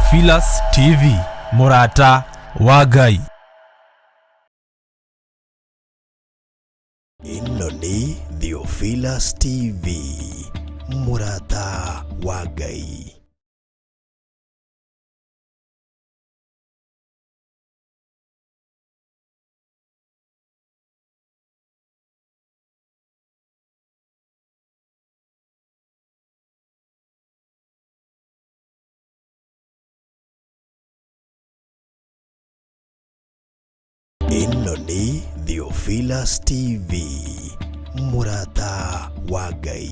Theophilus TV, mũrata wa Ngai. Ĩno nĩ Theophilus TV, mũrata wa Ngai. Ĩno nĩ Theophilus TV, mũrata wa Ngai.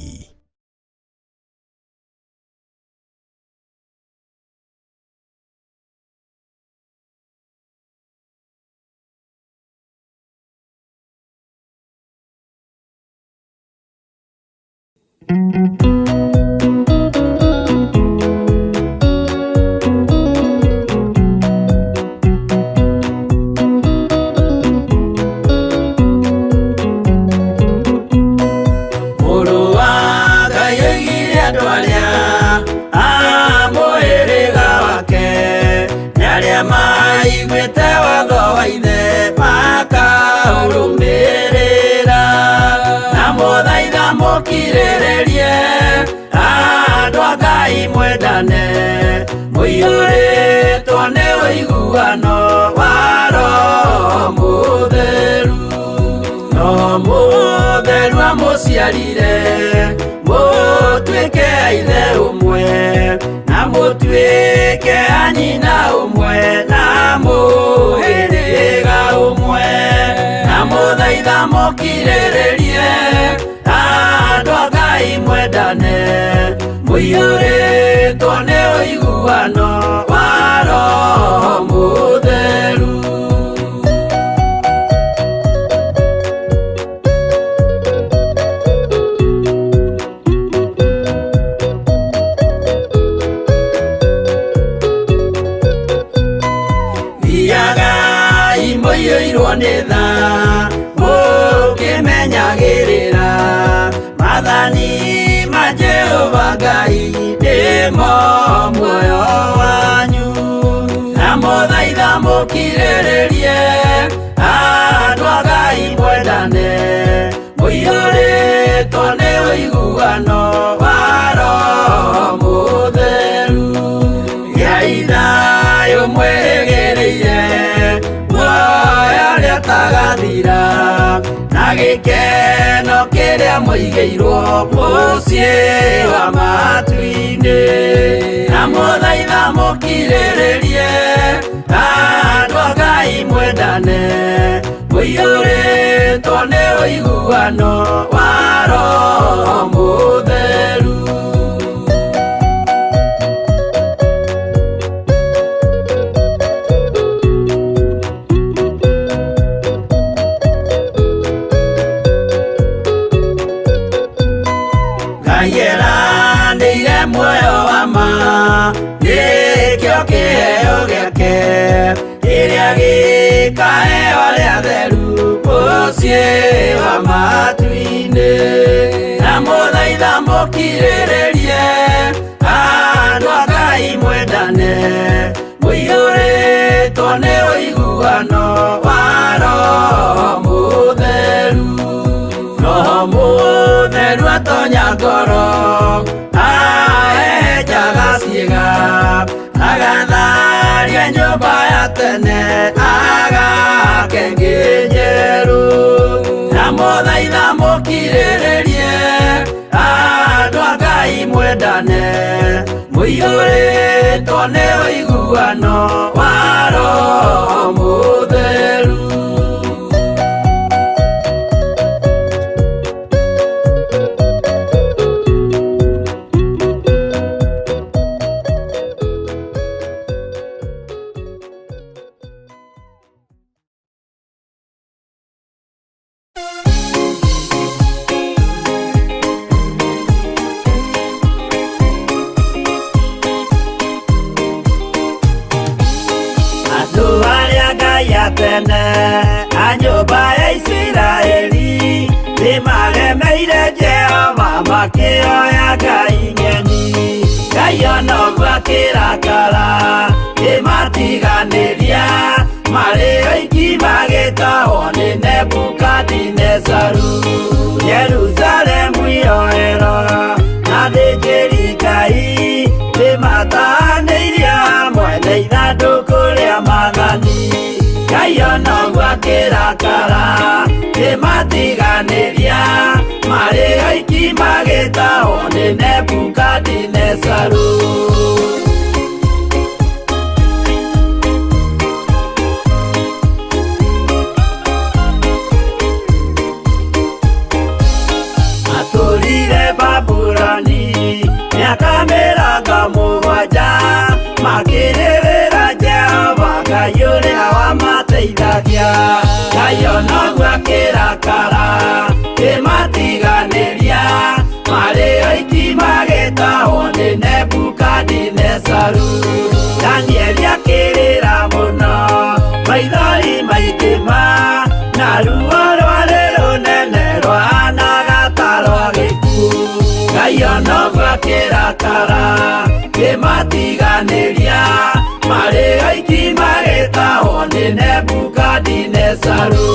Mũrũ wa Ngai oigire andũ arĩa a mũhĩrĩga wake nĩ arĩa maiguĩte watho wa ithe makaũrũmĩrĩra na mũthaitha mũkirĩrĩrie andũ a Ngai mwendane mũiyũrĩtwo nĩ ũiguano wa Roho Mũtheru no mũtheru amũciarire mũtuĩke a ithe ũmwe na mũtuĩke a nyina ũmwe na mũhĩrĩga ũmwe na mũthaitha mũkirĩrĩrie andũ a Ngai mwendane mũiyũrĩtwo nĩ ũiguano wa Roho Mũtheru. Thiagai mũiyũirwo nĩ tha mũkĩmenyagĩrĩra maathani ma Jehova Ngai nĩmo muoyo wanyu na mũthaitha mũkirĩrĩrie andũ a Ngai mwendane mũiyũrĩtwo nĩ ũiguano wa Roho Mũtheru gĩai thayũ mwĩrĩgĩrĩire muoyo ũrĩa ũtagathira na gĩkeno kĩrĩa mũigĩirwo mũciĩ wa matu-inĩ na mũthaitha mũkirĩrĩrie andũ a Ngai mwendane mũiyũrĩtwo nĩ ũiguano wa Roho Mũtheru. Ngai eranĩire muoyo wa ma nĩkĩo kĩheo gĩake kĩrĩa gĩkaheo arĩa atheru mũciĩ wa matu-inĩ na mũthaitha mũkirĩrĩrie andũ a Ngai mwendane mũiyũrĩtwo nĩ ũiguano wa Roho Mũtheru. Roho Mũtheru atonya ngoro ahehenjaga ciĩga agatharia nyũmba ya tene agake ĩngĩ njerũ na mũthaitha mũkirĩrĩrie andũ a Ngai mwendane mũiyũrĩtwo nĩ ũiguano wa Roho Mũtheru. Andũ arĩa Ngai a tene a nyũmba ya Isiraeli nĩmaremeire Jehova makĩoya ngai ng'eni. Ngai ona ũguo akĩrakara Kĩmatiganĩria marĩ oiki magĩtahwo nĩ Nebukadinezaru. Jerusalemu yoerwo na athĩnjĩri Ngai nĩmatanĩirie hamwe na ithandũkũ rĩa maathani. Ngai ona ũguo akĩrakara kĩmatiganĩria marĩ oiki magĩtahwo nĩ Nebukadinezaru. Atũrire Babuloni mĩaka 70 makĩrĩrĩra Jehova Ngai ũrĩa wamateithagia. Ngai ona ũguo akĩrakara kĩmatiganĩria marĩ oiki magĩtahwo nĩ Nebukadinezaru. Danieli akĩrĩra mũno maithori maingĩ ma na ruo rwarĩ rũnene rwahanaga ta rwa gĩkuũ. Ngai ona ũguo akĩrakara kĩmatiganĩria marĩ oiki magĩtahwo nĩ Nebukadinezaru.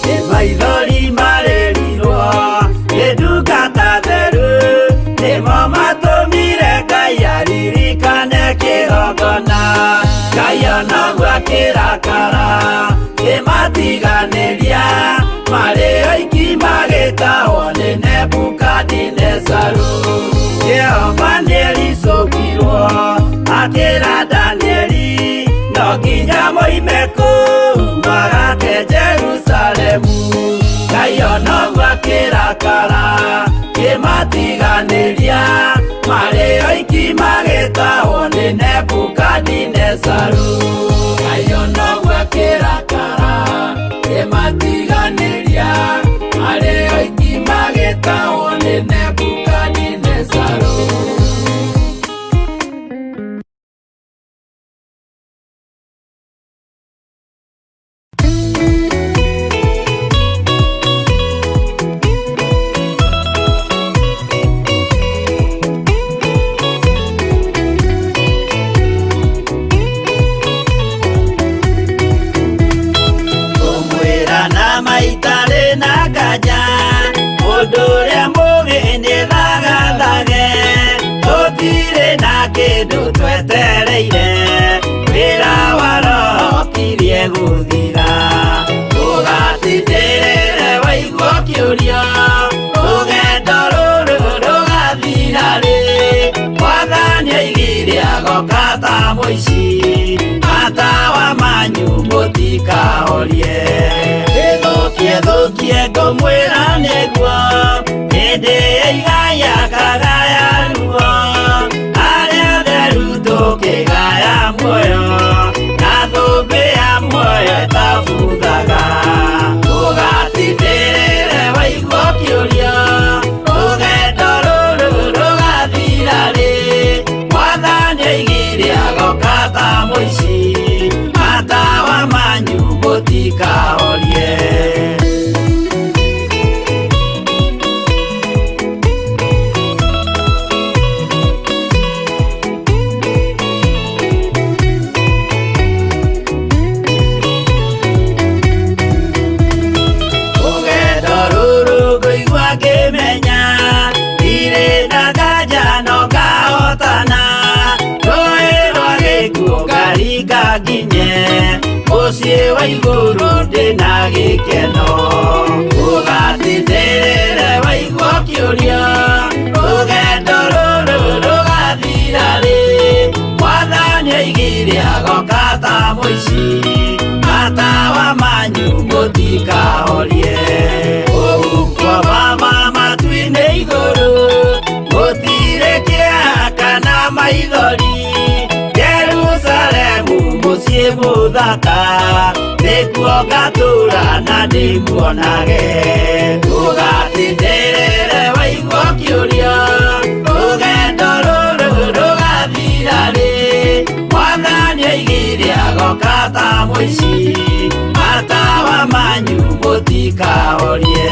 Nĩ maithori marĩrirwo nĩ ndungata theru nĩmo matũmire Ngai aririkane kĩgongona. Ngai ona ũguo akĩrakara kĩmatiganĩria marĩ oiki magĩtahwo nĩ Nebukadinezaru. Jehova nĩericũkirwo akĩra Danieli no nginya moime kũu magake Jerusalemu. Ngai ona ũguo akĩrakara kĩmatiganĩria marĩ oiki magĩtahwo nĩ Nebukadinezaru. Ngai ona ũguo akĩrakara kĩmatiganĩria marĩ oiki magĩtahwo nĩ Nebukadinezaru. Kũmwĩra na maitarĩ na nganja mũndũ ũrĩa mũũgĩ nĩthagathage tũtirĩ na kĩndũ twetereire wĩra wa Roho ũkirie gũthira. Ũgatindĩrĩre waigua ũkĩũrio rũgendo rũrũ rũgathira rĩ. Mwathani oigire agoka ta mũici matawa manyu mũtikahorie. Ĩthũkie thũkie ngũmwĩra nĩguo hĩndĩ ĩigaya kagaya ruo arĩa atheru tũkĩgaya muoyo na thũmbĩ ya muoyo ĩtabuthaga. Ũgatindĩrĩre waigua ũkĩũrio rũgendo rũrũ rũgathira rĩ. Mwathani oigire agoka ta mũici matawa manyu mũtikahorie. Rũgendo rũrũ ngũigua ngĩmenya ndirĩ na nganja no ngahotana rũĩ rwa gĩkuũ ngaringa nginye mũciĩ wa igũrũ ndĩna gĩkeno. Ũgatindĩrĩre waigua ũkĩũrio rũgendo rũrũ rũgathira rĩ. Mwathani oigire agoka ta mũici matawa manyu mũtikahorie. Ũhuko wa matu-inĩ igũrũ gũtirĩ kĩeha kana maithori Jerusalemu mũciĩ mũthaka nĩkuo ngatũũra na ndĩmuonage. Ũgatindĩrĩre waigua ũkĩũrio rũgendo rũrũ rũgathira rĩ. Mwathani oigire agoka ta mũici Matawa manyu mũtikahorie.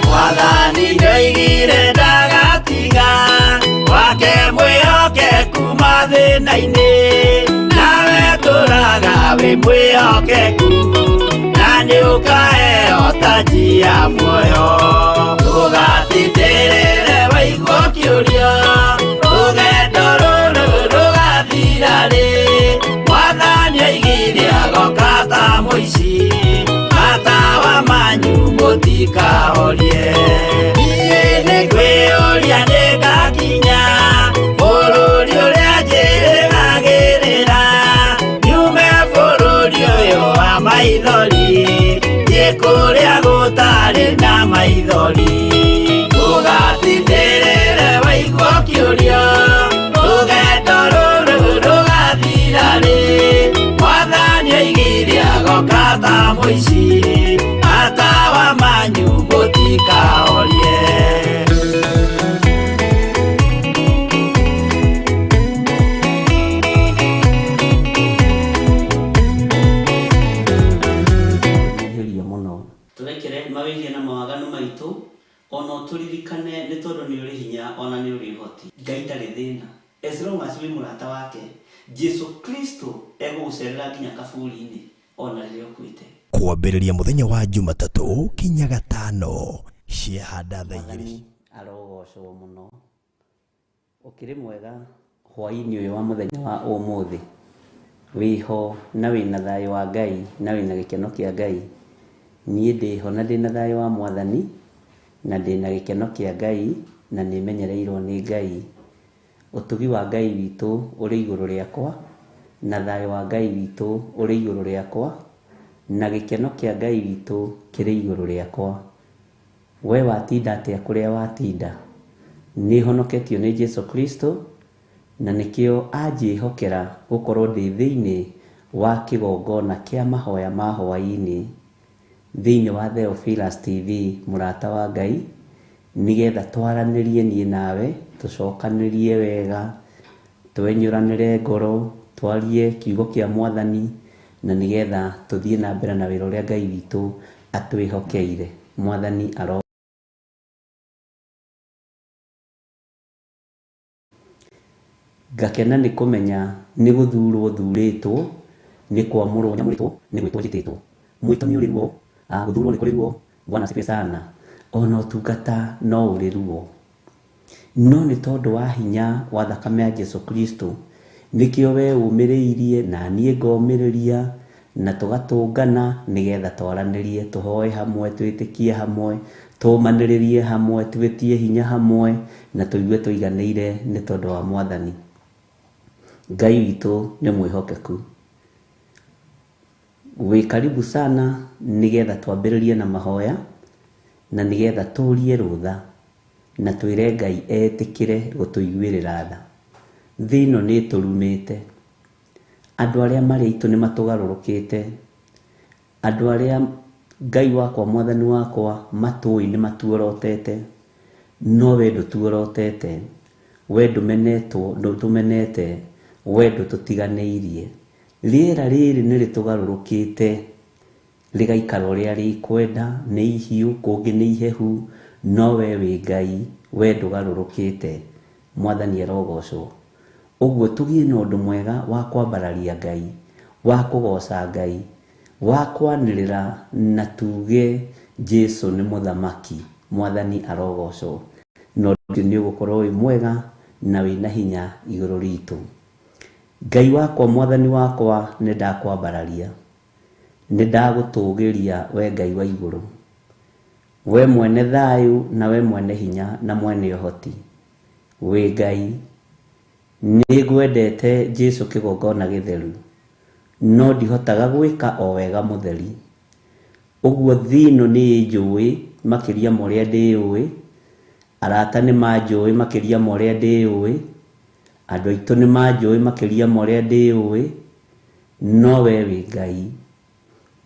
Mwathani ndoigire ndagatiga wake mwĩhokeku mathĩna-inĩ, nawe tũraga wĩ mwĩhokeku na nĩ ũkaheo taji ya muoyo. Ndũgatindĩrĩre waigua ũkĩũrio rũgendo rũrũ rũgathira rĩ, Mwathani oigire agoka ta mũici, matawa manyu mũtikahorie. Niĩ nĩngwĩyũria nĩngakinya bũrũri ũrĩa njĩrĩgagĩrĩra, nyume bũrũri ũyũ wa maithori, thiĩ kũrĩa gũtarĩ na maithori. Ndũgatindĩrĩre waigua ũkĩũrio rũgendo rũrũ rũgathira rĩ, Mwathani oigire agoka ta mũici, matawa manyu mũtikahorie. Geria mũno tũrekere mawĩhia na mawaganu maitũ, ona ũtũririkane nĩ tondũ nĩ ũrĩ hinya ona nĩ ũrĩ ũhoti. Ngai ndarĩ thĩna, as long as wĩ mũrata wake, Jesu Kristo egũgũcerera nginya kaburi-inĩ ona rĩrĩa ũkuĩte. Kwambĩrĩria mũthenya wa Jumatatũ kinya gatano ciahanda thaa igĩrĩ. Mwathani arogocwo mũno. Ũkĩrĩ mwega hwaĩ-inĩ ũyũ wa mũthenya wa ũmũthĩ, wĩho na wĩna thayũ wa Ngai na wĩna gĩkeno kĩa Ngai. Niĩ ndĩho na ndĩna thayũ wa Mwathani na ndĩna gĩkeno kĩa Ngai na nĩmenyereirwo nĩ Ngai. Ũtugi wa Ngai witũ ũrĩ igũrũ rĩakwa na thayũ wa Ngai witũ ũrĩ igũrũ rĩakwa na gĩkeno kĩa Ngai witũ kĩrĩ igũrũ rĩakwa. We watinda atĩa kũrĩa watinda? Nĩhonoketio nĩ Jesu Kristo na nĩkĩo anjĩhokera gũkorwo ndĩ thĩinĩ wa kĩgongona kĩa mahoya ma hwaĩ-inĩ thĩinĩ wa Theophilus TV mũrata wa Ngai, nĩgetha twaranĩrie niĩ nawe, tũcokanĩrie wega, twenyũranĩre ngoro, twarie kiugo kĩa Mwathani, na nĩgetha tũthiĩ na mbere na wĩra ũrĩa Ngai witũ atwĩhokeire. Mwathani aro ngakena nĩ kũmenya nĩ gũthurwo thurĩtwo, nĩ kwamũrwo nyamũrĩtwo, nĩ gwĩtwo njĩtĩtwo. Mwĩto nĩ ũrĩ ruo, gũthurwo nĩ kũrĩ ruo, Bwana asifiwe sana. Ona ũtungata no ũrĩ ruo, no nĩ tondũ wa hinya wa thakame ya Jesu Kristo nĩkĩo we ũmĩrĩirie na niĩ ngomĩrĩria na tũgatũngana nĩgetha twaranĩrie, tũhoe hamwe, twĩtĩkie hamwe, tũmanĩrĩrie hamwe, twĩtie hinya hamwe na tũigue tũiganĩire nĩ tondũ wa Mwathani. Ngai witũ nĩ mwĩhokeku. Wĩ karibu sana nĩgetha twambĩrĩrie na mahoya na nĩgetha tũrie rũtha na twĩre Ngai etĩkĩre gũtũiguĩrĩra tha. Thĩ ĩno nĩ ĩtũrumĩte, andũ arĩa marĩ aitũ nĩ matũgarũrũkĩte, andũ arĩa Ngai wakwa Mwathani wakwa matũĩ nĩ matuorotete, no we ndũtuorotete, we ndũmenetwo, ndũtũmenete, we ndũtũtiganĩirie. Rĩera rĩrĩ nĩ rĩtũgarũrũkĩte rĩgaikara ũrĩa rĩkwenda, nĩ ihiũ kũngĩ nĩ ihehu, no we wĩ Ngai, we ndũgarũrũkĩte. Mwathani arogocwo. Ũguo tũgĩe na ũndũ mwega wa kwambararia Ngai, wa kũgoca Ngai, wa kwanĩrĩra na tuge Jesu nĩ mũthamaki. Mwathani arogocwo. Na ũndũ ũcio nĩ ũgũkorwo wĩ mwega na wĩna hinya igũrũ ritũ. Ngai wakwa Mwathani wakwa nĩ ndakwambararia, nĩ ndagũtũgĩria we Ngai wa igũrũ, we mwene thayũ na we mwene hinya na mwene ũhoti. Wĩ Ngai, nĩ ngwendete Jesu kĩgongona gĩtheru, no ndihotaga gwĩka o wega mũtheri. Ũguo thĩ ĩno nĩ ĩnjũĩ makĩria ma ũrĩa ndĩũĩ, arata nĩ manjũĩ makĩria ma ũrĩa ndĩũĩ, andũ aitũ nĩ manjũĩ makĩria ma ũrĩa ndĩũĩ, no we wĩ Ngai.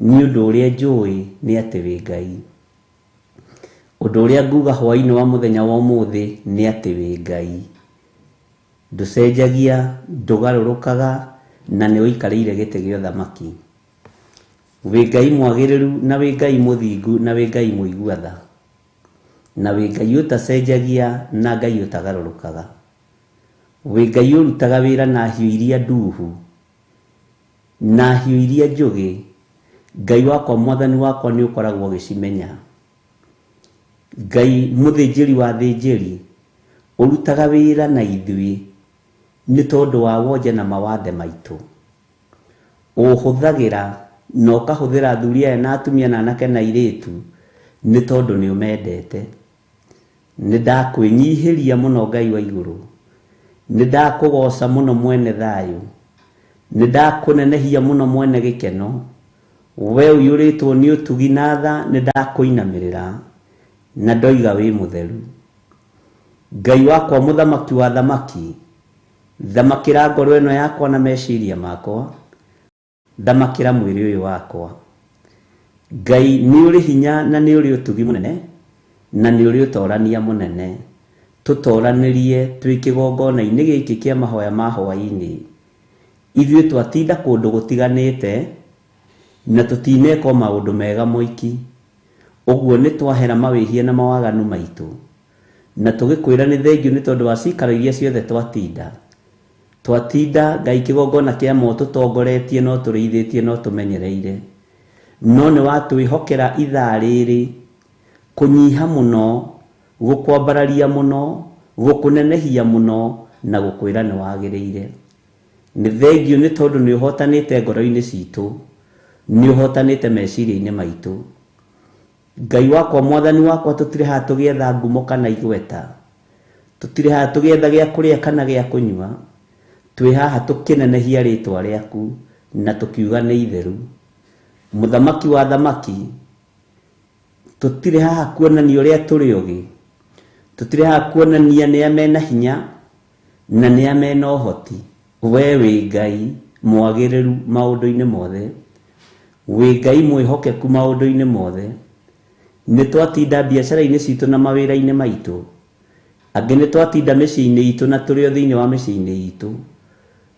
Nĩ ũndũ ũrĩa njũĩ nĩ atĩ wĩ Ngai. Ũndũ ũrĩa nguga hwaĩ-inĩ wa mũthenya wa ũmũthĩ nĩ atĩ wĩ Ngai. Ndũcenjagia, ndũgarũrũkaga, na nĩ ũikarĩire gĩtĩ gĩa ũthamaki. Wĩ Ngai mwagĩrĩru na wĩ Ngai mũthingu na wĩ Ngai mũigua tha. Na wĩ Ngai ũtacenjagia na Ngai ũtagarũrũkaga. Wĩ Ngai ũrutaga wĩra na hiũ iria nduhu na hiũ iria njũgĩ. Ngai wakwa mwathani wakwa nĩ ũkoragwo ũgĩcimenya. Ngai mũthĩnjĩri wa athĩnjĩri ũrutaga wĩra na ithuĩ nĩ tondũ wa wonje na mawathe maitũ. Ũhũthagĩra na ũkahũthĩra athuri aya na atumia na anake na airĩtu nĩ tondũ nĩ ũmendete. Nĩ ndakwĩnyihĩria mũno Ngai wa igũrũ. Nĩ ndakũgoca mũno mwene thayũ. Nĩ ndakũnenehia mũno mwene gĩkeno. We ũiyũrĩtwo nĩ ũtugi na tha nĩ ndakũinamĩrĩra na ndoiga wĩ mũtheru. Ngai wakwa mũthamaki wa thamaki, thamakĩra ngoro ĩno yakwa na meciria makwa, thamakĩra mwĩrĩ ũyũ wakwa. Ngai nĩ ũrĩ hinya na nĩ ũrĩ ũtugi mũnene na nĩ ũrĩ ũtorania mũnene. Tũtoranĩrie twĩ kĩgongona-inĩ gĩkĩ kĩa mahoya ma hwaĩ-inĩ. Ithuĩ twatinda kũndũ gũtiganĩte na tũtineka maũndũ mega moiki. Ũguo nĩ twahera mawĩhia na mawaganu maitũ. Na tũgĩkwĩra nĩ thengiũ nĩ tondũ wa cikaro iria ciothe twatinda. Twatinda Ngai kĩgongona kĩa ma ũtũtongoretie no tũrĩithĩtie no tũmenyereire. No nĩ watwĩhokera ithaa rĩrĩ kũnyiha mũno, gũkwambararia mũno, gũkũnenehia mũno na gũkwĩra nĩ wagĩrĩire. Nĩ thengiũ nĩ tondũ nĩ ũhotanĩte ngoro-inĩ citũ, nĩ ũhotanĩte meciria-inĩ maitũ. Ngai wakwa mwathani wakwa tũtirĩ haha tũgĩetha ngumo kana igweta. Tũtirĩ haha tũgĩetha gĩa kũrĩa kana gĩa kũnyua. Twĩ haha tũkĩnenehia rĩtwa rĩaku na tũkiuga nĩ itheru. Mũthamaki wa thamaki, tũtirĩ haha kuonania ũrĩa tũrĩ ogĩ. Tũtirĩ haha kuonania nĩa mena hinya na nĩa mena ũhoti. We wĩ Ngai mwagĩrĩru maũndũ-inĩ mothe. Wĩ Ngai mwĩhokeku maũndũ-inĩ mothe. Nĩ twatinda biacara-inĩ citũ na mawĩra-inĩ maitũ. Angĩ nĩ twatinda mĩciĩ-inĩ itũ na tũrĩ o thĩinĩ wa mĩciĩ-inĩ itũ.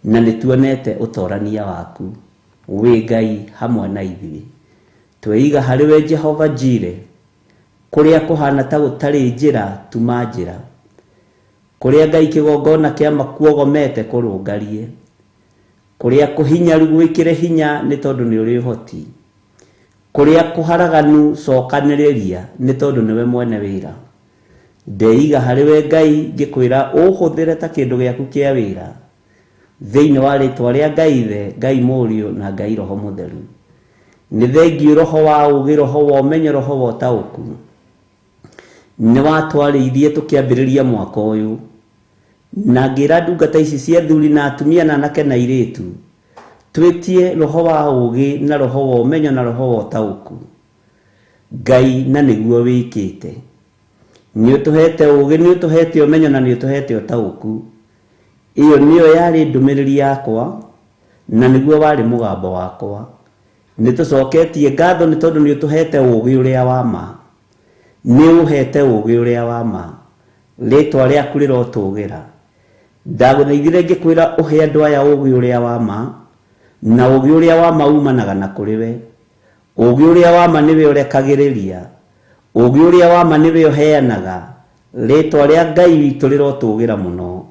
Na nĩ tuonete ũtorania waku. Wĩ Ngai hamwe na ithuĩ. Tweiga harĩ we Jehova Jire. Kũrĩa kũhana ta gũtarĩ njĩra tuma njĩra. Kũrĩa Ngai kĩgongona kĩa makuogomete kũrũngarie. Kũrĩa kũhinyaru gwĩkĩre hinya nĩ tondũ nĩ ũrĩ ũhoti. Kũrĩa kũharaganu cokanĩrĩria nĩ tondũ nĩwe mwene wĩra. Ndeiga harĩ we Ngai ngĩkwĩra ũhũthĩre ta kĩndũ gĩaku kĩa wĩra. Thĩinĩ wa rĩtwa rĩa Ngai Ithe, Ngai Mũriũ na Ngai Roho Mũtheru. Nĩ thengiũ roho wa ũũgĩ, roho wa ũmenyo, roho wa ũtaũku. Nĩ watwarĩirie tũkĩambĩrĩria mwaka ũyũ. Na ngĩra ndungata ici cia athuri na atumia na anake na airĩtu, twĩtie roho wa ũũgĩ na roho wa ũmenyo na roho wa ũtaũku. Ngai na nĩguo wĩkĩte. Nĩ ũtũhete ũũgĩ, nĩ ũtũhete ũmenyo na nĩ ũtũhete ũtaũku. Ĩyo nĩyo yarĩ ndũmĩrĩri yakwa na nĩguo warĩ mũgambo wakwa. Nĩ tũcoketie ngatho nĩ tondũ nĩ ũtũhete ũũgĩ ũrĩa wa ma. Nĩ ũhete ũũgĩ ũrĩa wa ma. Rĩtwa rĩaku rĩrotũgĩra. Ndagũthaithire ngĩkwĩra ũhe andũ aya ũũgĩ ũrĩa wa ma, na ũũgĩ ũrĩa wa ma umanaga na kũrĩ we. Ũũgĩ ũrĩa wa ma nĩwe ũrekagĩrĩria. Ũũgĩ ũrĩa wa ma nĩwe ũheanaga. Rĩtwa rĩa Ngai witũ rĩrotũgĩra mũno.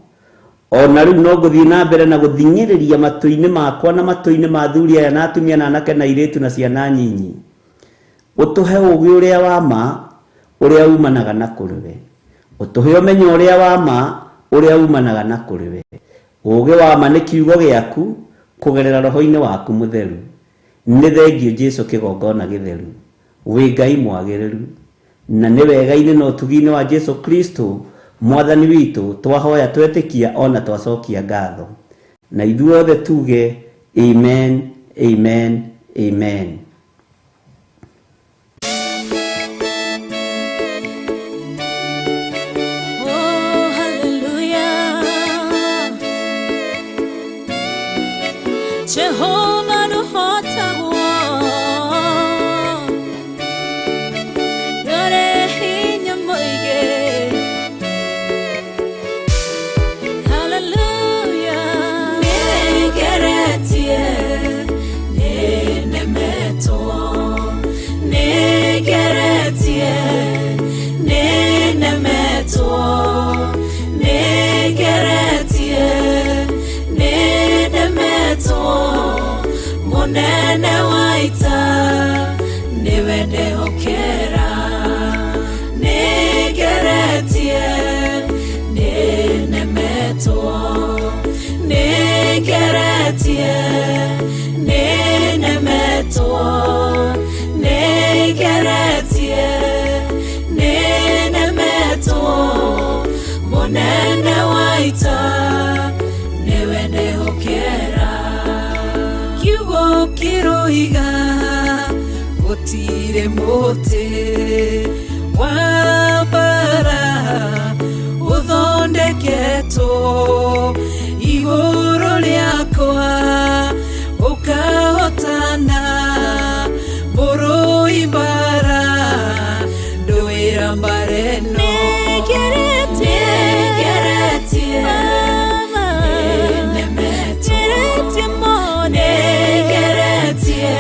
Ona rĩu no ngũthiĩ na mbere na gũthing'ĩrĩria matũ-inĩ makwa na matũ-inĩ ma athuri aya na atumia na anake na airĩtu na ciana nyinyi. Ũtũhe ũũgĩ ũrĩa wa ma ũrĩa umanaga na kũrĩ we. Ũtũhe ũmenyo ũrĩa wa ma ũrĩa umanaga na kũrĩ we. Ũũgĩ wa ma nĩ kiugo gĩaku kũgerera roho-inĩ waku mũtheru. Nĩ thengiũ Jesũ kĩgongona gĩtheru. Wĩ Ngai mwagĩrĩru. Na nĩ wega-inĩ na ũtugi-inĩ wa Jesũ Kristo mwathani witũ twahoya twetĩkia ona twacokia ngatho. Na ithuothe tuge amen, amen, amen. Oh, hallelujah. Jehovah nũhotagwo. Mũnene wa ita nĩwe ndehokera. Nĩngeretie, nĩnemetwo. Nĩngeretie, nĩnemetwo. Nĩngeretie, nĩnemetwo. Mũnene wa ita nĩwe ndehokera. Kiugo kĩroiga gũtirĩ mũtĩ wa mbara ũthondeketwo igũrũ rĩakwa ũkahotana. Mũrũi mbara ndũĩra mbara ĩno. Nĩngeretie, nĩnemetwo. Nĩngeretie,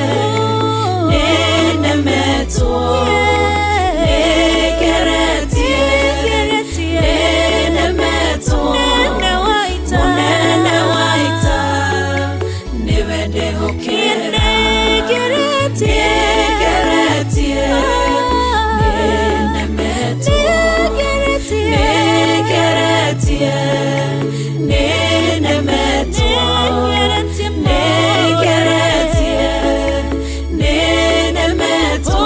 nĩnemetwo. Nĩngeretie, nĩnemetwo. Mũnene wa ita nĩwe ndehokera. Nĩngeretie, nĩnemetwo. Nĩngeretie, nĩnemetwo. Nĩngeretie, nĩnemetwo.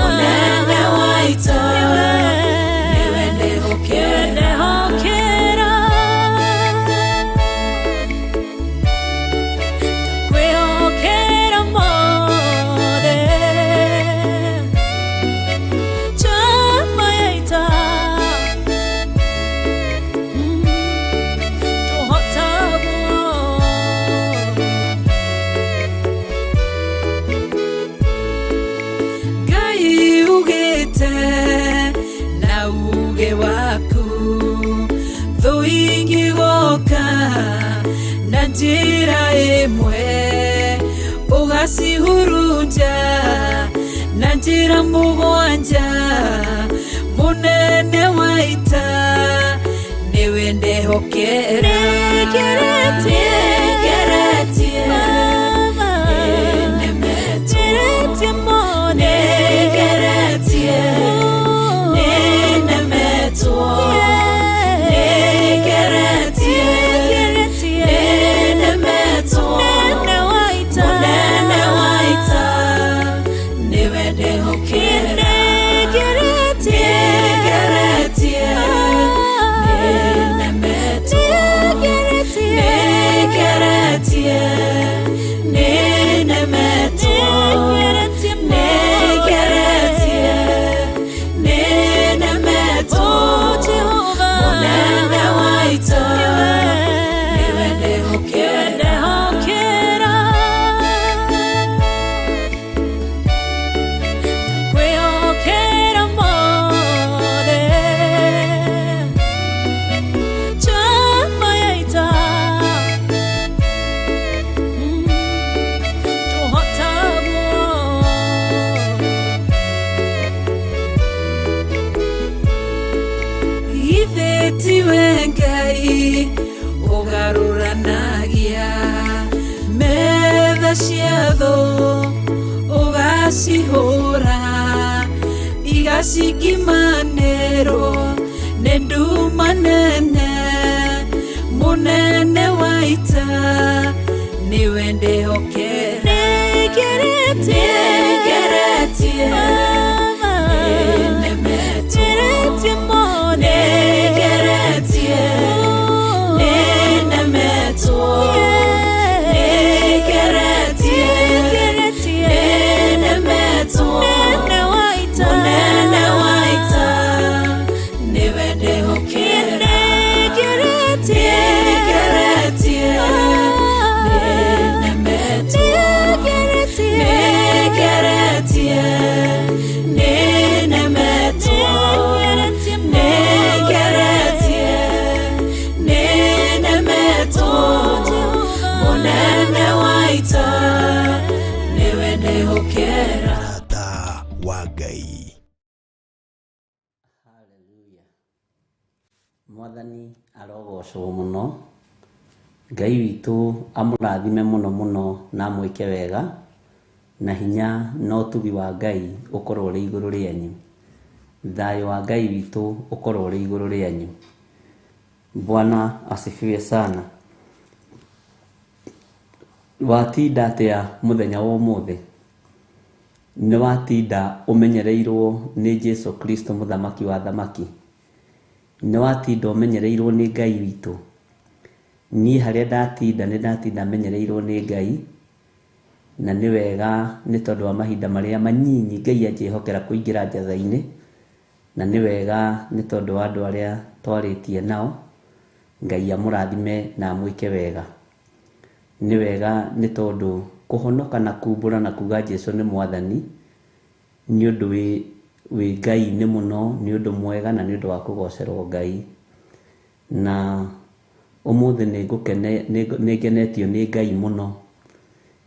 Mũnene wa ita nĩwe ndehokera. Kwĩhokera mothe njamba ya ita tũhotagwo. Ngai ugĩte na uge waku thũ ingĩgoka na njĩra ĩmwe ũgacihurunja na njĩra mũgwanja. Mũnene wa ita nĩwe ndehokera. Nĩngeretie, Nĩngeretie, nĩnemetwo. Nĩngeretie, nĩnemetwo. Nĩngeretie, nĩnemetwo. Mũnene wa ita nĩwe ndehokera. Nĩngeretie, nĩnemetwo. Nĩngeretie, nĩnemetwo. Nĩngeretie, nĩnemetwo. Mũnene wa ita nĩwe ndehokera. Kwĩhokera mothe njamba ya ita tũhotagwo. Githĩ tiwe Ngai ũgarũranagia metha cia thũ ũgacihũra igacikimanĩrwo nĩ nduma nene. Mũnene wa ita nĩwe ndehokera. Nĩngeretie, Nĩngeretie, nĩnemetwo. Nĩngeretie, nĩnemetwo. Nĩngeretie, nĩnemetwo. Mũnene wa ita nĩwe ndehokera. Nĩngeretie, nĩnemetwo. Nĩngeretie, nĩnemetwo. Nĩngeretie, nĩnemetwo. Mũnene wa ita nĩwe ndehokera. Mũrata wa Ngai. Haleluya. Mwathani arogocwo mũno. Ngai witũ amũrathime mũno mũno na amwĩke wega, na hinya na ũtugi wa Ngai ũkorwo ũrĩ igũrũ rĩanyu. Thayũ wa Ngai witũ ũkorwo ũrĩ igũrũ rĩanyu. Bwana asifiwe sana. Watinda atĩa mũthenya wa ũmũthĩ? Nĩ watinda ũmenyereirwo nĩ Jesu Kristo mũthamaki wa thamaki? Nĩ watinda ũmenyereirwo nĩ Ngai witũ? Niĩ harĩa ndatinda nĩ ndatinda menyereirwo nĩ Ngai, na nĩ wega nĩ tondũ wa mahinda marĩa manyinyi Ngai anjĩhokera kũingĩra njatha-inĩ, na nĩ wega nĩ tondũ wa andũ arĩa twarĩtie nao. Ngai amũrathime na amwĩke wega. Nĩ wega nĩ tondũ kũhonoka na kumbũra na kuga Jesu nĩ mwathani nĩ ũndũ wĩ Ngai-inĩ mũno, nĩ ũndũ mwega na nĩ ũndũ wa kũgocerwo Ngai. Na ũmũthĩ nĩ ngenetio nĩ Ngai mũno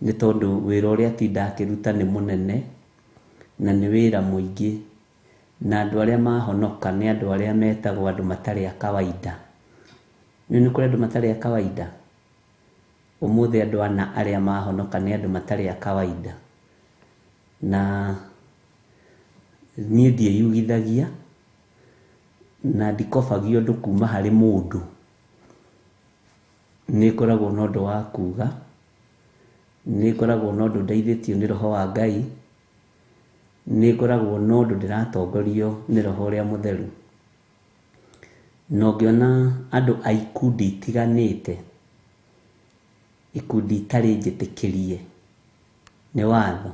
nĩ tondũ wĩra ũrĩa atinda akĩruta nĩ mũnene na nĩ wĩra mũingĩ, na andũ arĩa mahonoka nĩ andũ arĩa metagwo andũ matarĩ a kawaida. Nĩ kũrĩ andũ matarĩ a kawaida? Ũmũthĩ andũ ana arĩa mahonoka nĩ andũ matarĩ a kawaida. Na niĩ ndiĩyugithagia na ndikobagia ũndũ kuma harĩ mũndũ. Nĩ ngoragwo na ũndũ wa kuga, nĩ ngoragwo na ũndũ ndeithĩtio nĩ Roho wa Ngai, nĩ ngoragwo na ũndũ ndĩratongorio nĩ Roho ũrĩa Mũtheru. Na ũngĩona andũ a ikundi itiganĩte, ikundi itarĩ njĩtĩkĩrie nĩ watho,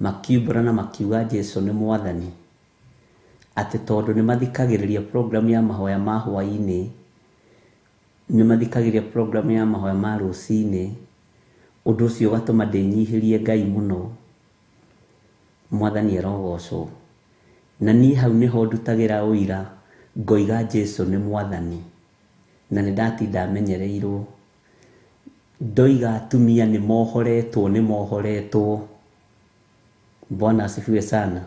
makiumbũra na makiuga Jesu nĩ mwathani, atĩ tondũ nĩ mathikagĩrĩria program ya mahoya ma hwaĩ-inĩ, nĩ mathikagĩrĩria program ya mahoya ma rũcinĩ, ũndũ ũcio ũgatũma ndĩnyihĩrie Ngai mũno. Mwathani arogocwo. Na niĩ hau nĩho ndutagĩra ũira, ngoiga Jesu nĩ mwathani, na nĩ ndatinda menyereirwo. Ndoiga atumia nĩ mohoretwo, nĩ mohoretwo. Bwana asifiwe sana.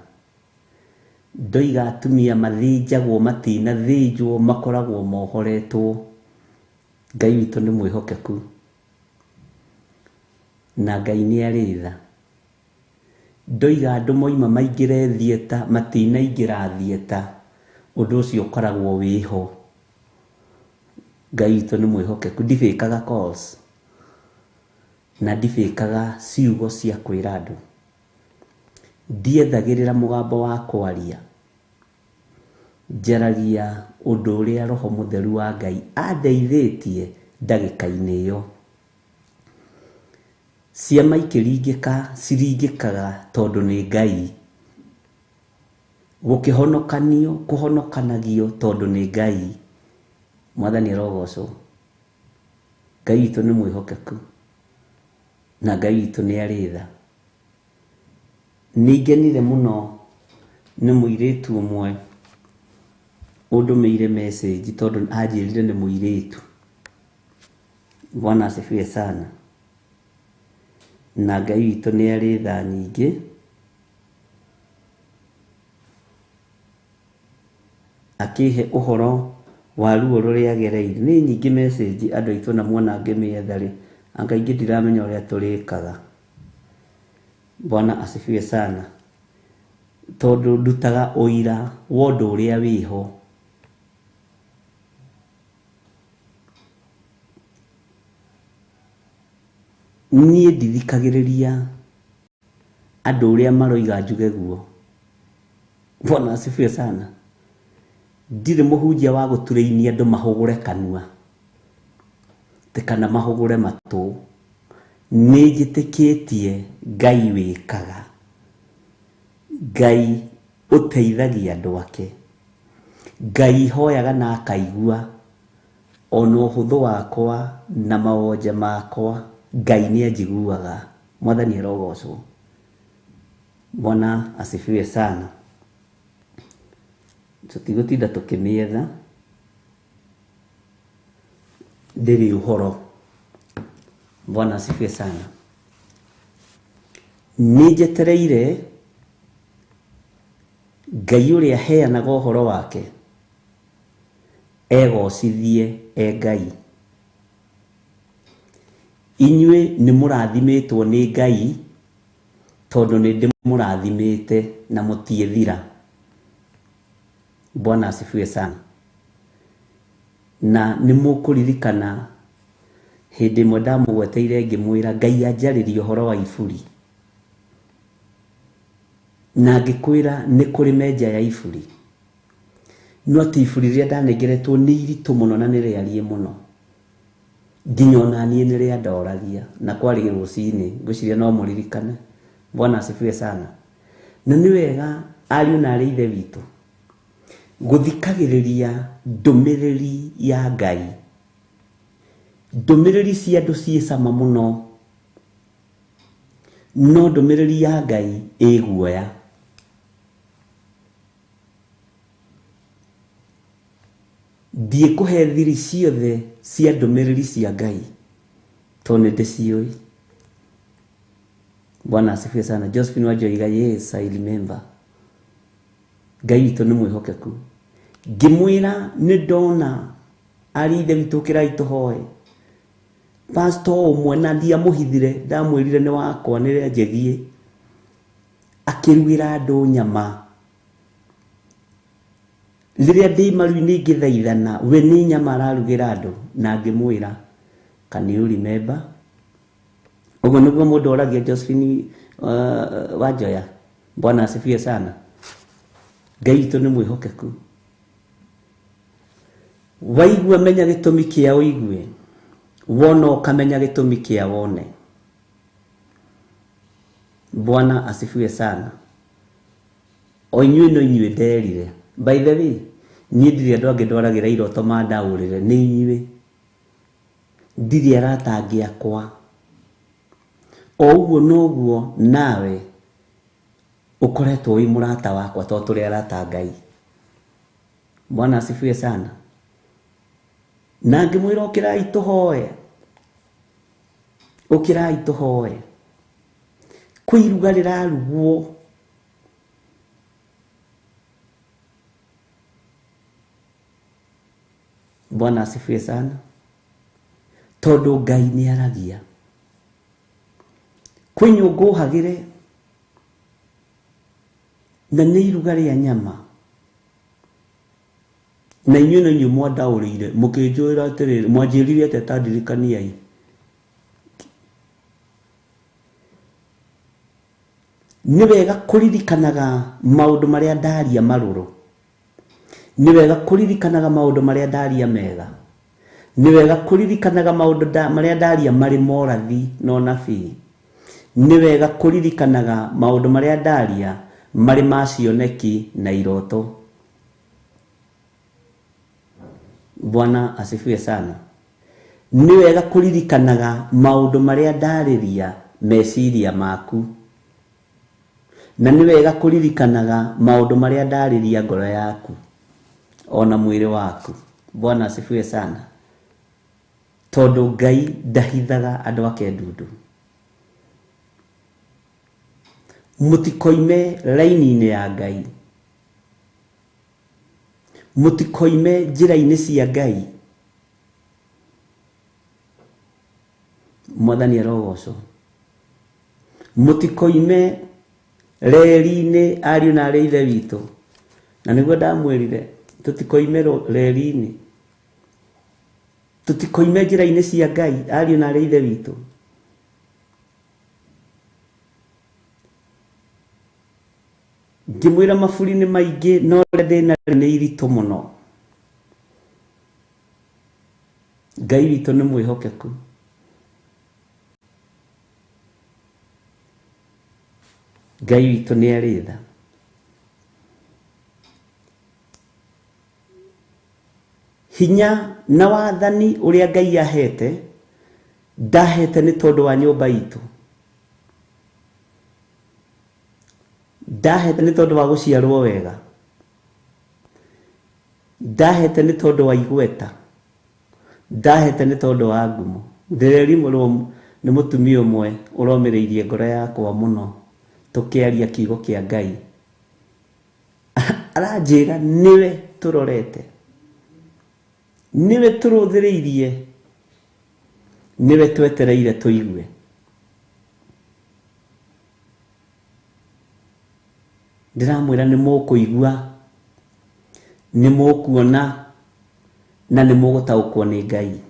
Ndoiga atumia mathĩnjagwo, matinathĩnjwo, makoragwo mohoretwo. Ngai witũ nĩ mwĩhokeku na Ngai nĩ arĩ tha. Ndoiga andũ moima maingĩre thieta, matinaingĩra thieta, ũndũ ũcio ũkoragwo wĩho. Ngai witũ nĩ mwĩhokeku. Ndibĩkaga calls na ndibĩkaga ciugo cia kwĩra andũ. Ndiethagĩrĩra mũgambo wa kwaria, njaragia ũndũ ũrĩa Roho Mũtheru wa Ngai andeithĩtie ndagĩka-inĩ ĩyo. Ciama ikĩringĩka ciringĩkaga tondũ nĩ Ngai. Gũkĩhonokanio kũhonokanagio tondũ nĩ Ngai. Mwathani arogocwo. Ngai witũ nĩ mwĩhokeku na Ngai witũ nĩ arĩ tha. Nĩ ngenire mũno nĩ mũirĩtu ũmwe ũndũmĩire message tondũ anjĩrire nĩ mũirĩtu. Bwana asifiwe sana. Na Ngai witũ nĩ arĩ tha nyingĩ. Akĩhe ũhoro wa ruo rũrĩa agereire. Nĩ nyingĩ message andũ aitũ na muona ngĩmĩetha rĩ, anga ingĩ ndiramenya ũrĩa tũrĩkaga. Bwana asifiwe sana. Tondũ ndutaga ũira wa ũndũ ũrĩa wĩho. Niĩ ndithikagĩrĩria andũ ũrĩa maroiga njuge guo. Bwana asifiwe sana. Ndirĩ mũhunjia wa gũturĩinia andũ mahũgũre kanua kana mahũgũre matũ. Nĩ njĩtĩkĩtie Ngai wĩkaga, Ngai ũteithagia andũ ake, Ngai hoyaga na akaigua ona ũhũthũ wakwa na mawonje makwa, Ngai nĩ anjiguaga. Mwathani arogocwo. Bwana asifiwe sana. Tũtigũtinda tũkĩmĩetha, ndĩrĩ ũhoro. Bwana asifiwe sana. Nĩ njetereire Ngai ũrĩa aheanaga ũhoro wake egocithie e Ngai. Inyuĩ nĩ mũrathimĩtwo nĩ Ngai tondũ nĩ ndĩmũrathimĩte na mũtiĩthira. Bwana asifiwe sana. Na nĩ mũkũririkana hĩndĩ ĩmwe ndamũgweteire ngĩmwĩra Ngai anjarĩrie ũhoro wa iburi. Na ngĩkwĩra nĩ kũrĩ menja ya iburi. No atĩ iburi rĩrĩa ndanengeretwo nĩ iritũ mũno na nĩ rĩariĩ mũno. Nginya ona niĩ nĩ rĩandoragia na kwarĩ rũcinĩ, ngwĩciria no mũririkane. Bwana asifiwe sana. Na nĩ wega ariũ na arĩ ithe witũ gũthikagĩrĩria ndũmĩrĩri ya Ngai. Ndũmĩrĩri cia andũ ciĩ cama mũno, no ndũmĩrĩri ya Ngai ĩ guoya. Ndiĩkũhe thiri ciothe cia ndũmĩrĩri cia Ngai tondũ nĩ ndĩciũĩ. Bwana asifiwe sana. Josephine Wanjoiga, yes, I remember. Ngai witũ nĩ mwĩhokeku. Ngĩmwĩra nĩ ndona arĩ ithe witũ ũkĩrai tũhoe. Pastor ũmwe na ndiamũhithire, ndamwĩrire nĩ wakwa nĩ rĩanjĩgiĩ. Akĩrugĩra andũ nyama. Rĩrĩa ndĩ maru-inĩ ngĩthaithana, we nĩ nyama ararugĩra andũ, na ngĩmwĩra, can you remember? Ũguo nĩguo mũndũ oragia Josephine Wanjoya. Bwana asifiwe sana. Ngai witũ nĩ mwĩhokeku. Waigua menya gĩtũmi kĩa ũigue, wona ũkamenya gĩtũmi kĩa wone. Bwana asifiwe sana. O inyuĩ no inyuĩ nderire. By the way, niĩ ndirĩ andũ angĩ ndwaragĩra iroto mandaũrĩre, nĩ inyuĩ. Ndirĩ arata angĩ akwa. O ũguo noguo nawe ũkoretwo wĩ mũrata wakwa tondũ tũrĩ arata a Ngai. Bwana asifiwe sana. Na ngĩmwĩra ũkĩrai tũhoe. Ũkĩrai tũhoe. Kwĩ iruga rĩrarugwo. Bwana asifiwe sana. Tondũ Ngai nĩ aragia. Kwĩ nyũngũ hagĩre na nĩ iruga rĩa nyama. Na inyuĩ no inyuĩ mwandaũrĩire mũkĩnjũĩra atĩrĩrĩ, mwanjĩrire atĩa ta ndirikaniai. Nĩ wega kũririkanaga maũndũ marĩa ndaria marũrũ. Nĩ wega kũririkanaga maũndũ marĩa ndaria mega. Nĩ wega kũririkanaga maũndũ marĩa ndaria marĩ morathi na ũnabii. Nĩ wega kũririkanaga maũndũ marĩa ndaria marĩ ma cioneki na iroto. Bwana asifiwe sana. Nĩ wega kũririkanaga maũndũ marĩa ndarĩria meciria maku. Na nĩ wega kũririkanaga maũndũ marĩa ndarĩria ngoro yaku ona mwĩrĩ waku. Bwana asifiwe sana. Tondũ Ngai ndahithaga andũ ake ndundu. Mũtikoime raini-inĩ ya Ngai. Mũtikoime njĩra-inĩ cia Ngai. Mwathani arogocwo. Mũtikoime reri-inĩ ariũ na arĩ ithe witũ. Na nĩguo ndamwĩrire tũtikoime reri-inĩ. Tũtikoime njĩra-inĩ cia Ngai ariũ na arĩ ithe witũ. Ngĩmwĩra maburi nĩ maingĩ no rĩrĩa ndĩna nĩ iritũ mũno. Ngai witũ nĩ mwĩhokeku. Ngai witũ nĩ arĩ tha. Hinya na wathani ũrĩa Ngai ahete, ndahete nĩ tondũ wa nyũmba itũ. Ndahete nĩ tondũ wa gũciarwo wega. Ndahete nĩ tondũ wa igweta. Ndahete nĩ tondũ wa ngumo. Ndĩrerimũrwo nĩ mũtumia ũmwe ũromĩrĩirie ngoro yakwa mũno tũkĩaria kiugo kĩa Ngai. Aranjĩra nĩwe tũrorete. Nĩwe tũrũthĩrĩirie. Nĩwe twetereire tũigue. Ndĩramwĩra nĩ mũkũigua, nĩ mũkuona, na nĩ mũgũtaũkwo nĩ Ngai.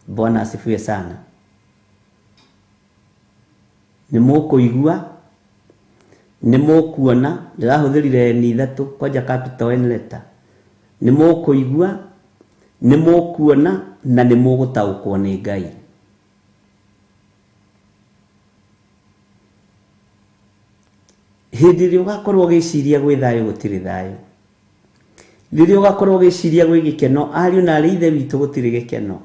Bwana asifiwe sana. Nĩ mũkũigua, nĩ mũkuona, ndĩrahũthĩrire N ithatũ kwanja capital N letter. Nĩ mũkũigua, nĩ mũkuona, na nĩ mũgũtaũkwo nĩ Ngai. Hĩndĩ ĩrĩa ũgakorwo ũgĩciria gwĩ thayũ gũtirĩ thayũ. Rĩrĩa ũgakorwo ũgĩciria gwĩ gĩkeno, ariũ na arĩ ithe witũ gũtirĩ gĩkeno.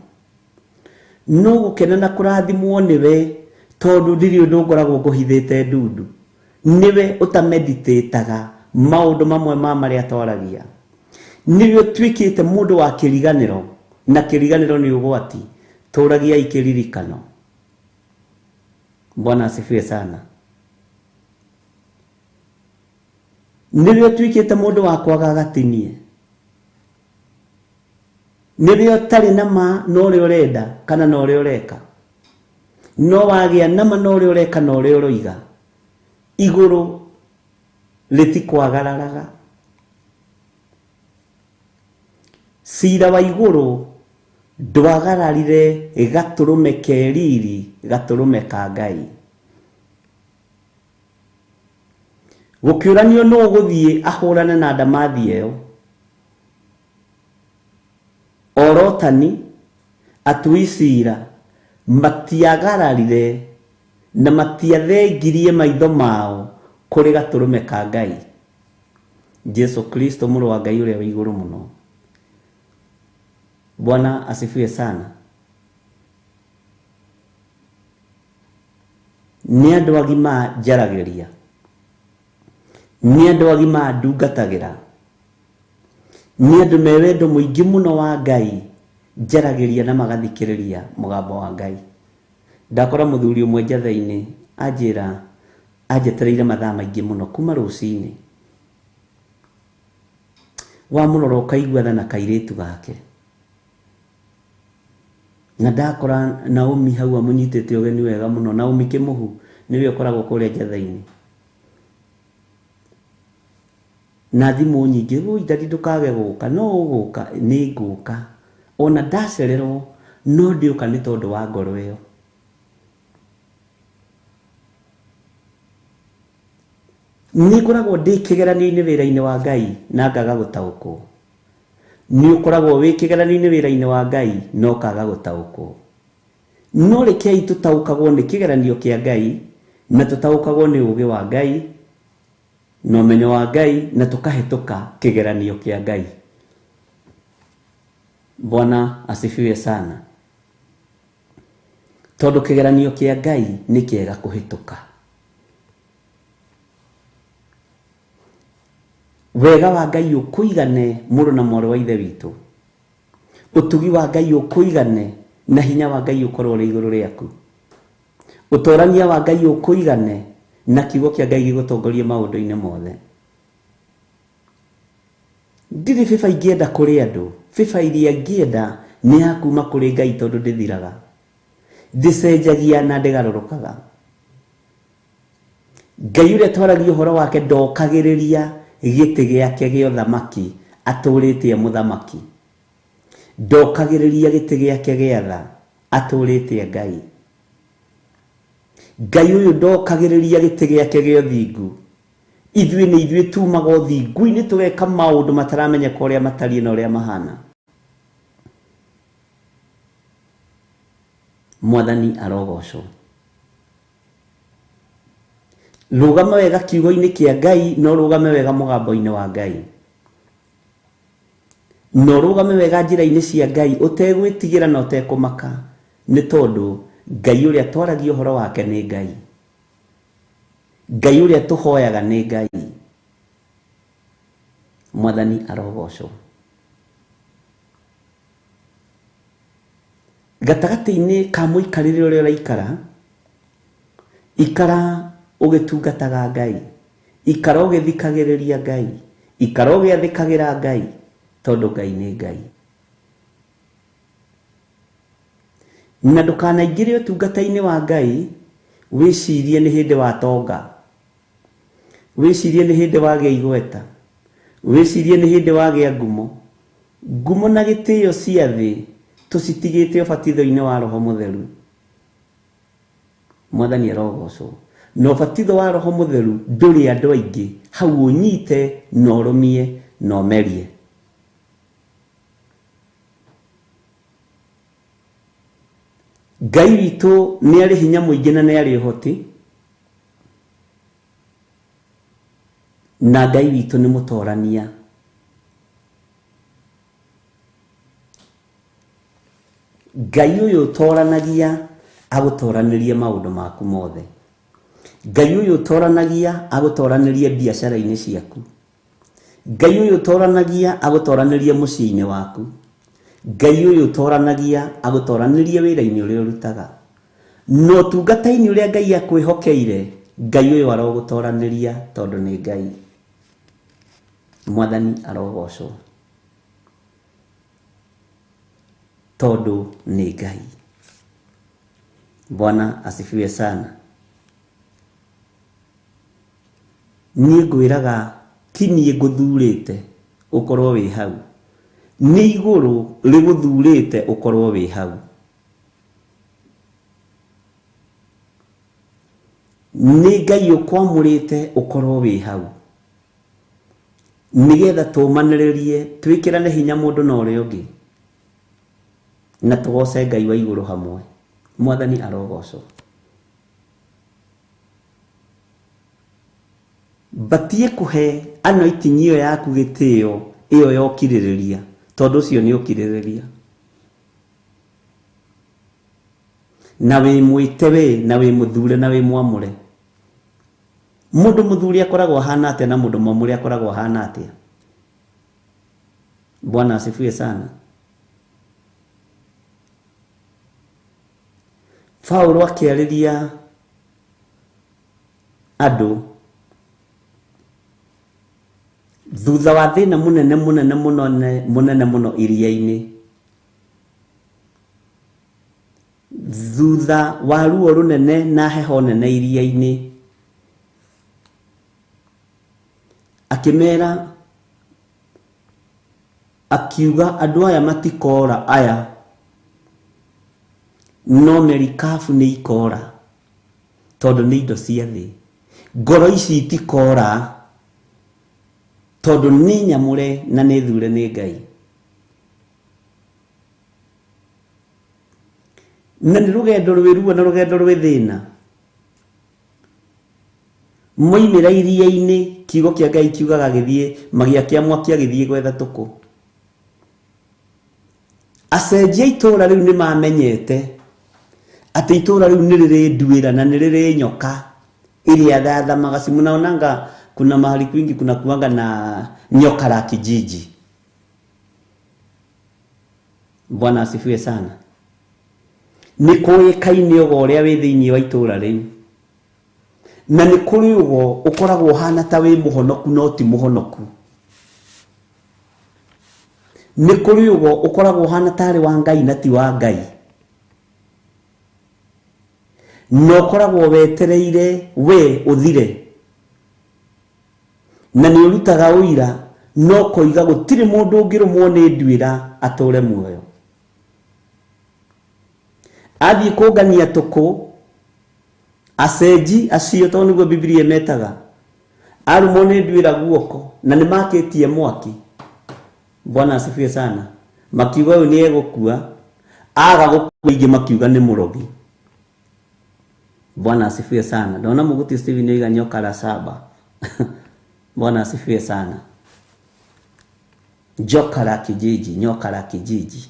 No gũkena na kũrathimwo nĩwe, tondũ ndirĩ ũndũ ngoragwo ngũhithĩte ndundu. Nĩwe ũtameditĩtaga maũndũ mamwe ma marĩa twaragia. Nĩwe ũtuĩkĩte mũndũ wa kĩriganĩro, na kĩriganĩro nĩ ũgwati. Tũragiai kĩririkano. Bwana asifiwe sana. Nĩwe ũtuĩkĩte mũndũ wa kwaga gatinie. Nĩwe ũtarĩ na ma na ũrĩa ũrenda kana na ũrĩa ũreka. No wagĩa na ma na ũrĩa ũreka na ũrĩa ũroiga. Igũrũ rĩtikwagararaga. Cira wa igũrũ ndwagararire gatũrũme ke riri, gatũrũme ka Ngai. Gũkĩũranio nũ ũgũthiĩ ahũrane na ndamathi ĩyo. Orotani, atui cira, matiagararire na matiathengirie maitho mao kũrĩ gatũrũme ka Ngai. Jesu Kristo mũrũ wa Ngai ũrĩa wĩ igũrũ mũno. Bwana asifiwe sana. Nĩ andũ agima njaragĩria, nĩ andũ agima ndungatagĩra, nĩ andũ me wendo mũingĩ mũno wa Ngai njaragĩria na magathikĩrĩria mũgambo wa Ngai. Ndakora mũthuri ũmwe njatha-inĩ anjĩra anjetereire mathaa maingĩ mũno kuma rũcinĩ. Wamũrora ũkaigua tha na kairĩtu gake. Na ndakora Naomi hau amũnyitĩte ũgeni wega mũno. Naomi Kĩmũhu nĩwe ũkoragwo kũrĩa njatha-inĩ. Na thimũ nyingĩ, "Woi daddy ndũkage gũka, no ũgũka." Nĩ ngũka. Ona ndacererwo no ndĩũka nĩ tondũ wa ngoro ĩyo. Nĩ ngoragwo ndĩ kĩgeranio-inĩ wĩra-inĩ wa Ngai na ngaga gũtaũkwo. Nĩ ũkoragwo wĩ kĩgeranio-inĩ wĩra-inĩ wa Ngai na ũkaga gũtaũkwo. No rekei tũtaũkagwo nĩ kĩgeranio kĩa Ngai na tũtaũkagwo nĩ ũũgĩ wa Ngai na ũmenyo wa Ngai na tũkahĩtũka kĩgeranio kĩa Ngai. Bwana asifiwe sana. Tondũ kĩgeranio kĩa Ngai nĩ kĩega kũhĩtũka. Wega wa Ngai ũkũigane mũrũ na mwarĩ wa ithe witũ. Ũtugi wa Ngai ũkũigane na hinya wa Ngai ũkorwo ũrĩ igũrũ rĩaku. Ũtorania wa Ngai ũkũigane na kiugo kĩa Ngai gĩgũtongorie maũndũ-inĩ mothe. Ndirĩ bĩba ingĩenda kũrĩ andũ, bĩba iria ngĩenda nĩ ya kuma kũrĩ Ngai tondũ ndĩthiraga. Ndĩcenjagia na ndĩgarũrũkaga. Ngai ũrĩa twaragia ũhoro wake ndokagĩrĩria gĩtĩ gĩake gĩa ũthamaki atũrĩte e mũthamaki. Ndokagĩrĩria gĩtĩ gĩake gĩa tha atũrĩte e Ngai. Ngai ũyũ ndokagĩrĩria gĩtĩ gĩake gĩa ũthingu. Ithuĩ nĩ ithuĩ tumaga ũthingu-inĩ tũgeka maũndũ mataramenyeka ũrĩa matariĩ na ũrĩa mahana. Mwathani arogocwo. Rũgama wega kiugo-inĩ kĩa Ngai na ũrũgame wega mũgambo-inĩ wa Ngai. Na ũrũgame wega njĩra-inĩ cia Ngai ũtegwĩtigĩra na ũtekũmaka, nĩ tondũ Ngai ũrĩa twaragia ũhoro wake nĩ Ngai. Ngai ũrĩa tũhoyaga nĩ Ngai. Mwathani arogocwo. Gatagatĩ-inĩ ka mũikarĩre ũrĩa ũraikara, ikara ũgĩtungataga Ngai, ikara ũgĩthikagĩrĩria Ngai, ikara ũgĩathĩkagĩra Ngai, tondũ Ngai nĩ Ngai. Na ndũkanaingĩre ũtungata-inĩ wa Ngai wĩcirie nĩ hĩndĩ watonga, wĩcirie nĩ hĩndĩ wagĩa igweta, wĩcirie nĩ hĩndĩ wagĩa ngumo. Ngumo na gĩtĩo cia thĩ tũcitigĩte ũbatitho-inĩ wa Roho Mũtheru. Mwathani arogocwo. Na ũbatitho wa Roho Mũtheru ndũrĩ andũ aingĩ, hau ũnyite na ũrũmie na ũmerie. Ngai witũ nĩ arĩ hinya mũingĩ na nĩ arĩ ũhoti, na Ngai witũ nĩ mũtorania. Ngai ũyũ ũtoranagia agũtoranĩrie maũndũ maku mothe. Ngai ũyũ ũtoranagia agũtoranĩrie biacara-inĩ ciaku. Ngai ũyũ ũtoranagia agũtoranĩrie mũciĩ-inĩ waku. Ngai ũyũ ũtoranagia agũtoranĩrie wĩra-inĩ ũrĩa ũrutaga. Na ũtungata-inĩ ũrĩa Ngai akwĩhokeire, Ngai ũyũ arogũtoranĩria tondũ nĩ Ngai. Mwathani arogocwo tondũ nĩ Ngai. Bwana asifiwe sana. Niĩ ngwĩraga ti niĩ ngũthurĩte ũkorwo wĩ hau, nĩ igũrũ rĩgũthurĩte ũkorwo wĩ hau. Nĩ Ngai ũkwamũrĩte ũkorwo wĩ hau, nĩgetha tũmanĩrĩrie, twĩkĩrane hinya mũndũ na ũrĩa ũngĩ, na tũgoce Ngai wa igũrũ hamwe. Mwathani arogocwo. Batie kũhe anointing ĩyo yaku gĩtĩo ĩyo ya ũkirĩrĩria, tondũ ũcio nĩ ũkirĩrĩria. Na wĩ mwĩte we, na wĩ mũthure, na wĩ mwamũre. Mũndũ mũthure akoragwo ahana atĩa na mũndũ mwamũre akoragwo ahana atĩa? Bwana asifiwe sana. Paulo akĩarĩria andũ thutha wa thĩna mũnene mũnene mũno mũnene mũno iria-inĩ, thutha wa ruo rũnene na heho nene iria-inĩ, akĩmera, akiuga andũ aya matikora aya, no merikabu nĩ ikora tondũ nĩ indo cia thĩ. Ngoro ici itikora tondũ nĩ nyamũre na nĩ thure nĩ Ngai. Na nĩ rũgendo rwĩ ruo na rũgendo rwĩ thĩna. Moimĩra iria-inĩ, kiugo kĩa Ngai kiugaga gĩthiĩ, magĩakia mwaki agĩthiĩ gwetha tũkũ. Acenjia itũra rĩu nĩ mamenyete atĩ itũra rĩu nĩ rĩrĩ nduĩra na nĩ rĩrĩ nyoka ĩrĩa thathamaga. Si mnaonanga kuna mahali kwingi kuna kuanga na nyoka la kijiji. Bwana asifiwe sana. Nĩ kũĩkaine ũgo ũrĩa wĩ thĩinĩ wa itũra rĩu, na nĩ kũrĩ ũgo ũkoragwo ũhana ta wĩ mũhonoku no ti mũhonoku. Nĩ kũrĩ ũgo ũkoragwo ũhana tarĩ wa Ngai na ti wa Ngai, na ũkoragwo wetereire we ũthire, na nĩ ũrutaga ũira no koiga gũtirĩ mũndũ ũngĩrũmwo nĩ nduĩra atũre muoyo. Athiĩ kũngania tũkũ, acenji acio tondũ nĩguo Bibilia ĩmetaga, arũmwo nĩ nduĩra guoko na nĩ makĩtie mwaki. Bwana asifiwe sana. Makiuga ũyũ nĩ egũkua, aga gũkua ingĩ makiuga nĩ mũrogi. Bwana asifiwe sana. Ndona Mũguti Stephen oiga nyoka la saba. Bwana asifiwe sana. Joka la kijiji, nyoka la kijiji.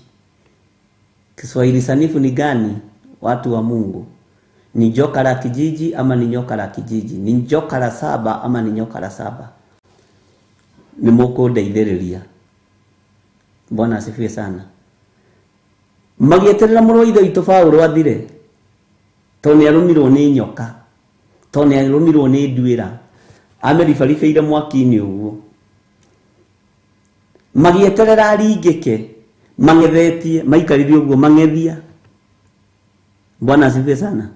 Kiswahili sanifu ni gani, watu wa Mungu? Ni joka la kijiji ama ni nyoka la kijiji? Ni joka la saba ama ni nyoka la saba? Ni mũkũndeithĩrĩria. Bwana asifiwe sana. Magĩeterera mũrũ wa ithe witũ Paũlũ athire, tondũ nĩ arũmirwo nĩ nyoka, tondũ nĩ arũmirwo nĩ nduĩra, amĩribaribĩire mwaki-inĩ ũguo. Magĩeterera aringĩke, mang'ethetie, maikarire ũguo mang'ethia. Bwana asifiwe sana.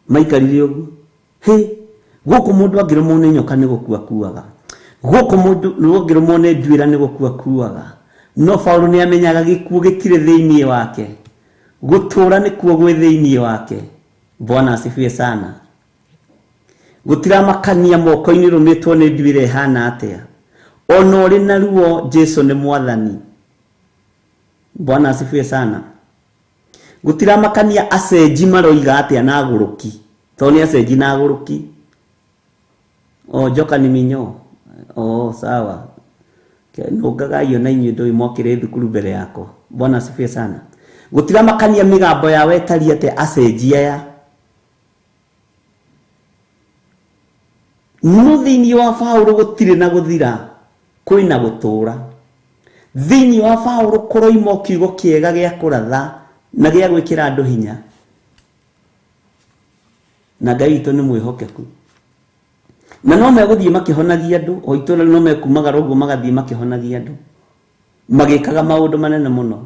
Maikarire ũguo. Hĩ, gũkũ mũndũ angĩrũmwo nĩ nyoka nĩ gũkua kuaga. Gũkũ mũndũ angĩrũmwo nĩ nduĩra nĩ gũkua kuaga. No Paũlũ nĩ amenyaga gĩkuũ gĩtirĩ thĩinĩ wake. Gũtũũra nĩkuo gwĩ thĩinĩ wake. Bwana asifiwe sana. Gũtiramakania moko-inĩ rũmĩtwo nĩ nduĩra ĩhana atĩa. Ona ũrĩ na ruo Jesu nĩ mwathani. Bwana asifiwe sana. Gũtiramakania acenji maroiga atĩa na agũrũki. Tondũ nĩ acenji na agũrũki. O njoka nĩ minyoo. O sawa. Nũngagaio na inyuĩ ndũĩ mwokĩre thukuru mbere yakwa. Bwana asifiwe sana. Gũtiramakania mĩgambo yao ĩtariĩ atĩa acenji aya. No thĩinĩ wa Paũlũ gũtirĩ na gũthira, kwĩna gũtũũra. Thĩinĩ wa Paũlũ kũroima kiugo kĩega gĩa kũratha na gĩa gwĩkĩra andũ hinya. Na Ngai witũ nĩ mwĩhokeku. Na no megũthiĩ makĩhonagia andũ, o itũũra no mekumagara ũguo magathiĩ makĩhonagia andũ. Magĩkaga maũndũ manene mũno.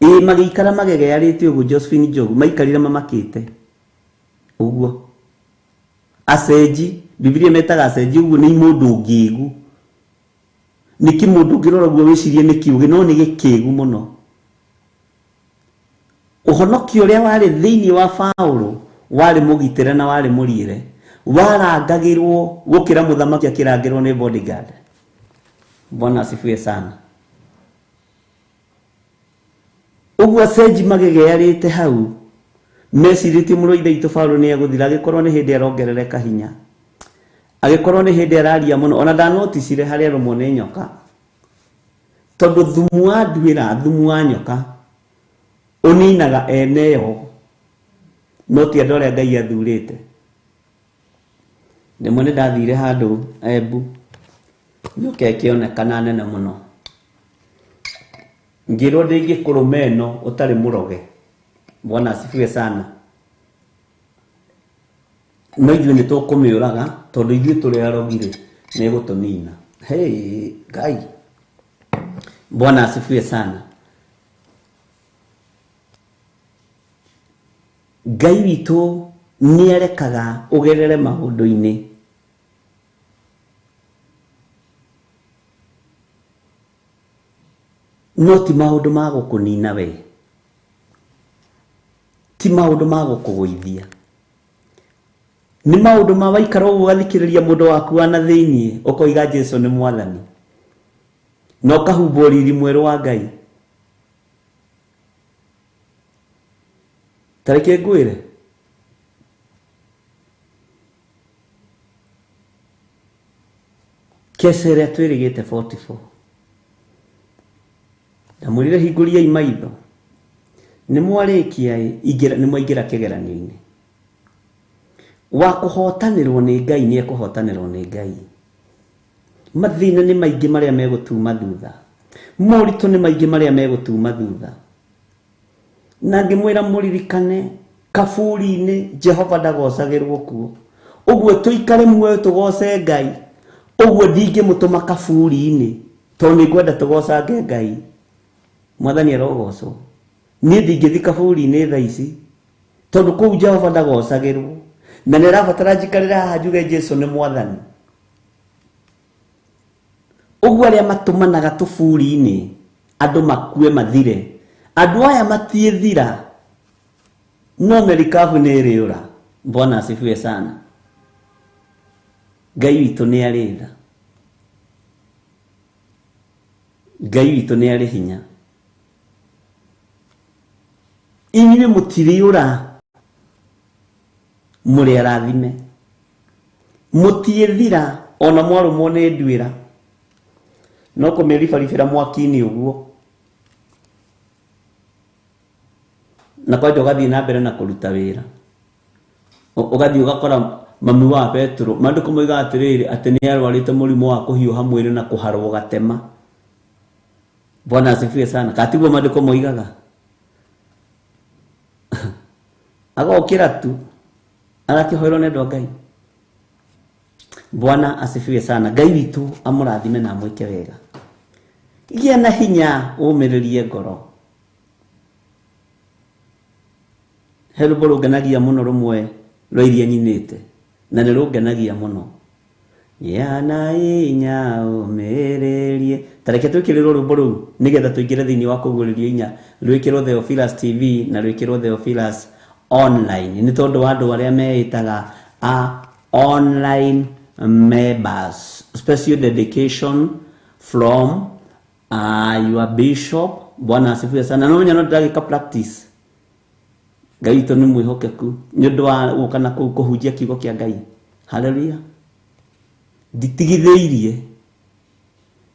Ĩĩ magĩikara magegearĩte ũguo Josephine Njogu maikarire mamakĩte. Ũguo. Acenji, Biblia metaga acenji ũguo nĩ mũndũ ũngĩgu. Nĩ kĩmũndũ ũngĩrora ũguo wĩcirie nĩ kĩũgĩ no nĩ gĩkĩgu mũno. Ũhonokio ũrĩa warĩ thĩinĩ wa Paũlũ warĩ mũgitĩre na warĩ mũriĩre. Warangagĩrwo gũkĩra mũthamaki akĩrangĩrwo nĩ bodyguard. Bwana asifiwe sana. Ũguo acenji magegearĩte hau mecirĩtie mũrũ wa ithe witũ Paũlũ nĩ egũthira agĩkorwo nĩ hĩndĩ arongerereka hinya. Agĩkorwo nĩ hĩndĩ araria mũno ona ndanoticire harĩa arũmwo nĩ nyoka. Tondũ thumu wa nduĩra, thumu wa nyoka ũninaga eneyo no ti andũ arĩa Ngai athurĩte. Rĩmwe nĩ ndathire handũ Embu nyoka ĩkĩonekana nene mũno. Ngĩrwo ndĩngĩkũrũma ĩno ũtarĩ mũroge. Bwana asifiwe sana. No ithuĩ nĩ tũkũmĩũraga tondũ ithuĩ tũrĩ arogi rĩ nĩ ĩgũtũnina. Hey, Ngai. Bwana asifiwe sana. Ngai witũ nĩ arekaga ũgerere maũndũ-inĩ. No ti maũndũ ma gũkũnina we. Ti maũndũ ma gũkũgũithia. Nĩ maũndũ ma waikara ũguo ũgathikĩrĩria mũndũ waku wa na thĩinĩ ũkoiga Jesu nĩ mwathani. Na ũkahumbwo riri mwerũ wa Ngai. Ta reke ngwĩre. Kesa ĩrĩa twĩrĩgĩte 44. Ndamwĩrire hingũriai maitho. Nĩ mwarĩkia ĩ, nĩ mwaingĩra kĩgeranio-inĩ. Wa kũhotanĩrwo nĩ Ngai nĩ ekũhotanĩrwo nĩ Ngai. Mathĩna nĩ maingĩ marĩa megũtuma thutha. Moritũ nĩ maingĩ marĩa megũtuma thutha. Na ngĩmwĩra mũririkane kaburi-inĩ Jehova ndagocagĩrwo kuo. Ũguo tũikare muoyo tũgoce Ngai. Ũguo ndingĩmũtũma kaburi-inĩ tondũ nĩ ngwenda tũgocange Ngai. Mwathani arogocwo. Niĩ ndingĩthiĩ kaburi-inĩ thaa ici tondũ kũu Jehova ndagocagĩrwo. Na nĩ arabatara njikarĩre haha njuge Jesu nĩ mwathani. Ũguo arĩa matũmanaga tũburi-inĩ andũ makue mathire. Andũ aya matiĩthira no merikabu nĩ ĩrĩũra. Bwana asifiwe sana. Ngai witũ nĩ arĩ tha. Ngai witũ nĩ arĩ hinya. Inyuĩ mũtirĩũra mũrĩ arathime. Mũtiĩthira ona mwarũmwo nĩ nduĩra. No kũmĩribaribĩra mwaki-inĩ ũguo. Na kwanja ũgathiĩ na mbere na kũruta wĩra. Ũgathiĩ ũgakora mami wa Petro, maandĩko moigaga atĩrĩrĩ atĩ nĩ arwarĩte mũrimũ wa kũhiũha mwĩrĩ na kũharwo gatema. Bwana asifiwe sana. Katiguo maandĩko moigaga. Agokĩra tu arakĩhoerwo nĩ andũ a Ngai. Bwana asifiwe sana. Ngai witũ amũrathime na amwĩke wega. Gĩa na hinya ũmĩrĩrie ngoro. He rwĩmbo rũngenagia mũno rũmwe rwa iria nyinĩte, na nĩ rũngenagia mũno. Gĩa na hinya ũmĩrĩrie. Ta reke twĩkĩrĩrwo rwĩmbo rũu nĩgetha tũingĩre thĩinĩ wa kũguũrĩrio inya, rwĩkĩrwo Theophilus TV na rwĩkĩrwo Theophilus online, nĩ tondũ wa andũ arĩa meĩtaga a online members. Special dedication from your bishop. Bwana asifiwe sana. No menya no ndagĩka practice. Ngai witũ nĩ mwĩhokeku nĩ ũndũ wa gũka na kũu kũhunjia kiugo kĩa Ngai. Haleluya. Nditigithĩirie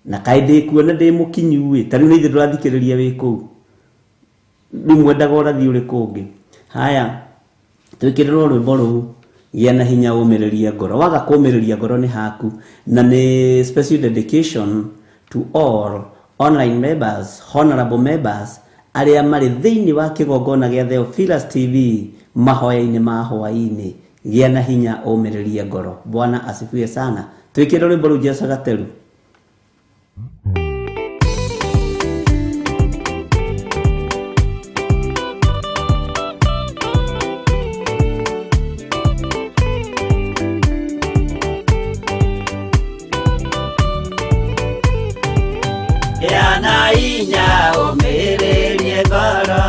na kaĩ ndĩkuo na ndĩ mũkinyu ĩ, ta rĩu nĩ ithuĩ ndũrathikĩrĩria wĩ kũu, rĩu mwendaga ũrathi ũrĩkũ ũngĩ? Haya, twĩkĩrĩrwo rwĩmbo rũu, gĩa na hinya ũmĩrĩrie ngoro. Waga kũmĩrĩria ngoro nĩ haku, na nĩ special dedication to all online members, honorable members arĩa marĩ thĩinĩ wa kĩgongona gĩa Theophilus TV mahoya-inĩ ma hwaĩ-inĩ. Gĩa na hinya ũmĩrĩrie ngoro. Bwana asifiwe sana. Twĩkĩre rwĩmbo rũu Jesũ Gateru. Gĩa na hinya ũmĩrĩrie ngoro,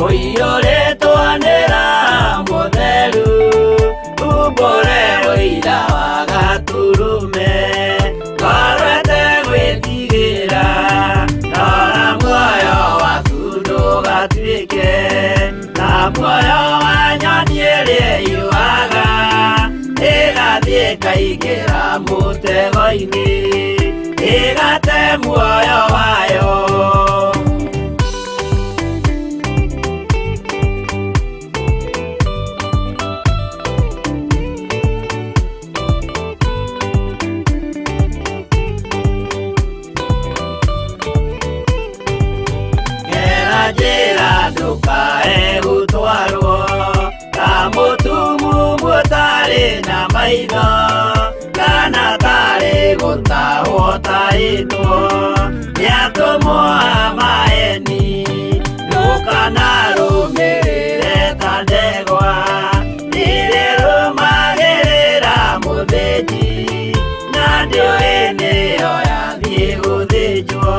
ũiyũrĩtwo nĩ Roho Mũtheru, umbũre ũira wa Gatũrũme, ngoro ĩtegwĩtigĩra, rora muoyo waku ndũgatuĩke ta muoyo wa nyoni ĩrĩa ĩũaga, ĩgathiĩ ĩkaingĩra mũtego-inĩ, ĩgate muoyo wayo. Gera njĩra ndũkae gũtwarwo ta mũtumumu ũtarĩ na maitho, kana tarĩ gũtahwo tahĩtwo nĩ atũmwo a maeni. Ndũkanarũmĩrĩre ta ndegwa irĩrũmagĩrĩra mũthĩnji, na ndĩũĩ nĩyo yathiĩ gũthĩnjwo,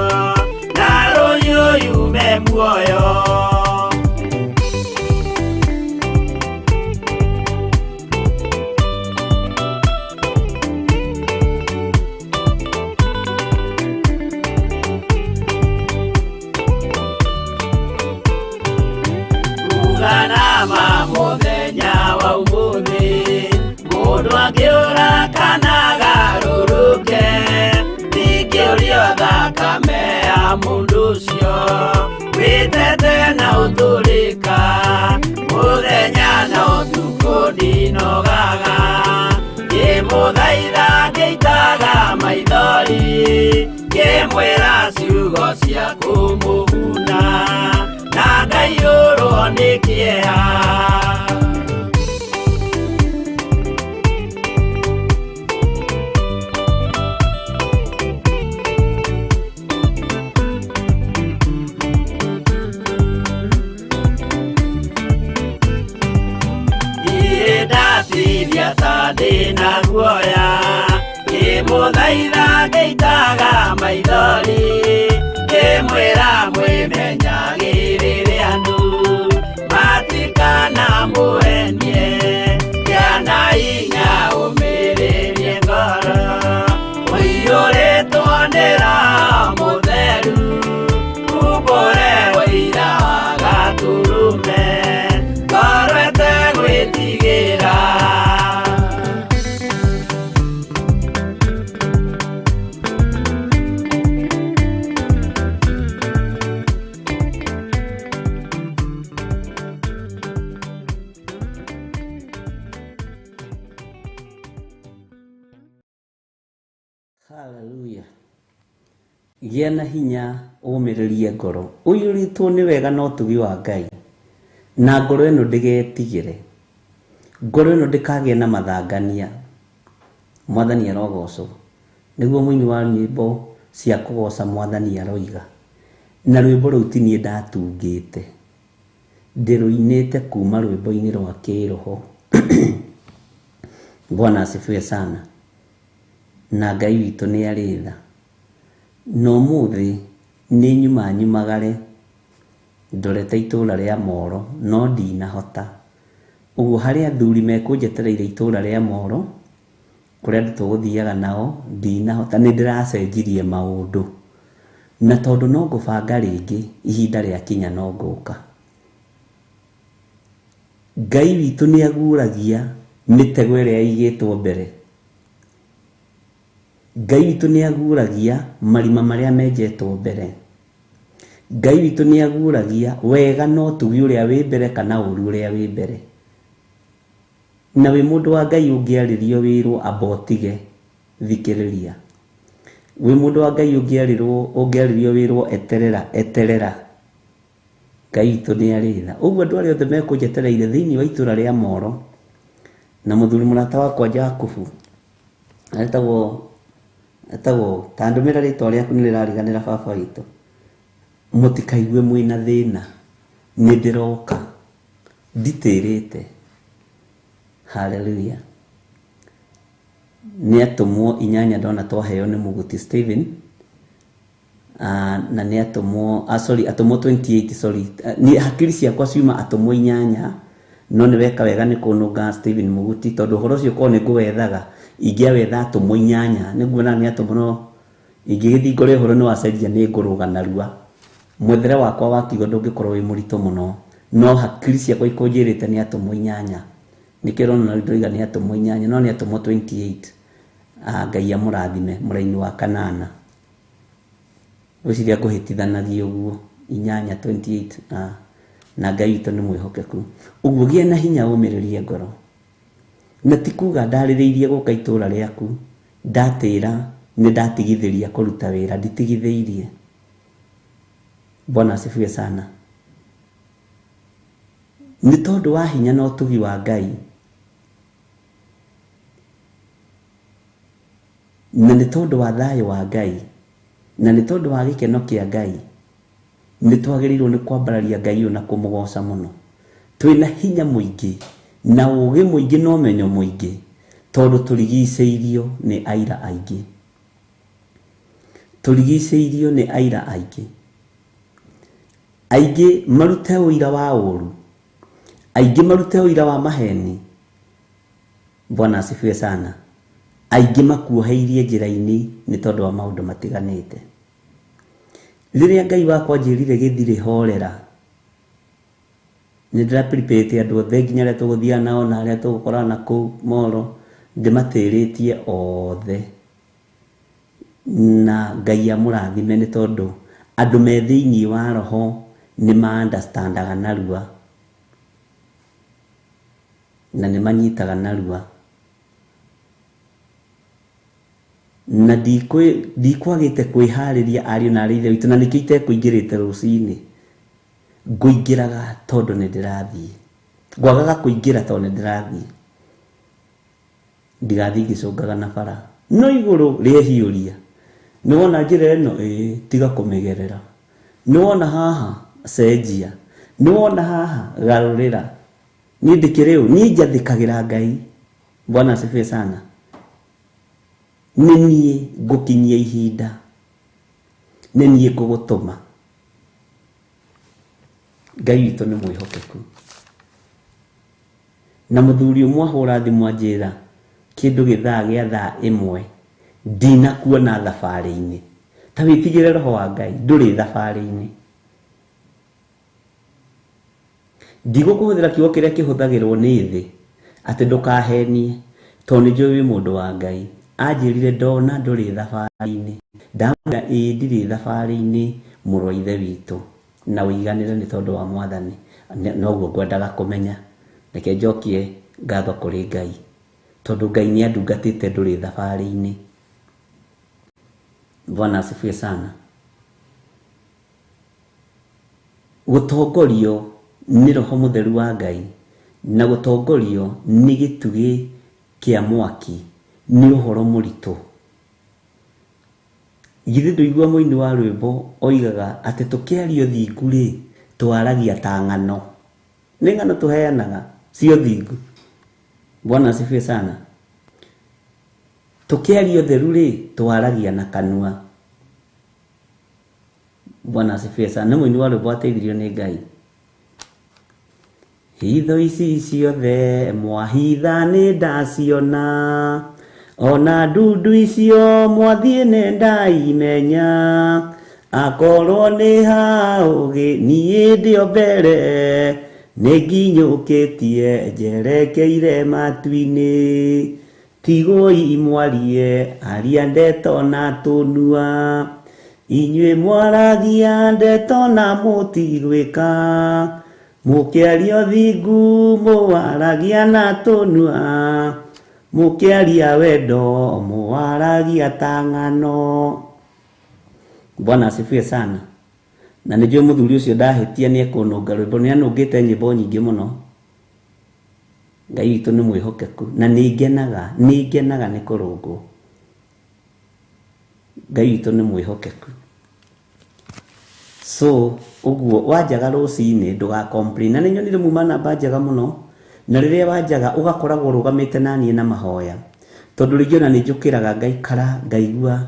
na rũhiũ yume muoyo. Uganama mũthenya wa ũmũthĩ, mũndũ angĩũra kana agarũrũke, ndingĩũrio thakame ya mũndũ ũcio, wĩtete na ũtũrĩka, mũthenya na ũtukũ ndinogaga, ngĩmũthaitha ngĩitaga maithori, ngĩmwĩra ciugo cia kũmũguna, na ngaiyũrwo nĩ kĩeha. Niĩ ndatithia ta ndĩna guoya, ngĩmũthaitha ngĩitaga maithori, ngĩmwĩra mwĩmenyagĩrĩre andũ matikanamũhenie. Gĩa na hinya ũmĩrĩrie ngoro, ũiyũrĩtwo nĩ Roho Mũtheru, umbũre ũira wa Gatũrũme, ngoro ĩtegwĩtigĩra. Haleluya. Gĩa na hinya ũmĩrĩrie ngoro, ũiyũrĩtwo nĩ wega na ũtugi wa Ngai, na ngoro ĩno ndĩgetigĩre, ngoro ĩno ndĩkagĩe na mathangania. Mwathani arogocwo. Nĩguo mũini wa nyĩmbo cia kũgoca Mwathani aroiga. Na rwĩmbo rũu ti niĩ ndatungĩte, Ndĩrũinĩte kuma rwĩmbo-inĩ rwa kĩroho. Bwana asifiwe sana. Na Ngai witũ nĩ arĩ tha. Na ũmũthĩ nĩ nyuma nyumagare ndorete itũra rĩa Moro no ndinahota. Ũguo harĩ athuri mekũnjetereire itũra rĩa Moro kũrĩa andũ tũgũthiaga nao ndinahota, nĩ ndĩracenjirie maũndũ. Na tondũ no ngũbanga rĩngĩ ihinda rĩakinya no ngũka. Ngai witũ nĩ aguũragia mĩtego ĩrĩa ĩigĩtwo mbere. Ngai witũ nĩ aguũragia marima marĩa menjetwo mbere. Ngai witũ nĩ aguũragia wega na ũtugi ũrĩa wĩ mbere kana ũru ũrĩa wĩ mbere. Na wĩ mũndũ wa Ngai ũngĩarĩrio wĩrwo amba ũtige, thikĩrĩria. Wĩ mũndũ wa Ngai ũngĩarĩrio wĩrwo eterera, eterera. Ngai witũ nĩ arĩ tha. Ũguo andũ arĩa othe mekũnjetereire thĩinĩ wa itũra rĩa Moro na mũthuri mũrata wakwa Jakubu etagwo ta ndũmĩra rĩtwa rĩaku nĩ rĩrariganĩra baba witũ. Mũtikaigue mwĩna thĩna, nĩ ndĩroka, nditĩrĩte. Hallelujah. Nĩ atũmwo 8 ndona twaheo nĩ Mũguti Stephen, na nĩ atũmwo, sorry, atũmwo 28, sorry. Nĩ hakiri ciakwa ciuma atũmwo 8, no nĩ weka wega nĩ kũnũnga Stephen Mũguti tondũ ũhoro ũcio korwo nĩ ngũwethaga ingĩawetha atũmwo 8, nĩguona nĩ atũmwo no ingĩgĩthiĩ ngore ũhoro nĩ wacenjia nĩ ngũrũga narua. Mwethere wakwa wa kiugo ndũngĩkorwo wĩ mũritũ mũno, no hakiri ciakwa ikũnjĩrĩte nĩ atũmwo 8. Nĩkĩo ũrona ndoiga nĩ atũmwo 8, no nĩ atũmwo 28. Ngai amũrathime mũraini wa kanana. Ngwĩciria ngũhĩtithanagia ũguo 8 28, na Ngai witũ nĩ mwĩhokeku. Ũguo gĩa na hinya ũmĩrĩrie ngoro. Na ti kuga ndarĩrĩirie gũka itũra rĩaku, ndatĩra nĩ ndatigithĩria kũruta wĩra, nditigithĩirie. Bwana asifiwe sana. Nĩ tondũ wa hinya na ũtugi wa Ngai, na nĩ tondũ wa thayũ wa Ngai, na nĩ tondũ wa gĩkeno kĩa Ngai, nĩ twagĩrĩirwo nĩ kwambararia Ngai ũyũ na kũmũgoca mũno. Twĩna hinya mũingĩ na ũũgĩ mũingĩ na ũmenyo mũingĩ tondũ tũrigicĩirio nĩ aira aingĩ. Tũrigicĩirio nĩ aira aingĩ. Aingĩ marute ũira wa ũũru, aingĩ marute ũira wa maheni. Bwana asifiwe sana. Aingĩ makuoheirie njĩra-inĩ nĩ tondũ wa maũndũ matiganĩte. Rĩrĩa Ngai wakwa anjĩrire gĩthirĩ horera, nĩ ndĩraprepare andũ othe nginya arĩa tũgũthiaga nao na arĩa tũgũkorana kũu Moro, ndĩmatĩrĩtie othe. Na Ngai amũrathime nĩ tondũ andũ me thĩinĩ wa roho nĩ ma-understandaga narua na nĩ manyitaga narua. Na ndikwagĩte kwĩharĩria ariũ na aarĩ a Ithe witũ, na nĩkĩo itekũingĩrĩte rũcinĩ. Ngũingĩraga tondũ nĩ ndĩrathiĩ, ngwagaga kũingĩra tondũ nĩ ndĩrathiĩ, ndigathiĩ ngĩcũngaga na bara. No igũrũ rĩehiũria, nĩ wona njĩra ĩno, ĩĩ, tiga kũmĩgerera. Nĩ wona haha, cenjia. Nĩ wona haha, garũrĩra. Niĩ ndĩkĩrĩ ũ? Niĩ njathĩkagĩra Ngai. Bwana asifiwe sana. Nĩ niĩ ngũkinyia ihinda, nĩ niĩ ngũgũtũma. Ngai witũ nĩ mwĩhokeku. Na mũthuri ũmwe ahũra thimũ anjĩra kĩndũ gĩthaa gĩa thaa 1 ndinakuona thabarĩ-inĩ. Ta wĩtigĩre roho wa Ngai, ndũrĩ thabarĩ-inĩ. Ndigũkũhũthĩra kiugo kĩrĩa kĩhũthagĩrwo nĩ thĩ atĩ ndũkahenie, tondũ nĩ njũĩ wĩ mũndũ wa Ngai. Anjĩrire ndona ndũrĩ thabarĩ-inĩ. Ndamwĩra ĩĩ ndirĩ thabarĩ-inĩ mũrũ wa Ithe witũ, na ũiganĩre nĩ tondũ wa Mwathani. Noguo ngwendaga kũmenya. Reke njokie ngatho kũrĩ Ngai, tondũ Ngai nĩ andungatĩte ndũrĩ thabarĩ-inĩ. Bwana asifiwe sana. Gũtongorio nĩ roho mũtheru wa Ngai na gũtongorio nĩ gĩtugĩ kĩa mwaki nĩ ũhoro mũritũ. Githĩ ndũigua mũini wa rwĩmbo oigaga atĩ tũkĩaria ũthingu rĩ, twaragia ta ng'ano. Nĩ ng'ano tũheanaga cia ũthingu. Bwana asifiwe sana. Tũkĩaria ũtheru rĩ, twaragia na kanua. Bwana asifiwe sana. Nĩ mũini wa rwĩmbo ateithirio nĩ Ngai. Hitho ici ciothe mwahitha nĩ ndaciona, ona ndundu icio mwathiĩ nĩ ndaimenya, akorwo nĩ ha ũgĩ niĩ ndĩ o mbere, nĩ nginyũkĩtie njerekeire matu-inĩ. Tigoi mwarie aria ndeto na tũnua, inyuĩ mwaragia ndeto na mũtigwĩka, mũkĩaria ũthingu mũwaragia na tũnua, mũkĩaria wendo mũwaragia ta ng'ano. Bwana asifiwe sana. Na nĩnjũĩ mũthuri ũcio ndahĩtia nĩ ekũnũnga rwĩmbo, nĩ anũngĩte nyĩmbo nyingĩ mũno. Ngai witũ nĩ mwĩhokeku na nĩ ngenaga nĩ kũrũngwo. Ngai witũ nĩ mwĩhokeku. So ũguo wanjaga rũcinĩ ndũga complain. Na nĩ nyonire muma namba njega mũno, na rĩrĩa wanjaga ũgakoragwo ũrũgamĩte na niĩ na mahoya, tondũ rĩngĩ ona nĩ njũkĩraga ngaikara ngaigua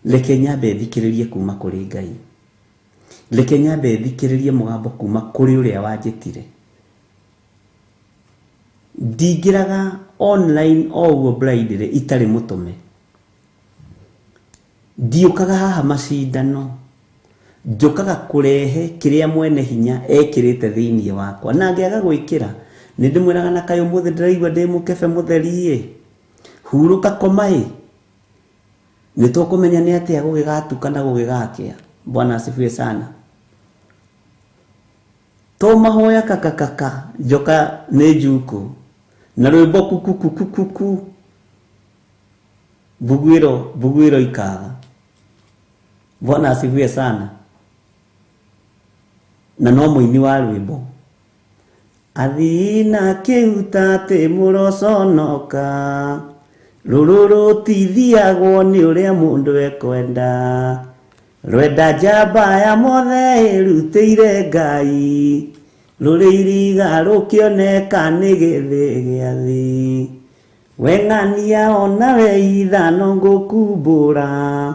reke nyambe thikĩrĩrie kuma kũrĩ Ngai, reke nyambe thikĩrĩrie mũgambo kuma kũrĩ ũrĩa wanjĩtire. Ndingĩraga online o ũguo blindly itarĩ mũtũme. Ndiũkaga haha macindano, njũkaga kũrehe kĩrĩa mwene hinya ekĩrĩte thĩinĩ wakwa, na ngĩaga gwĩkĩra nĩ ndĩmwĩraga na kaĩ ũmũthĩ ndĩraigua ndĩ mũkebe mũtheri ĩ, hurũka koma ĩ, nĩ tũkũmenya nĩ atĩa gũgĩgatuka na gũgĩgakĩa. Bwana asifiwe sana. To mahoya kakakaka njoka nĩ njuku na rwĩmbo kukukukukuku mbuguĩro mbuguĩro ikaga. Bwana asifiwe sana. Na no mũini wa rwĩmbo athii na kĩhuta atĩ mũroconoka, rũrũ rũtithiagwo nĩ ũrĩa mũndũ ekwenda, rwenda njamba ya mothe ĩrutĩire Ngai, rũrĩ iriga rũkĩoneka nĩ gĩthĩ gĩa thĩ. Weng'ania ona we ithano ngũkumbũra,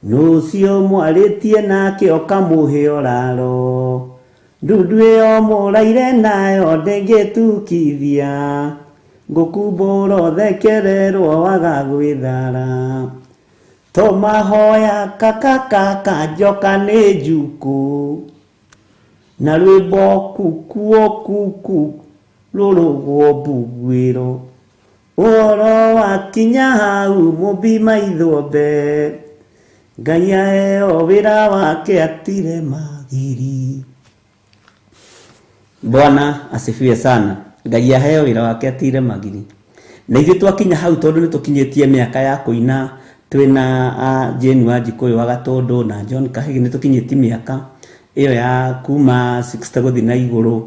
nũcio mwarĩtie nake ũkamũhe ũraro, ndundu ĩyo mũraire nayo ndĩngĩtukithia, ngũkumbũra ũthekererwo waga gwĩthara. To mahoya kakakaka njoka nĩ njukũ, na rwĩmbo kukuo kuku rũrũgwo mbuguĩro, ũhoro wakinya hau mũmbi maithombe, Ngai aheo wĩra wake atire magiri. Bwana asifiwe sana. Ngai aheo wĩra wake atire magiri. Na ithuĩ twakinya hau tondũ nĩ tũkinyĩtie mĩaka ya kũina, twĩna Jane Wanjikũ wa Gatũndũ na John Kahigi, nĩ tũkinyĩtie mĩaka ĩyo ya kuma 60 gũthiĩ na igũrũ,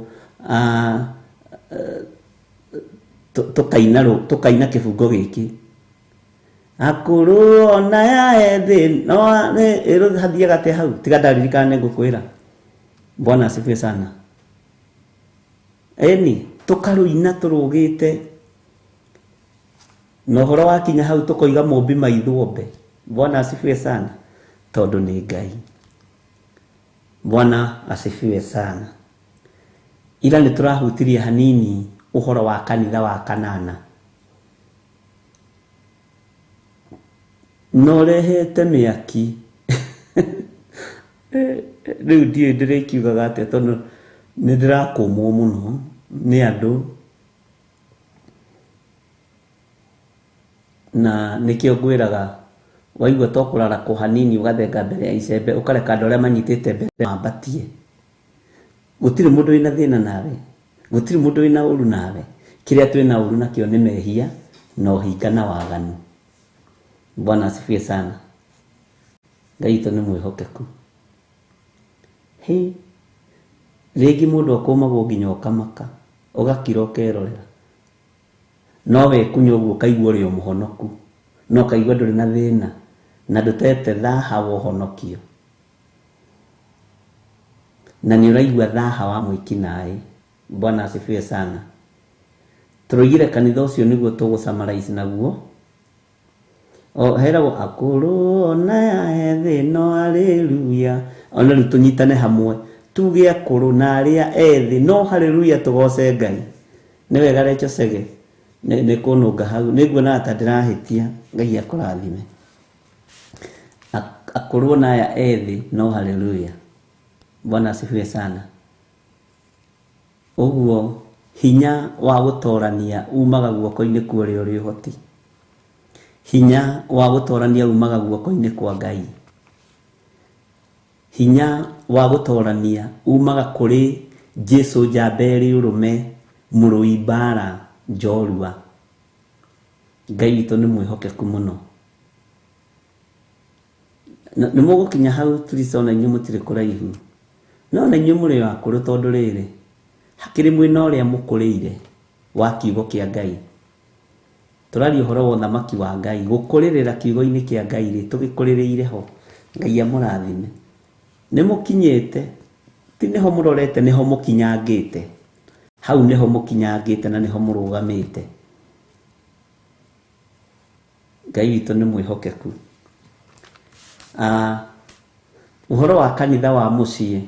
tũkaina kĩbungo gĩkĩ. Akũrũ ona ya ethĩ no ĩrũthiaga atĩa hau, tiga ndaririkana nĩ ngũkwĩra. Bwana asifiwe sana. Eni tũkarũina tũrũgĩte, na ũhoro wakinya hau tũkoiga mũmbi maithombe. Bwana asifiwe sana, tondũ nĩ Ngai. Bwana asifiwe sana. Ira nĩ tũrahutirie hanini ũhoro wa kanitha wa kanana, na ũrehete mĩaki. Rĩu ndiũĩ ndĩrĩkiugaga atĩa tondũ nĩ ndĩrakũmwo mũno nĩ andũ, na nĩkĩo ngwĩraga waigua to kũrara kũ hanini ũgathenga mbere ya icembe, ũkareka andũ arĩa manyitĩte mbere mambatie. Gũtirĩ mũndũ wĩna thĩna nawe, gũtirĩ mũndũ wĩna ũru nawe. Kĩrĩa twĩna ũru nakĩo nĩ mehia na ũhinga na waganu. Bwana asifiwe sana. Ngai witũ nĩ mwĩhokeku. Hĩ, rĩngĩ mũndũ akũmagwo nginya ũkamaka, ũgakira ũkerorera. No wekunya ũguo ũkaigua ũrĩ o mũhonoku, no ũkaigua ndũrĩ na thĩna, na ndũtete thaha wa ũhonokio, na nĩ ũraigua thaha wa mwĩkinaĩ. Bwana asifiwe sana. Tũroigire kanitha ũcio nĩguo tũgũ summarize naguo. O heragwo akũrũ ona ethĩ no haleluya. Ona rĩu tũnyitane hamwe tuge akũrũ na arĩa ethĩ no haleluya tũgoce Ngai. Nĩ wega Recho Chege nĩ kũnũnga hau, nĩ nguonaga ta ndĩrahĩtia. Ngai akũrathime. Akũrũ na aya ethĩ no haleluya. Bwana asifiwe sana. Ũguo hinya wa gũtorania umaga guoko-inĩ kwa ũrĩa ũrĩ ũhoti. Hinya wa gũtorania umaga guoko-inĩ kwa Ngai. Hinya wa gũtorania umaga kũrĩ Jesu njamba ĩrĩ ũrũme, mũrũi mbara njorua. Ngai witũ nĩ mwĩhokeku mũno. Nĩ mũgũkinya hau Tulisa, ona inyuĩ mũtirĩ kũraihu, no na inyuĩ mũrĩ akũrũ tondũ rĩrĩ hakĩrĩ mwĩna ũrĩa mũkũrĩire wa kiugo kĩa Ngai. Tũraria ũhoro wa ũthamaki wa Ngai, gũkũrĩrĩra kiugo-inĩ kĩa Ngai rĩ, tũgĩkũrĩrĩire ho. Ngai amũrathime. Nĩ mũkinyĩte, ti nĩho mũrorete, nĩho mũkinyangĩte. Hau nĩho mũkinyangĩte na nĩho mũrũgamĩte. Ngai witũ nĩ mwĩhokeku. Ũhoro wa kanitha wa mũciĩ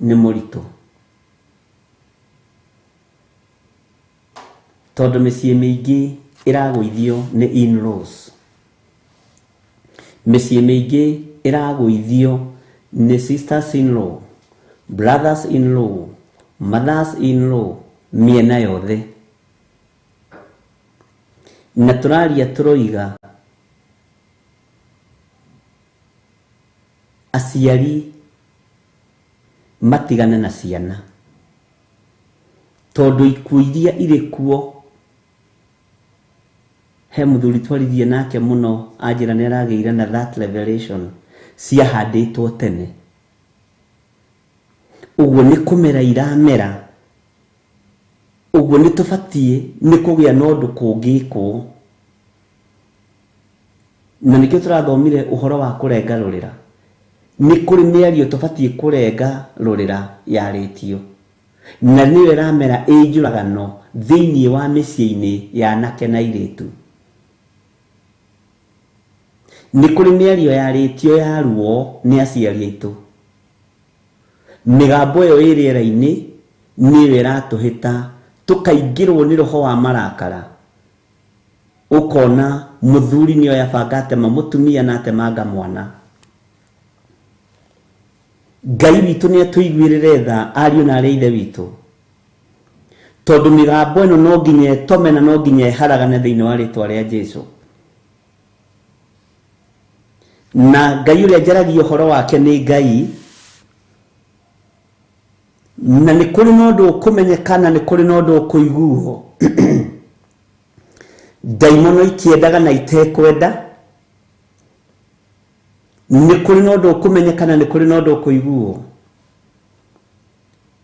nĩ mũritũ, tondũ mĩciĩ mĩingĩ ĩragũithio nĩ in-laws. Mĩciĩ mĩingĩ ĩragũithio nĩ sisters in law, brothers in law, mothers in law, mĩena yothe. Na tũraria tũroiga aciari matigane na ciana, tondũ ikuũ iria irĩ kuo. He mũthuri twaririe nake mũno anjĩra nĩ aragĩire na that revelation ciahandĩtwo tene. Ũguo nĩ kũmera iramera. Ũguo nĩ tũbatiĩ nĩ kũgĩa na ũndũ kũngĩkwo. Na nĩkĩo tũrathomire ũhoro wa kũrenga rũrĩra. Nĩ kũrĩ mĩario tũbatiĩ kũrenga rũrĩra yarĩtio, na nĩyo ĩramera ĩ njũragano thĩinĩ wa mĩciĩ-inĩ ya anake na airĩtu. Nĩ kũrĩ mĩario yarĩtio ya ruo nĩ aciari aitũ. Mĩgambo ĩyo ĩ rĩera-inĩ nĩyo ĩratũhĩta tũkaingĩrwo nĩ roho wa marakara. Ũkona mũthuri nĩoya banga atema mũtumia na atemanga mwana. Ngai witũ nĩ atũiguĩrĩre tha ariũ na arĩa ithe witũ, tondũ mĩgambo ĩno no nginya ĩtome na no nginya ĩharagane thĩinĩ wa rĩtwa rĩa Jesu. Na Ngai ũrĩa njaragia ũhoro wake nĩ Ngai, na nĩ kũrĩ na ũndũ ũkũmenyeka na nĩ kũrĩ na ũndũ ũkũiguo. Ndaimono ikĩendaga na itekwenda, nĩ kũrĩ na ũndũ ũkũmenyeka na nĩ kũrĩ na ũndũ ũkũiguo.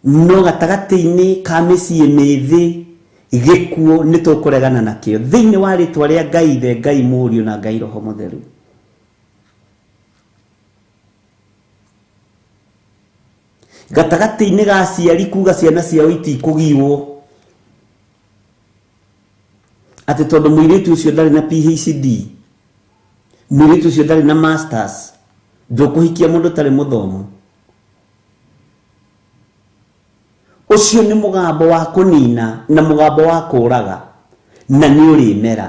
No gatagatĩ-inĩ ka mĩciĩ mĩthĩ gĩkuũ nĩ tũkũregana nakĩo thĩinĩ wa rĩtwa rĩa Ngai Ithe, Ngai Mũriũ na Ngai Roho Mũtheru. Gatagatĩ-inĩ ga aciari kuga ciana ciao itikũgiwo atĩ tondũ mũirĩtu ũcio ndarĩ na PhD, mũirĩtu ũcio ndarĩ na masters, ndũkũhikia mũndũ ũtarĩ mũthomu. Ũcio nĩ mũgambo wa kũnina na mũgambo wa kũraga, na nĩ ũrĩmera.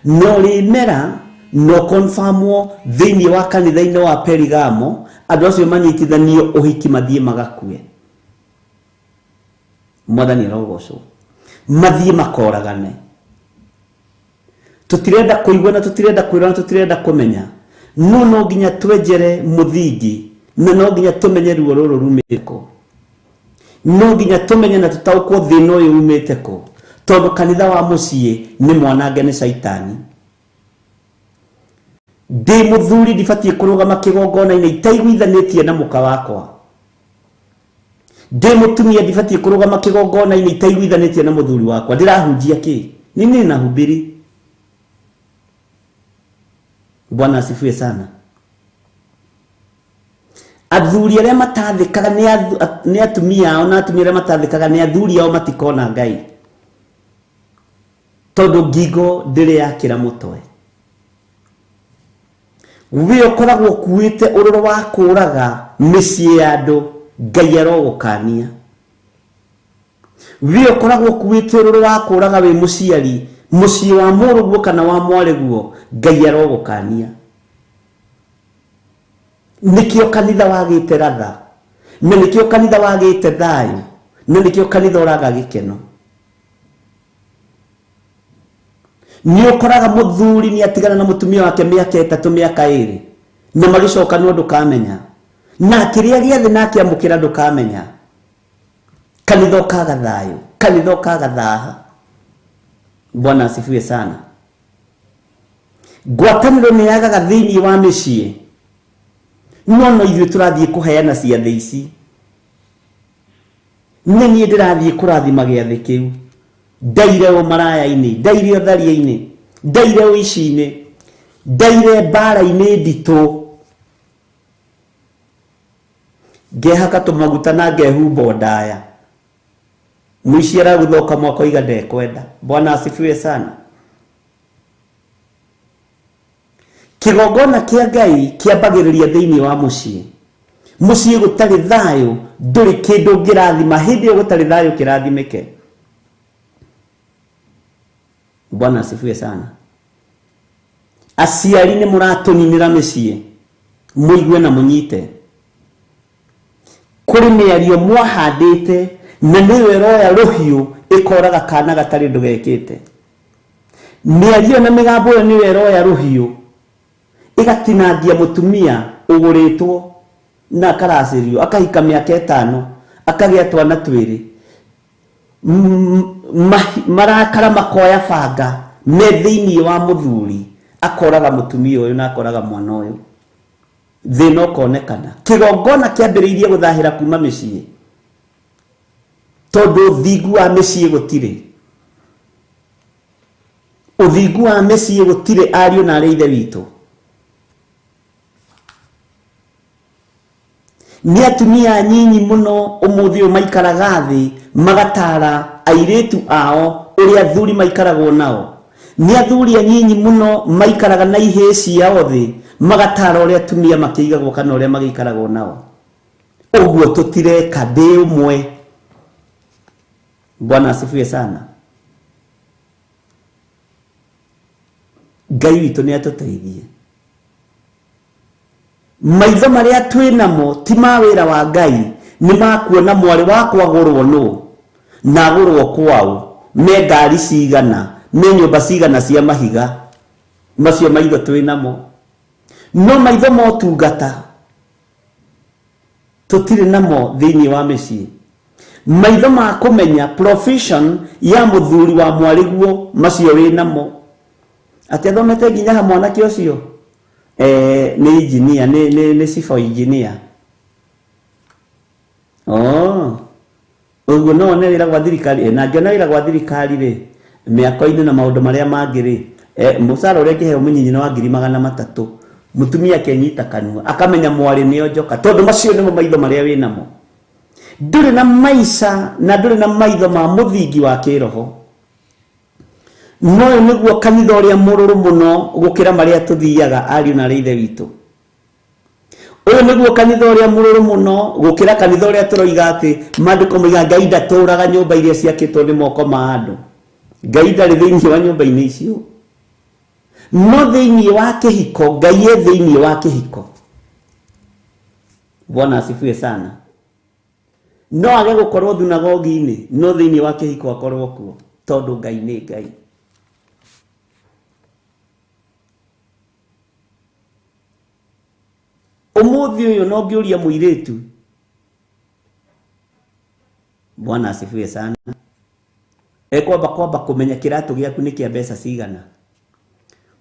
Na ũrĩmera no confirmwo thĩinĩ wa kanitha-inĩ wa Perigamo, andũ acio manyitithanio ũhiki mathiĩ magakue. Mwathani arogocwo. Mathiĩ makoragane. Tũtirenda kũigua na tũtirenda kwĩrwo na tũtirenda kũmenya, no no nginya twenjere mũthingi na no nginya tũmenye ruo rũrũ rumĩte kũ. No nginya tũmenye na tũtaũkwo thĩna ũyũ umĩte kũ, tondũ kanitha wa mũciĩ nĩ mwanange nĩ caitani. Ndĩ mũthuri ndibatiĩ kũrũgama kĩgongona-inĩ itaiguithanĩtie na mũka wakwa. Ndĩ mũtumia ndibatiĩ kũrũgama kĩgongona-inĩ itaiguithanĩtie na mũthuri wakwa. Ndĩrahunjia kĩ? Nini nahubiri? Bwana asifiwe sana. Athuri arĩa matathĩkaga nĩ atumia ao na atumia arĩa matathĩkaga nĩ athuri ao matikona Ngai. Tondũ ngingo ndĩrĩ yakĩra mũtwe. We ũkoragwo ũkuĩte ũrũrũ wa kũraga mĩciĩ ya andũ, Ngai arogũkania. We ũkoragwo ũkuĩte ũrũrũ wa kũraga wĩ mũciari, mũciĩ wa mũrũguo kana wa mwarĩguo, Ngai arogũkania. Nĩkĩo kanitha wagĩte ratha, na nĩkĩo kanitha wagĩte thayũ, na nĩkĩo kanitha ũraga gĩkeno. Nĩ ũkoraga mũthuri nĩ atigana na mũtumia wake mĩaka 3 mĩaka 2 na magĩcoka no ndũkamenya, na kĩrĩa gĩothe na akĩamũkĩra ndũkamenya. Kanitha ũkaga thayũ, kanitha ũkaga thaha. Bwana asifiwe sana. Ngwatanĩro nĩ yagaga thĩinĩ wa mĩciĩ, no no ithuĩ tũrathiĩ kũheana ciathĩ ici. Nĩ niĩ ndĩrathiĩ kũrathima gĩathĩ kĩu. Ndaire ũmaraya-inĩ, ndaire ũtharia-inĩ, ndaire ũici-inĩ, ndaire mbara-inĩ nditũ. Ngehaka tũmaguta na ngehumba ndaya. Mũici aragũthoka mwaka oiga ndekwenda. Bwana asifiwe sana. Kĩgongona kĩa Ngai kĩambagĩrĩria thĩinĩ wa mũciĩ. Mũciĩ gũtarĩ thayũ, ndũrĩ kĩndũ ũngĩrathima. Hĩndĩ ĩyo gũtarĩ thayũ kĩrathimĩke. Bwana asifiwe sana. Aciari nĩ mũratũninĩra mĩciĩ, mũigue na mũnyite. Kũrĩ mĩario mwahandĩte na nĩyo ĩroya rũhiũ ĩkoraga kana gatarĩ ũndũ gekĩte. Mĩario na mĩgambo ĩyo nĩyo ĩroya rũhiũ ĩgatinangia mũtumia ũgũrĩtwo na akaracĩrio, akahika mĩaka 5, akagĩa twana 2. Marakara makoya banga me thĩinĩ wa mũthuri, akoraga mũtumia ũyũ na akoraga mwana ũyũ. Thĩna ũkonekana. Kĩgongona kĩambĩrĩirie gũthahĩra kuma mĩciĩ, tondũ ũthingu wa mĩciĩ gũtirĩ. Ũthingu wa mĩciĩ gũtirĩ, ariũ na arĩ ithe witũ. Nĩ atumia anyinyi mũno ũmũthĩ ũyũ maikaraga thĩ magatara airĩtu ao ũrĩa athuri maikaragwo nao. Nĩ athuri anyinyi mũno maikaraga na ihĩĩ ciao thĩ magatara ũrĩa atumia makĩigagwo kana ũrĩa magĩikaragwo nao. Ũguo tũtireka ndĩ ũmwe. Bwana asifiwe sana. Ngai witũ nĩ atũteithie. Maitho marĩa twĩ namo ti ma wĩra wa Ngai, nĩ ma kuona mwarĩ wakwa agũrwo nũ na agũrwo kwao, me ngari cigana, me nyũmba cigana cia mahiga. Macio maitho twĩ namo. No maitho ma ũtungata tũtirĩ namo thĩinĩ wa mĩciĩ. Maitho ma kũmenya profession ya mũthuri wa mwarĩguo, macio wĩ namo. Atĩ athomete nginya ha mwanake ũcio? Nĩ engineer, nĩ civil engineer. Oh, ũguo no one wĩra gwa thirikari. Na angĩona wĩra gwa thirikari rĩ, mĩako-inĩ na maũndũ marĩa mangĩ rĩ, mũcara ũrĩa angĩheo mũnyinyi nĩ wa 300,000. Mũtumia akenyita kanua, akamenya mwarĩ nĩo njoka, tondũ macio nĩmo maitho marĩa wĩ namo. Ndũrĩ na maica na ndũrĩ na maitho ma mũthingi wa kĩroho. No ũyũ nĩguo kanitha ũrĩa mũrũrũ mũno gũkĩra marĩa tũthiaga, ariũ na arĩ ithe witũ. Ũyũ nĩguo kanitha ũrĩa mũrũrũ mũno gũkĩra kanitha ũrĩa tũroiga atĩ maandĩko moiga Ngai ndatũraga nyũmba iria ciakĩtwo nĩ moko ma andũ. Ngai ndarĩ thĩinĩ wa nyũmba-inĩ icio. No thĩinĩ wa kĩhiko, Ngai e thĩinĩ wa kĩhiko. Bwana asifiwe sana. No age gũkorwo thunagogi-inĩ, no thĩinĩ wa kĩhiko akorwo kuo, tondũ Ngai nĩ Ngai. Ũmũthĩ ũyũ no ngĩũria mũirĩtu, Bwana asifiwe sana, ekwamba kwamba kũmenya kĩratũ gĩaku nĩ kĩa mbeca cigana,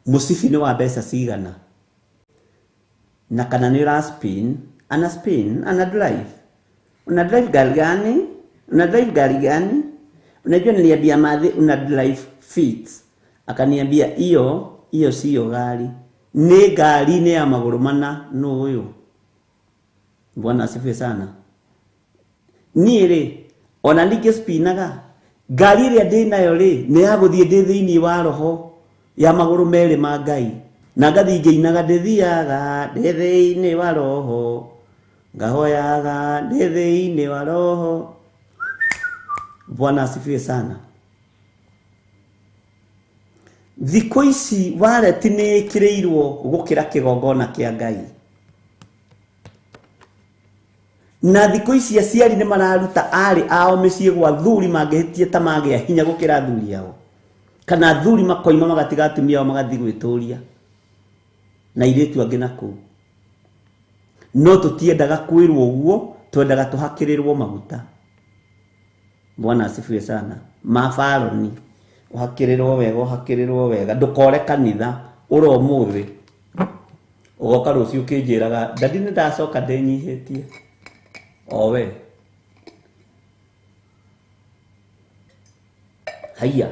mũcibi nĩ wa mbeca cigana, na kana nĩ ũra spin, ana spin, ana drive. Una drive gari gani? Una drive gari gani? Unajua niliambia madhi una drive fit. Akaniambia hiyo hiyo sio gari. Nĩ ngari nĩ ya magũrũ mana nũ ũyũ. Bwana asifiwe sana. Niĩ rĩ, ona ningĩ spinaga ngari ĩrĩa ndĩ nayo rĩ, nĩ ya gũthiĩ ndĩ thĩinĩ wa roho ya magũrũ merĩ ma Ngai, na ngathiĩ ngĩinaga ndĩthiaga ndĩ thĩinĩ wa roho, ngahoyaga ndĩ thĩinĩ wa roho. Bwana asifiwe sana. Thikũ ici wareti nĩ ĩkĩrĩirwo gũkĩra kĩgongona kĩa Ngai. Na thikũ ici aciari nĩ mararuta arĩ ao mĩciĩ gwa thuri mangĩhĩtie ta magĩa hinya gũkĩra thuri ao, kana thuri makoima magatiga atumia ao magathiĩ gwĩtũria na airĩtu angĩ na kũu. No tũtiendaga kwĩrwo ũguo, twendaga tũhakĩrĩrwo maguta. Bwana asifiwe sana. Mabaroni ũhakĩrĩrwo wega, ũhakĩrĩrwo wega, ndũkore kanitha ũra ũmũthĩ ũgoka rũciũ ũkĩnjĩraga ndadi nĩ ndacoka ndĩnyihĩtie. Owe haiya,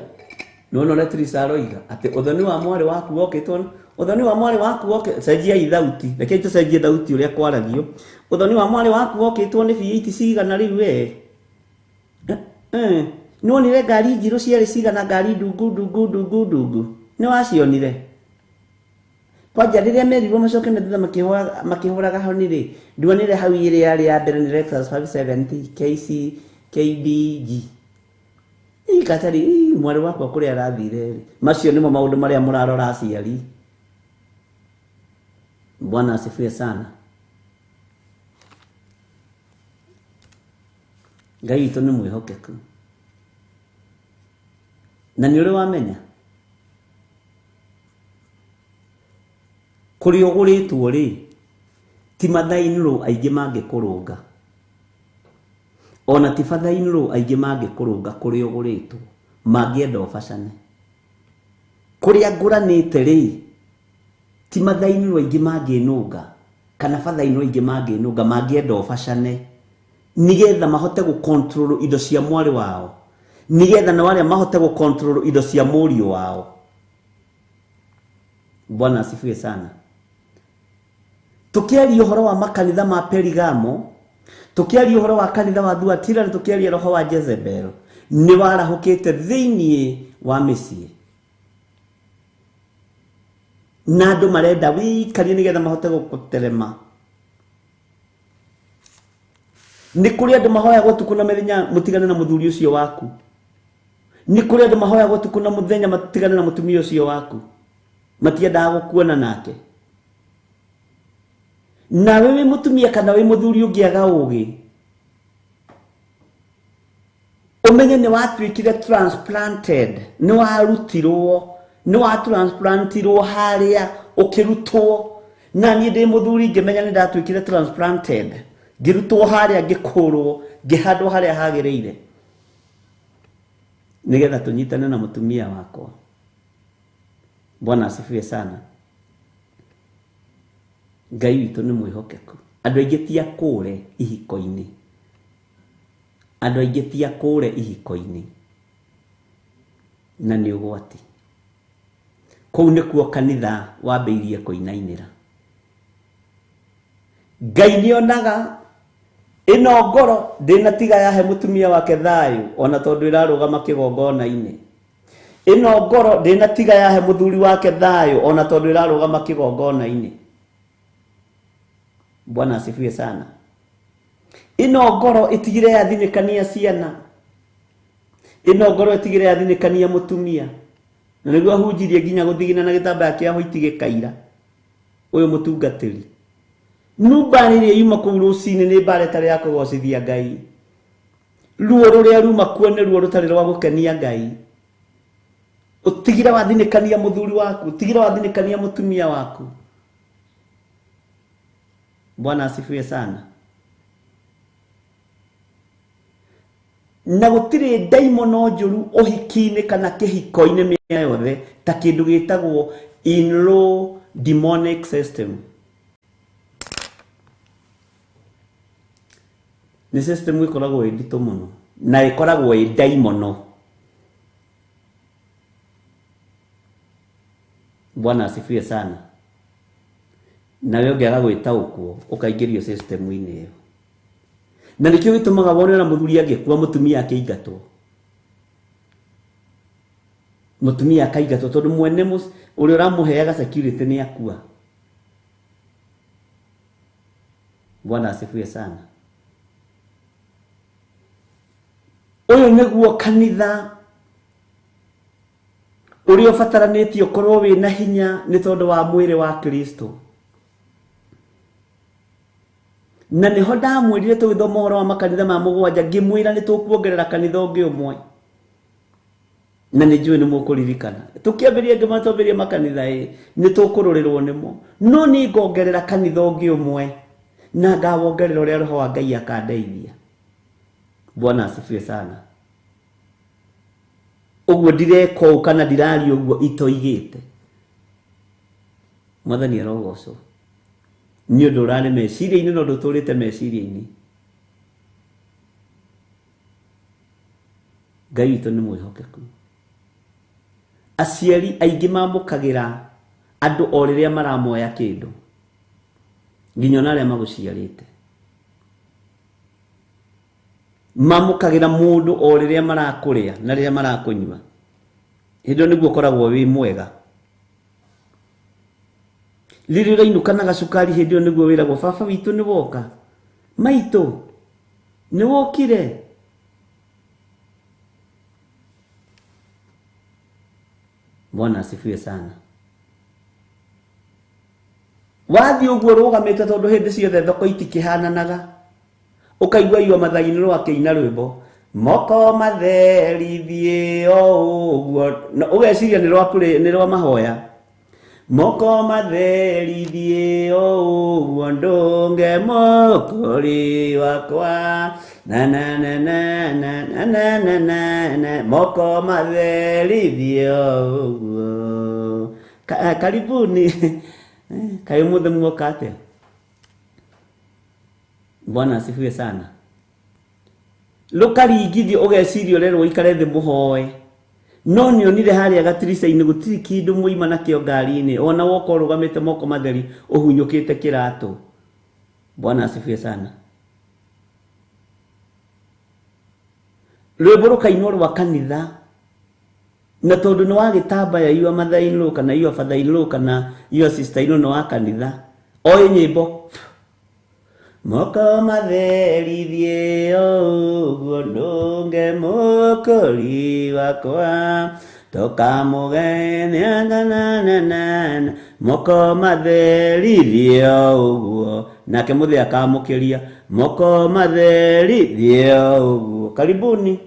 nĩwona ũrĩa Teresa aroiga atĩ ũthoni wa mwarĩ waku wokĩtwo, ũthoni wa mwarĩ waku wokĩ, cenjiai thauti, rekei tũcenjie thauti ũrĩa kwaragio. Ũthoni wa mwarĩ waku wokĩtwo nĩ V8 cigana rĩu we? Nĩwonire ngari njirũ ciarĩ cigana, ngari ndungu ndungu ndungu ndungu, nĩwacionire? Kwanja rĩrĩa merirwo macoke na thutha makĩhũraga honi rĩ, ndionire hau ĩrĩa yarĩ ya mbere nĩ Lexus 570 KC KDG. Gatari mwarĩ wakwa kũrĩa arathire rĩ. Macio nĩmo maũndũ marĩa mũrarora aciari. Bwana asifiwe sana. Ngai witũ nĩ mwĩhokeku. Na nĩ ũrĩ wamenya kũrĩa ũgũrĩtwo rĩ, ti mathainĩrwo aingĩ mangĩkũrũnga, ona ti bathainĩrwo aingĩ mangĩkũrũnga kũrĩa ũgũrĩtwo, mangĩenda ũbacane. Kũrĩa ngũranĩte rĩ, ti mathainĩrwo aingĩ mangĩnũnga, kana bathainĩrwo aingĩ mangĩnũnga, mangĩenda ũbacane nĩgetha mahote gũ-control indo cia mwarĩ wao, nĩgetha nao arĩa mahote gũ-control indo cia mũriũ wao. Bwana asifiwe sana. Tukiaria ũhoro wa makanitha ma Perigamo, tukiaria ũhoro wa kanitha wa Thuatira, na tukiaria roho wa Jezebel, nĩ warahũkĩte thĩinĩ wa mĩciĩ, na andũ marenda wĩikarie nĩgetha mahote gũgũterema. Nĩ kũrĩ andũ mahoyaga ũtukũ na mĩthenya mũtigane na mũthuri ũcio waku. Nĩ kũrĩ andũ mahoyaga ũtukũ na mũthenya matigane na mũtumia ũcio waku, matiendaga gũkuona nake. Nawe wĩ mũtumia kana wĩ mũthuri ũngĩaga ũgĩ, ũmenye nĩ watuĩkire transplanted, nĩ warutirwo, nĩ watransplantirwo harĩa ũkĩrutwo. Na niĩ ndĩ mũthuri ngĩmenya nĩ ndatuĩkire transplanted, ngĩrutwo harĩa, ngĩkũrwo, ngĩhandwo harĩa hagĩrĩire, nĩgetha tũnyitane na mũtumia wakwa. Bwana asifiwe sana. Ngai witũ nĩ mwĩhokeku. Andũ aingĩ ti akũre ihiko-inĩ, andũ aingĩ ti akũre ihiko-inĩ, na nĩ ũgwati. Kũu nĩkuo kanitha wambĩirie kũinainĩra. Ngai nĩonaga ĩno ngoro ndĩnatiga yahe mũtumia wake thayũ, ona tondũ ĩrarũgama kĩgongona-inĩ. Ĩno ngoro ndĩnatiga yahe mũthuri wake thayũ, ona tondũ ĩrarũgama kĩgongona-inĩ. Bwana asifiwe sana. Ĩno ngoro ĩtigire yathinĩkania ciana, ĩno ngoro ĩtigire yathinĩkania mũtumia, na nĩguo ahunjirie nginya gũthigina na gĩtambaya kĩa hwaiti gĩkaira ũyũ mũtungatĩri. Numba ĩrĩa yuma kũu rũcinĩ nĩ mbara ĩtarĩ ya kũgocithia Ngai. Ruo rũrĩa ruma kuo nĩ ruo rũtarĩ rwa gũkenia Ngai. Ũtigire wathinĩkania mũthuri waku, ũtigire wathinĩkania mũtumia waku. Bwana asifiwe sana. Na gũtirĩ ndaimono njũru ũhiki-inĩ kana kĩhiko-inĩ mĩena yothe ta kĩndũ gĩtagwo in-law demonic system. Nĩ system ĩkoragwo ĩ nditũ mũno na ĩkoragwo ĩ ndaimono. Bwana asifiwe sana. Nawe ũngĩaga gwĩtaũkwo ũkaingĩrio system-inĩ ĩyo. Na nĩkĩo gĩtũmaga wone ona mũthuri angĩkua mũtumia akĩingatwo. Mũtumia akaingatwo tondũ mwene ũrĩa ũramũheaga security nĩ akua. Bwana asifiwe sana. Ũyũ nĩguo kanitha ũrĩa ũbataranĩtio ũkorwo wĩna hinya nĩ tondũ wa mwĩrĩ wa Kristo. Na nĩho ndamwĩrire tũgĩthoma ũhoro wa makanitha ma mũgwanja, ngĩmwĩra nĩ tũkuongerera kanitha ũngĩ ũmwe. Na nĩ njũĩ nĩ mũkũririkana. Tũkĩambĩrĩria ngĩma twambĩrĩria makanitha ĩ, nĩ tũkũrũrĩrwo nĩmo. No nĩ ngongerera kanitha ũngĩ ũmwe na ngawongerera ũrĩa Roho wa Ngai akandeithia. Bwana asifiwe sana. Ũguo ndireka ũũ kana ndiraria ũguo itoigĩte. Mwathani arogocwo. Nĩ ũndũ ũrarĩ meciria-inĩ na ũndũ ũtũrĩte meciria-inĩ. Ngai witũ nĩ mwĩhokeku. Aciari aingĩ mamũkagĩra andũ o rĩrĩa maramoya kĩndũ, nginya ona arĩa magũciarĩte. Mamũkagĩra mũndũ o rĩrĩa marakũrĩa na rĩrĩa marakũnyua. Hĩndĩ ĩyo nĩguo ũkoragwo wĩ mwega. Rĩrĩa ũrainũka na gacukari hĩndĩ ĩyo nĩguo wĩragwo baba witũ nĩ woka, maitũ nĩ wokire. Bwana asifiwe sana. Wathiĩ ũguo ũrũgamĩte tondũ hĩndĩ ciothe thoko itikĩhananaga. Ũkaigua yua mathainĩ rwakĩina rwĩmbo moko matheri thiĩ o ũguo, ũgeciria nĩ rwa mahoya. Moko matheri thiĩ o ũguo ndũnge mũkũri wakwa na na na na na na na na na na moko matheri thiĩ o ũguo. Karibuni. Kaĩ ũmũthĩ muoka atĩa? Bwana asifiwe sana. Rũkaringithio ũgeciria ũrerwo ũikare thĩ mũhoe. No nĩonire harĩa gatirica-inĩ gũtirĩ kĩndũ mũima nakĩo ngari-inĩ, ona woka ũrũgamĩte moko matheri ũhunyũkĩte kĩratũ. Bwana asifiwe sana. Rwĩmbo rũkainwo rwa kanitha na tondũ nĩ wagĩtambaya yua mother-in-law kana yua father-in-law kana yua sister-in-law nĩ wa kanitha, oĩ nyĩmbo moko matheri thiĩ o ũguo ndũnge mũkũri wakwa tũkamũgenia na na na na moko matheri thiĩ o ũguo, nake mũthee akamũkĩria moko matheri thiĩ o ũguo. Karibuni.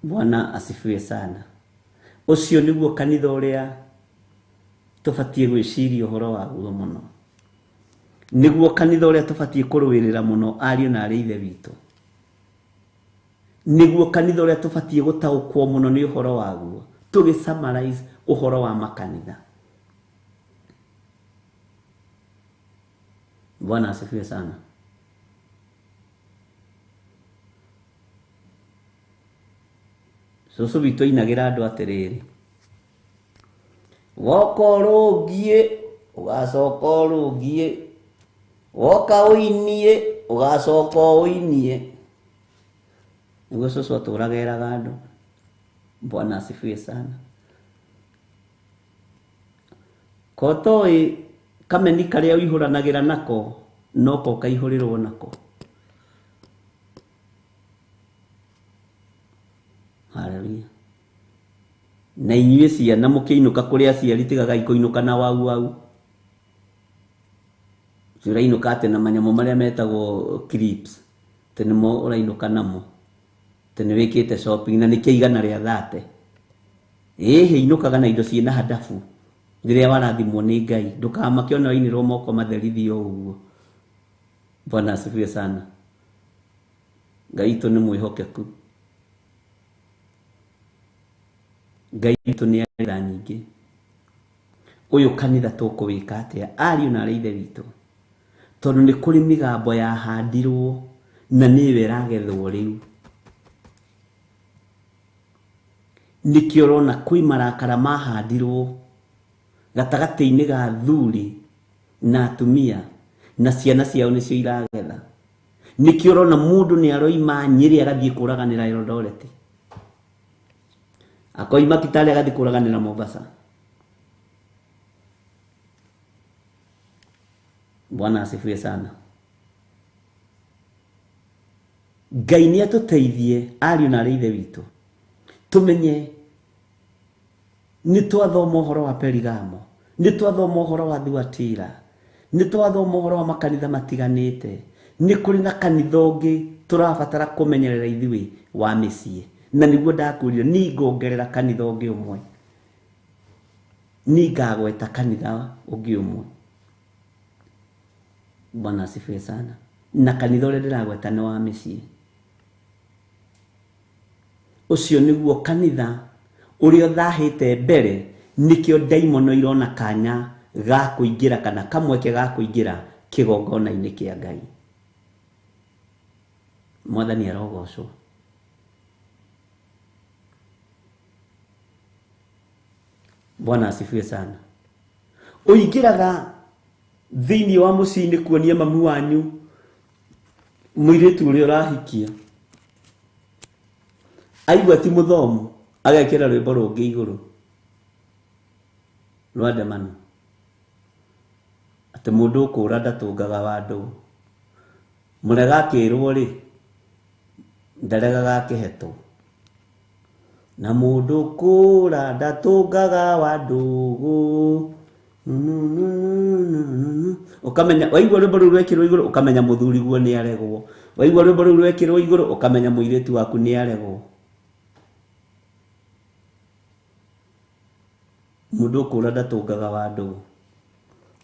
Bwana asifiwe sana. Ũcio nĩguo kanitha ũrĩa tũbatiĩ gwĩciria ũhoro waguo mũno. Nĩguo kanitha ũrĩa tũbatiĩ kũrũĩrĩra mũno ariũ na arĩ ithe witũ. Nĩguo kanitha ũrĩa tũbatiĩ gũtaũkwo mũno nĩ ũhoro waguo. Tũgĩ summarize ũhoro wa makanitha. Bwana asifiwe sana. Cũcũ witũ ainagĩra andũ atĩrĩrĩ, woka ũrũngiĩ ũgacoka ũrũngiĩ, woka ũinie ũgacoka ũinie. Nĩguo cũcũ atũraga eraga andũ. Bwana asifiwe sana. Ko toĩ kameni karĩa ũihũranagĩra nako noko ũkaihũrĩrwo nako. Haleluya. Na inyuĩ ciana mũkĩinũka kũrĩ aciari tigagai kũinũka na wau wau. Ũrainũka atĩ na manyamũ marĩa metagwo clips, atĩ nĩmo ũrainũka namo, atĩ nĩ wĩkĩte shopping na nĩkĩo igana rĩa 30. Ĩhĩ, inũkaga na indo ciĩna hadabu rĩrĩa warathimwo nĩ Ngai. Ndũkamake ona wainĩrwo moko matheri thiĩ o ũguo. Bwana asifiwe sana. Ngai witũ nĩ mwĩhokeku. Ngai witũ nĩ arĩ tha nyingĩ. Ũyũ kanitha tũkũwĩka atĩa ariũ na arĩ ithe witũ? Tondũ nĩ kũrĩ mĩgambo yahandirwo na nĩyo ĩragethwo rĩu. Nĩkĩo ũrona kwĩ marakara mahandirwo gatagatĩ-inĩ ga athuri na atumia na ciana ciao nĩcio iragetha. Nĩkĩo ũrona mũndũ nĩ aroima Nyĩrĩ agathiĩ kũraganĩra Eldoret, akoima Kitale agathiĩ kũraganĩra Mombasa. Bwana asifiwe sana. Ngai nĩ atũteithie ariũ na arĩ ithe witũ tũmenye nĩ twathoma ũhoro wa Perigamo, nĩ twathoma ũhoro wa Thuatira, nĩ twathoma ũhoro wa makanitha matiganĩte. Nĩ kũrĩ na kanitha ũngĩ tũrabatara kũmenyerera ithuĩ wa mĩciĩ, na nĩguo ndakwĩrire ningongerera kanitha ũngĩ ũmwe, ningagweta kanitha ũngĩ ũmwe. Bwana asifiwe sana. Na kanitha ũrĩa ndĩragweta nĩ wa mĩciĩ. Ũcio nĩguo kanitha ũrĩa ũthahĩte mbere, nĩkĩo ndaimono irona kanya ga kũingĩra kana kamweke ga kũingĩra kĩgongona-inĩ kĩa Ngai. Mwathani arogocwo. Bwana asifiwe sana. Ũingĩraga thĩinĩ wa mũciĩ-inĩ kuonia mamu wanyu mũirĩtu ũrĩa ũrahikia, aigua ti mũthomu agekĩra rwĩmbo rũngĩ igũrũ rwa ndemano atĩ mũndũ ũkũra ndatũngaga wa ndũgũ, mũrega akĩrwo rĩ ndaregaga akĩhetwo, na mũndũ kũra ndatũngaga wa ndũgũ. Ũkamenya waigua rwĩmbo rũu rwekĩrwo igũrũ ũkamenya mũthuri guo nĩ aregwo, waigua rwĩmbo rũu rwekĩrwo igũrũ ũkamenya mũirĩtu waku nĩ aregwo. Mũndũ ũkũra ndatũngaga wa ndũgũ.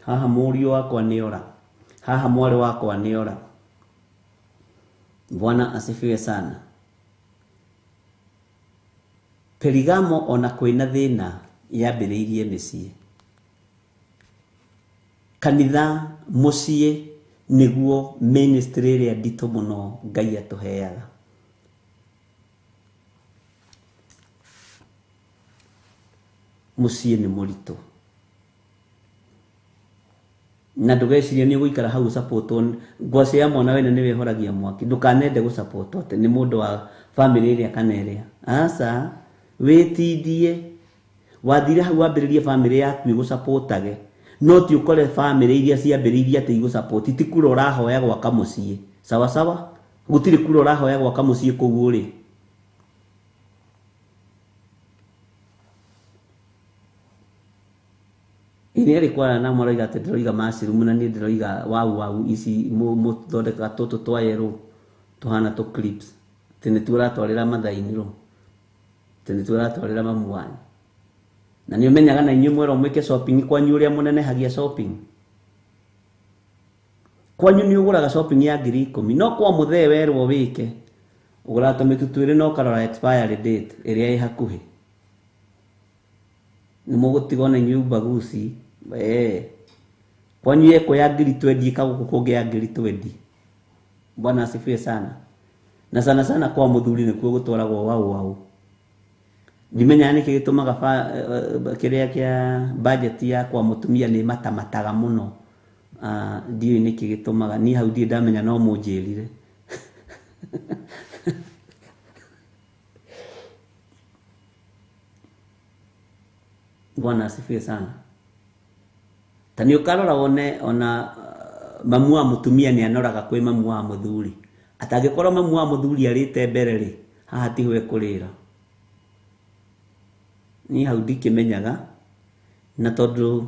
Haha mũriũ wakwa nĩ ora, haha mwarĩ wakwa nĩ ora. Bwana asifiwe sana. Perigamo ona kwĩna thĩna yambĩrĩirie mĩciĩ. Kanitha mũciĩ nĩguo ministry ĩrĩa nditũ mũno Ngai atũheaga. Mũciĩ nĩ mũritũ, na ndũgecirie nĩ ũgũikara hau ũsapotwo. Ngwacĩ ya mwana wene nĩ wĩhoragia mwaki, ndũkanende gũsapotwo atĩ nĩ mũndũ wa bamĩrĩ ĩrĩa kana ĩrĩa. Aca, wĩtindie. Wathire hau wambĩrĩrie bamĩrĩ yaku ĩgũsapotage, no ti ũkore bamĩrĩ iria ciambĩrĩirie atĩ igũsapoti. Ti kura ũrahoya gwaka mũciĩ, sawa sawa, gũtirĩ kura ũrahoya gwaka mũciĩ kũu ũrĩ. Ĩrĩa ĩrĩ kwara na maroiga atĩ ndĩroiga mushroom na niĩ ndĩroiga wau wau ici mũthondekaga tũtũ twa yerũ tũhana tũ clips, atĩ nĩtuo ũratwarĩra mathainĩ rũ, atĩ nĩtuo ũratwarĩra mamu wanyu. Na nĩ ũmenyaga na inyuĩ mwerwo mwĩke shopping kwanyu ũrĩa mũnenehagia shopping. Kwanyu nĩ ũgũraga shopping ya 10,000, no kwa mũthee werwo wĩke ũgũraga tũmĩtu twĩrĩ na ũkarora expiry date ĩrĩa ĩ hakuhĩ. Nĩ mũgũtigwo na inyuĩ ubaguzi. Kwanyu yekwo ya 20,000 ĩkagũkũ kũngĩ ya 20,000. Bwana asifiwe sana. Na sana sana kwa mũthuri nĩkuo gũtwaragwo wau wau. Ndimenyaga nĩkĩ gĩtũmaga kĩrĩa kĩa budget ya kwa mũtumia nĩ matamataga mũno. Ndiũĩ nĩkĩ gĩtũmaga, niĩ hau ndirĩ ndamenya no mũnjĩrire. Bwana asifiwe sana. Ta nĩ ũkarora wone ona mamu wa mũtumia nĩ anoraga kwĩ mamu wa mũthuri. Atangĩkorwo mamu wa mũthuri arĩte mbere rĩ, haha tiho ekũrĩra. Niĩ hau ndikĩmenyaga, na tondũ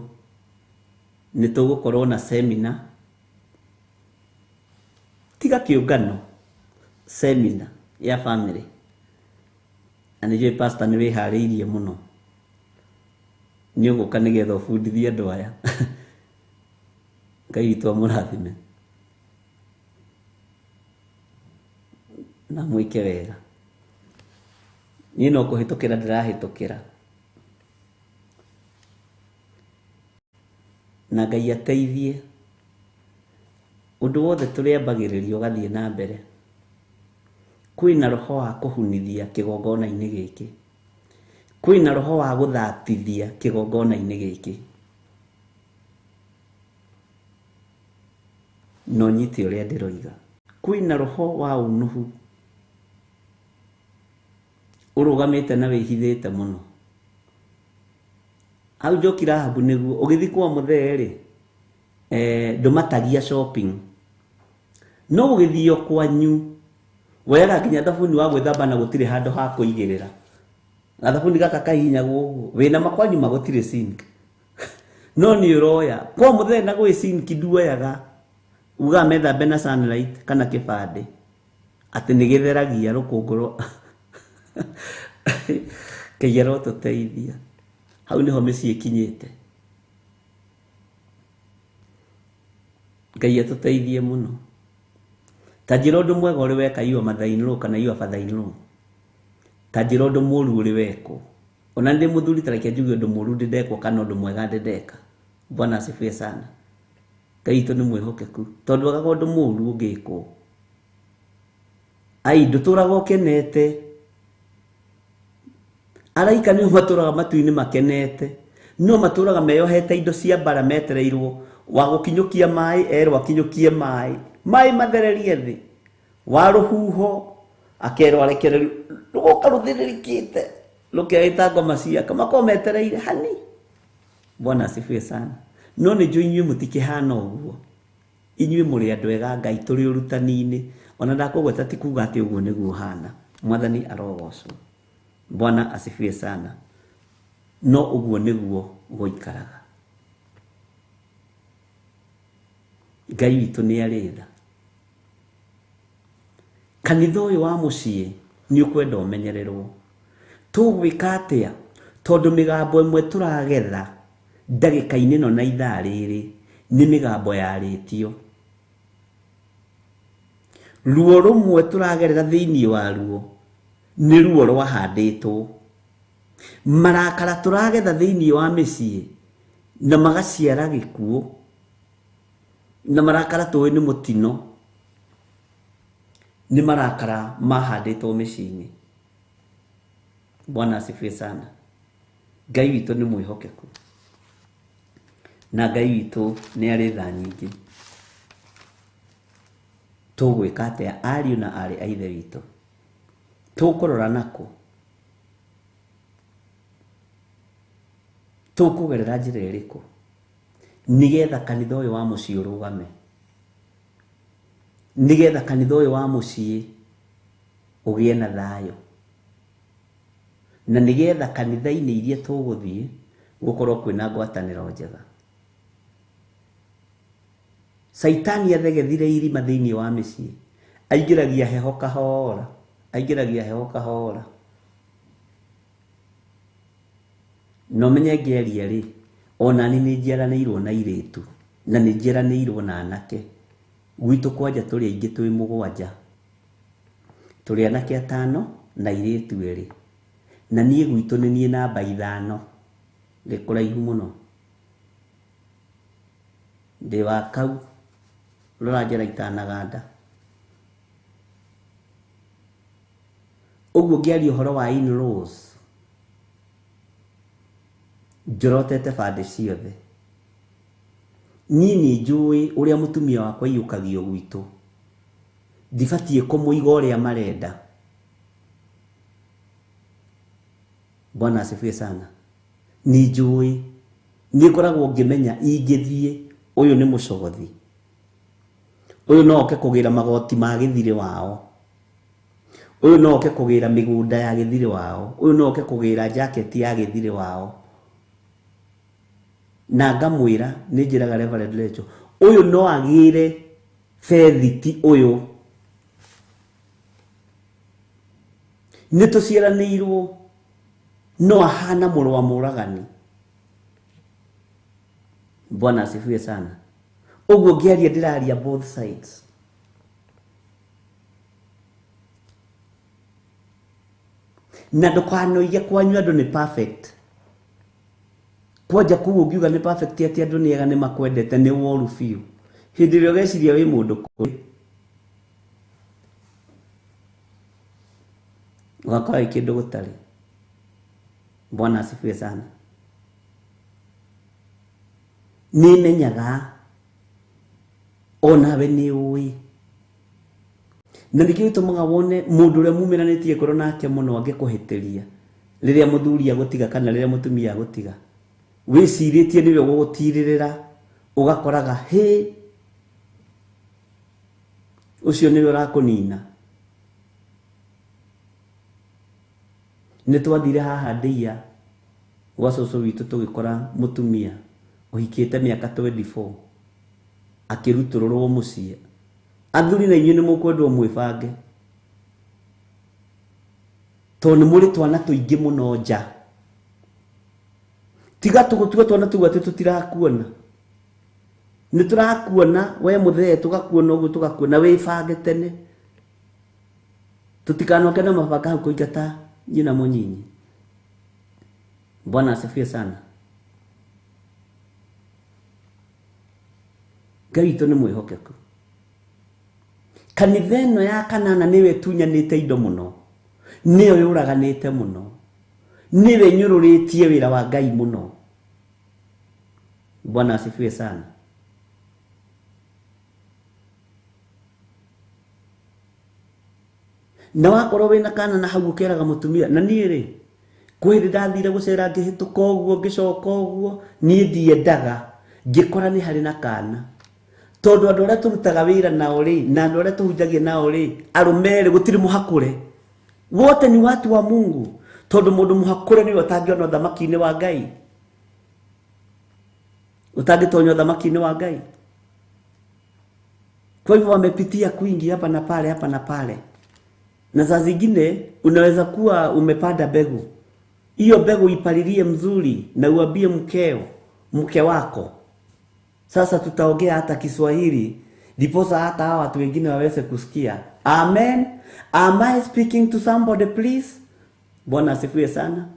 nĩ tũgũkorwo na seminar, tiga kĩũngano, seminar ya family. Na nĩ njũĩ pastor nĩ wĩharĩirie mũno, nĩ ũgũka nĩgetha ũbundithie andũ aya. Ngai witũ amũrathime na mwĩke wega. Niĩ no kũhĩtũkĩra ndĩrahĩtũkĩra, na Ngai ateithie ũndũ wothe tũrĩambagĩrĩria ũgathiĩ na mbere. Kwĩna roho wa kũhunithia kĩgongona-inĩ gĩkĩ, Kwĩna roho wa gũthatithia kĩgongona-inĩ gĩkĩ. No nyite ũrĩa ndĩroiga. Kwĩna roho wa ũnũhu ũrũgamĩte na wĩhithĩte mũno. Hau Njoki Rahabu nĩguo ũgĩthiĩ kwa mũthee rĩ, ndũmatagia shopping. No ũgĩthiĩ kwanyu woyaga nginya thabuni wa gwĩthamba na gũtirĩ handũ ha kũigĩrĩra. Gathabuni gaka kahihinyagwo ũguo wĩna makwanyu magũtirĩ sink. No nĩ ũroya kwa mũthee na gwĩ sink nduoyaga, ugaga methambe na sunlight kana kĩbandĩ atĩ nĩ gĩtheragia rũkũngũ rwa Ngai arotũteithia. Hau nĩho mĩciĩ ĩkinyĩte. Ngai atũteithie mũno. Ta njĩra ũndũ mwega ũrĩ weka your mother in law kana your father in law. Ta njĩra ũndũ mũru ũrĩ wekwo. Ona ndĩ mũthuri ta reke njuge ũndũ mũru ndĩ ndekwo kana ũndũ mwega ndĩ ndeka. Bwana asifiwe sana. Ngai witũ nĩ mwĩhokeku tondũ agaga ũndũ mũru ũngĩkwo. Ai ndũtũraga ũkenete. Araika nĩo matũraga matu-inĩ makenete. No matũraga meyohete indo cia mbara metereirwo wa gũkinyũkia maĩ erwo akinyũkie maĩ. Maĩ mathererie thĩ. Wa rũhuho akerwo arekererio rũgoka rũthĩrĩrĩkĩte rũkeita ngoma ciake makorwo metereire hani. Bwana asifiwe sana. No nĩ njũĩ inyuĩ mũtikĩhana ũguo. Inyuĩ mũrĩ andũ ega Ngai tũrĩ ũrutani-inĩ. Ona ndakũgweta ti kuga atĩ ũguo nĩguo ũhana. Mwathani arogocwo. Bwana asifiwe sana. No ũguo nĩguo gũikaraga. Ngai witũ nĩ arĩ tha. Kanitha ũyũ wa mũciĩ nĩ ũkwenda ũmenyererwo. Tũgwĩka atĩa? Tondũ mĩgambo ĩmwe tũragetha ndagĩka-inĩ ĩno na ithaa rĩrĩ nĩ mĩgambo yarĩtio. Ruo rũmwe tũragerera thĩinĩ wa ruo nĩ ruo rwahandĩtwo. Marakara tũragetha thĩinĩ wa mĩciĩ na magaciara gĩkuũ. Na marakara tũĩ nĩ mũtino. Nĩ marakara mahandĩtwo mĩciĩ-inĩ. Bwana asifiwe sana. Ngai witũ nĩ mwĩhokeku. Na Ngai witũ nĩ arĩ tha nyingĩ. Tũgwĩka atĩa ariũ na aarĩ a Ithe witũ? Tũkũrora nakũ? Tũkũgerera njĩra ĩrĩkũ nĩgetha kanitha ũyũ wa mũciĩ ũrũgame? Nĩgetha kanitha ũyũ wa mũciĩ ũgĩe na thayũ. Na nĩgetha kanitha-inĩ iria tũgũthiĩ gũkorwo kwĩna ngwatanĩro njega. Caitani athegethire irima thĩinĩ wa mĩciĩ. Aingĩragia heho kahora, aingĩragia heho kahora. No menye ngĩaria rĩ, ona niĩ nĩ njiaranĩirwo na airĩtu na nĩ njiaranĩirwo na anake. Gwitũ kwanja tũrĩ aingĩ twĩ mũgwanja. Tũrĩ anake atano na airĩtu erĩ. Na niĩ gwitũ nĩ niĩ namba 5. Ndĩ kũraihu mũno. Ndĩ wa kau rora njĩra itanaganda. Ũguo ngĩaria ũhoro wa in-laws njorotete bandĩ ciothe. Niĩ nĩ njũĩ ũrĩa mũtumia wakwa aiyũkagio gwitũ. Ndibatiĩ kũmũiga ũrĩa marenda. Bwana asifiwe sana. Nĩ njũĩ, nĩ ngoragwo ngĩmenya ingĩthiĩ ũyũ nĩ mũcogothi. Ũyũ no oke kũgĩra magoti ma gĩthirĩ wao. Ũyũ no oke kũgĩra mĩgũnda ya gĩthirĩ wao. Ũyũ no oke kũgĩra jaketi ya gĩthirĩ wao. Na ngamwĩra nĩ njĩraga Reverend Rachel, ũyũ no agĩre bethiti ũyũ. Nĩ tũciaranĩirwo no ahana mũrũ wa mũragani. Bwana asifiwe sana. Ũguo ngĩaria ndĩraria both sides. Na ndũkanoige kwanyu andũ nĩ perfect. Kwanja kũu ũngiuga nĩ perfect atĩ andũ nĩ ega nĩ makwendete nĩ woru biũ. Hĩndĩ ĩrĩa ũgeciria wĩ mũndũ kũrĩ, ũgakora wĩ kĩndũ gũtarĩ. Bwana asifiwe sana. Nĩ menyaga onawe nĩ ũĩ, na nĩkĩo gĩtũmaga wone mũndũ ũrĩa mumĩranĩtie ngoro nake mũno angĩkũhĩtĩria rĩrĩa mũthuri agũtiga kana rĩrĩa mũtumia agũtiga, wĩcirĩtie nĩwe ũgũgũtirĩrĩra, ũgakoraga hĩ, ũcio nĩwe ũrakũnina. Nĩ twathire haha ndĩia gwa cũcũ witũ tũgĩkora mũtumia ũhikĩte mĩaka 24 akĩrutũrũrwo mũciĩ. Athuri na inyuĩ nĩ mũkwendwo mwĩbange, tondũ nĩ mũrĩ twana tũingĩ mũno nja. Tiga tũgũtua twana tũu atĩ tũtirakuona, nĩ tũrakuona we mũthee, tũgakuona ũguo, tũgakuona. Wĩbange tene, tũtikanoke na mabanga hau kũingata nyina mũnyinyi. Bwana asifiwe sana. Ngai witũ nĩ mwĩhokeku. Kanitha ĩno ya kanana nĩwe ĩtunyanĩte indo mũno, nĩyo yũraganĩte mũno, nĩwe ĩnyũrũrĩtie wĩra wa Ngai mũno. Bwana asifiwe sana. Na wakorwo wĩna kana na hau ũkeraga mũtumia, na niĩ rĩ, kwĩ hĩndĩ ndathire gũcera ngĩhĩtũka ũguo ngĩcoka ũguo, niĩ ndiendaga ngĩkora nĩ harĩ na kana, tondũ andũ arĩa tũrutaga wĩra nao rĩ, na andũ arĩa tũhunjagia nao rĩ, arũme rĩ, gũtirĩ mũhakũre, wote ni watu wa Mungu, tondũ mũndũ mũhakũre nĩwe ũtangĩona ũthamaki-inĩ wa Ngai, ũtangĩtonya ũthamaki-inĩ wa Ngai. Kwa hivyo wamepitia kwingi hapa na pale, hapa na pale. Na saa zingine unaweza kuwa umepanda mbegu, hiyo mbegu ipalilie mzuri na uambie mkeo, mke wako, sasa tutaongea hata Kiswahili ndiposa hata hawa watu wengine waweze kusikia. Amen. Am I speaking to somebody please? Bwana asifiwe sana.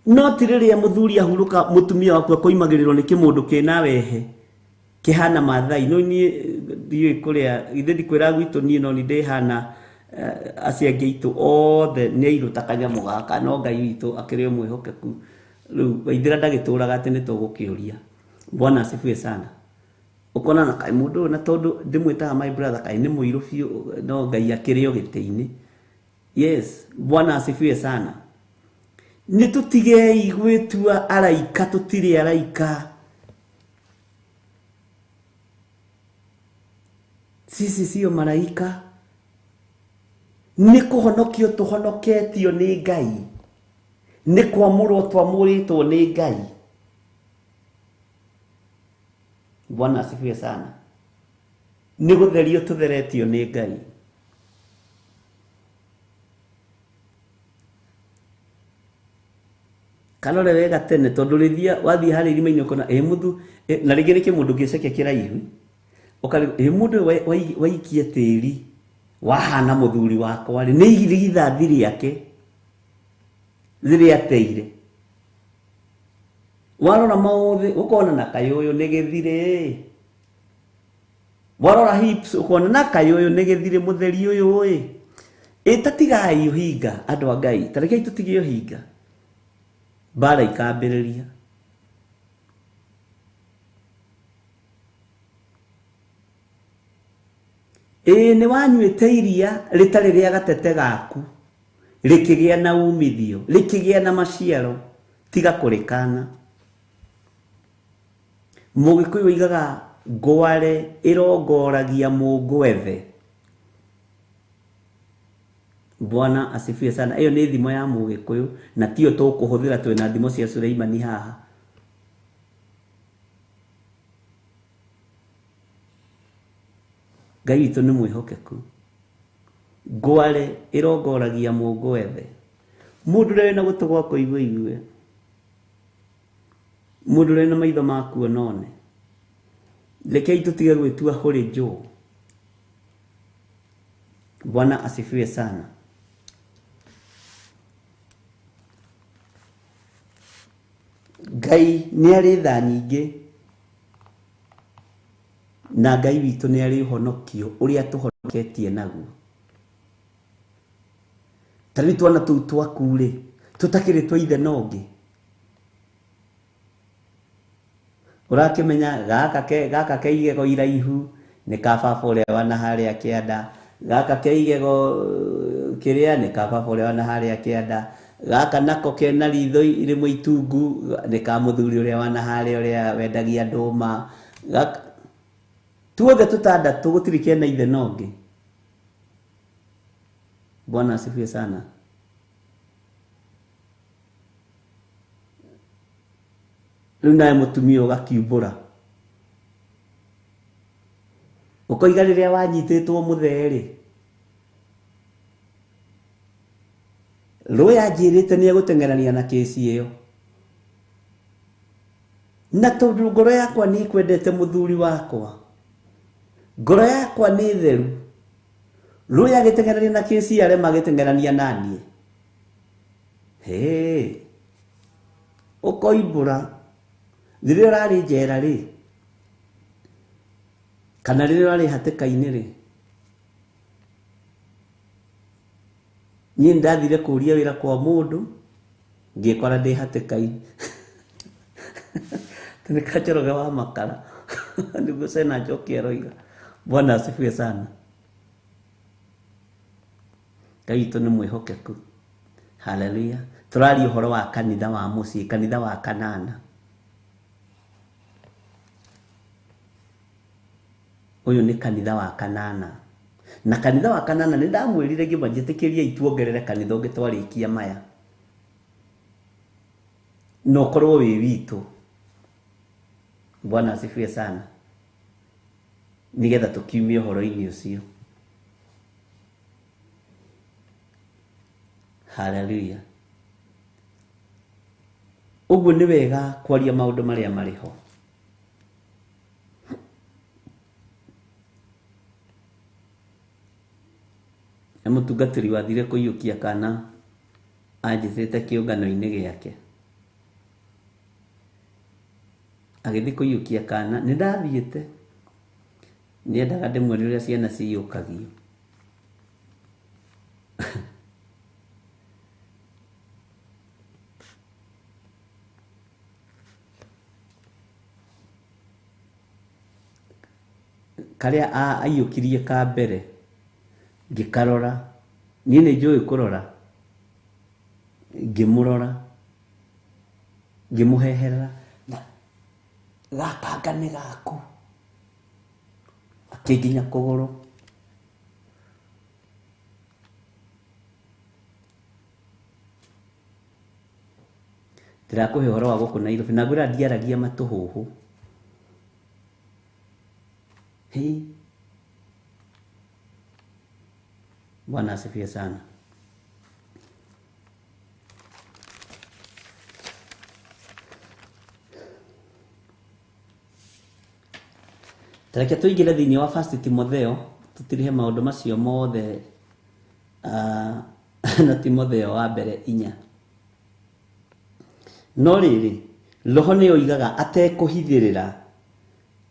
No ti rĩrĩa mũthuri ahurũka mũtumia waku akoimagĩrĩrwo nĩ kĩmũndũ kĩna wehe kĩhana Maathai. No niĩ ndiũĩ kũrĩa, ithe ndikwĩra gwitũ niĩ no nĩ ndĩhana acio angĩ aitũ othe nĩ airũ ta kanyamũ gaka, no Ngai witũ akĩrĩ o mwĩhokeku. Rĩu waithĩra ndagĩtũraga atĩ nĩ tũgũkĩũria. Bwana asifiwe sana. Ũkona na kaĩ mũndũ ũyũ, na tondũ ndĩmwĩtaga my brother, kaĩ nĩ mũirũ biũ, no Ngai akĩrĩ o gĩtĩ-inĩ. Yes, Bwana asifiwe sana. Nĩ tũtigei gwĩtua araika, tũtirĩ araika. Sisi sio maraika. Nĩ kũhonokio tũhonoketio nĩ Ngai, nĩ kwamũrwo twamũrĩtwo nĩ Ngai. Bwana asifiwe sana. Nĩ gũtherio tũtheretio nĩ Ngai. Karore wega tene, tondũ rĩthia wathiĩ harĩa irima-inĩ ũkona ĩ mũthu, na rĩngĩ nĩ kĩmũndũ gĩceke kĩraihu, ũkarigwo ĩ mũndũ ũyũ waikia tĩri wahana mũthuri wakwa rĩ, nĩ irigithathi rĩake rĩrĩa ateire. Warora maũthĩ ũkona na kaĩ ũyũ nĩ gĩthirĩ, warora hips ũkona na kaĩ ũyũ nĩ gĩthirĩ mũtheri ũyũ ĩ. Ĩ ta tigai ũhinga andũ a Ngai, ta rekei tũtige ũhinga, mbara ikambĩrĩria. Ĩ nĩ wanyuĩte iria rĩtarĩ rĩa gatete gaku, rĩkĩgĩa na umithio, rĩkĩgĩa na maciaro, tiga kũrĩkana. Mũgĩkũyũ oigaga ngware ĩrongoragia mũngwethe. Bwana asifiwe sana. Ĩyo nĩ thimo ya Mũgĩkũyũ na tiyo tũkũhũthĩra, twĩna thimo cia Suleimani haha. Ngai witũ nĩ mwĩhokeku. Ngware ĩrongoragia mũngwethe. Mũndũ ũrĩa wĩna gũtũ gwa kũigua igue, mũndũ ũrĩa wĩna maitho ma kuona one. Rekei tũtige gwĩtua hũrĩ njũũ. Bwana asifiwe sana. Ngai nĩ arĩ tha nyingĩ, na Ngai witũ nĩ arĩ ũhonokio ũrĩa tũhonoketie naguo. Ta rĩu twana tũu twaku rĩ, tũtakĩrĩ twa ithe na ũngĩ. Ũrakĩmenya gaka ke gaka ke igego iraihu nĩ ka baba ũrĩa wa na harĩa kĩanda, gaka ke igego kĩrĩa nĩ ka baba ũrĩa wa na harĩa kĩanda, gaka nako kena ritho rĩmwe itungu nĩ ka mũthuri ũrĩa wa na harĩa ũrĩa wendagia ndũma. Gaka tuothe tũtandatũ gũtirĩ kena ithe na ũngĩ. Bwana asifiwe sana. Rĩu nawe mũtumia ũgakiumbũra ũkoiga rĩrĩa wanyitĩtwo mũthee rĩ, rũĩ anjĩrĩte nĩ egũteng'erania na kĩci ĩyo, na tondũ ngoro yakwa nĩ ĩkwendete mũthuri wakwa, ngoro yakwa nĩ theru, rũĩ agĩteng'erania na kĩci arema agĩteng'erania naniĩ. Hĩ, ũkoimbũra rĩrĩa ũrarĩ njera rĩ, kana rĩrĩa ũrarĩ hatĩka-inĩ rĩ, niĩ nĩndathire kũria wĩra kwa mũndũ ngĩkora ndĩ hatĩka-inĩ. Nĩ kanjoroge wa makara nĩguo Sena Njoki aroiga. Bwana asifiwe sana. Ngai witũ nĩ mwĩhokeku. Haleluya. Tũraria ũhoro wa kanitha wa mũciĩ, kanitha wa kanana. Ũyũ nĩ kanitha wa kanana. Na kanitha wa kanana nĩ ndamwĩrire ngĩmwa njĩtĩkĩriei tuongerere kanitha ũngĩ twarĩkia maya. Na ũkorwo wĩ witũ. Bwana asifiwe sana. Nĩgetha tũkiumie ũhoro-inĩ ũcio. Haleluya. Ũguo nĩ wega kwaria maũndũ marĩa marĩ ho. Nĩ mũtungatĩri wathire kũiyũkia kana anjĩtĩte kĩũngano-inĩ gĩake. Agĩthiĩ kũiyũkia kana, nĩ ndathiĩte. Nĩendaga ndĩmuonie ũrĩa ciana ciyũkagio. Karĩa aiyũkirie ka mbere ngĩkarora, niĩ nĩ njũĩ kũrora, ngĩmũrora, ngĩmũheherera na gaka anga nĩ gaku, akĩnginya kũgũrũ. Ndĩrakũhe ũhoro wa gũkũ Nairobi na ngwĩra ndiaragia matũhũhũ. Hĩ. Bwana asifiwe sana. Tareke tũingĩre thĩinĩ wa First Timotheo tũtirihe maũndũ macio mothe na Timotheo wa mbere inya. No rĩrĩ, Roho nĩ oigaga atekũhithĩrĩra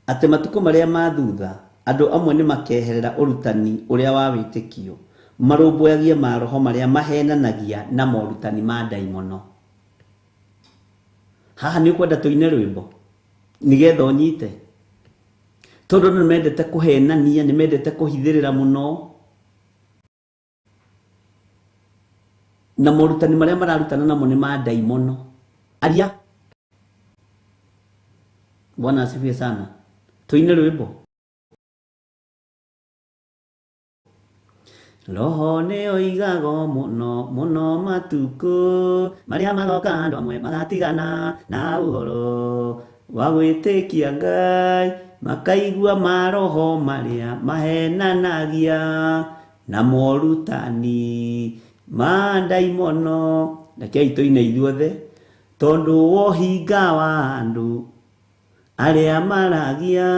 atĩ matukũ marĩa ma thutha andũ amwe nĩ makeherera ũrutani ũrĩa wa wĩtĩkio, marũmbũyagie maroho marĩa mahenanagia na morutani ma ndaimono. Haha nĩ ũkwenda tũine rwĩmbo nĩgetha ũnyite, tondũ andũ nĩ mendete kũhenania, nĩ mendete kũhithĩrĩra mũno, na morutani marĩa mararutana namo nĩ ma ndaimono. Aria. Bwana asifiwe sana. Tũine rwĩmbo. Roho nĩ oigaga mũno mũno matukũ marĩa maroka andũ amwe magatigana na ũhoro wa gwĩtĩkia Ngai, makaigua maroho marĩa mahenanagia na morutani ma ndaimono. Rekei tũine ithuothe, tondũ wohinga wa andũ arĩa maragia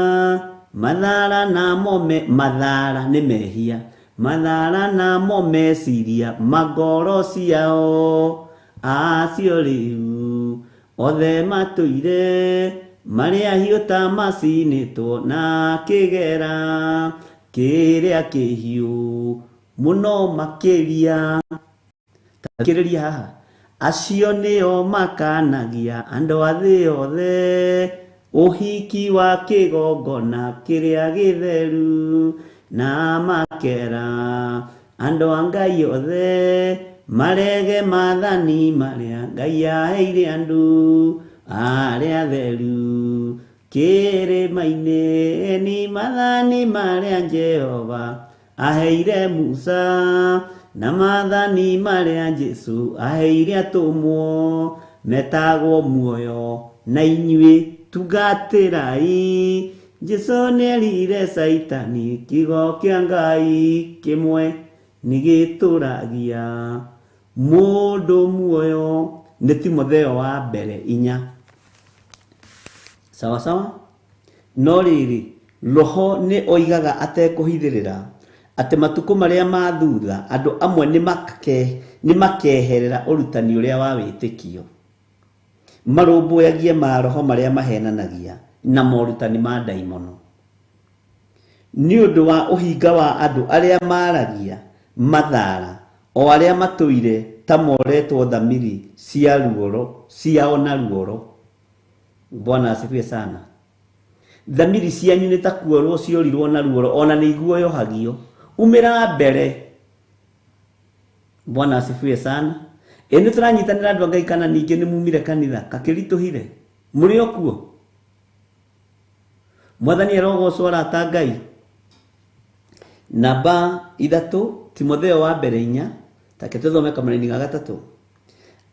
mathara namo mathara nĩ mehia, mathara namo meciria mangoro ciao, acio rĩu othe matũire marĩa ahiũ ta macinĩtwo na kĩgera kĩrĩa kĩhiũ mũno makĩria. Thikĩrĩria haha. Acio nĩo makanagia andũ a thĩ yothe ũhiki wa kĩgongona kĩrĩa gĩtheru, na makera andũ a Ngai othe marege maathani marĩa Ngai aheire andũ arĩa atheru. Kĩrĩma-inĩ ni maathani marĩa Jehova aheire Musa, na maathani marĩa Jesũ aheire atũmwo, metagwo muoyo na inyuĩ tungatĩrai. Jesũ nĩerire Caitani kiugo kĩa Ngai kĩmwe nĩgĩtũragia mũndũ muoyo. Nĩ Timotheo wa mbere 4. Sawa sawa. No rĩrĩ, Roho nĩ oigaga atekũhithĩrĩra atĩ matukũ marĩa ma thutha andũ amwe nĩmakeherera ũrutani ũrĩa wa wĩtĩkio, marũmbũyagie maroho marĩa mahenanagia na morutani ma ndaimono, nĩ ũndũ wa ũhinga wa andũ arĩa maragia mathara, o arĩa matũire ta moretwo thamiri cia ruoro ciao na ruoro. Bwana asifiwe sana. Thamiri cianyu nĩ ta kuorwo ciorirwo na ruoro, ona nĩ iguoyohagio. Umĩra mbere. Bwana asifiwe sana. Ĩ nĩ tũranyitanĩra andũ a Ngai kana ningĩ nĩ mumire kanitha kakĩritũhire mũrĩ o kuo? Mwathani arogocwo arata Ngai. Namba 3, Timotheo wa mbere 4, take tũthome kamũraini ga 3.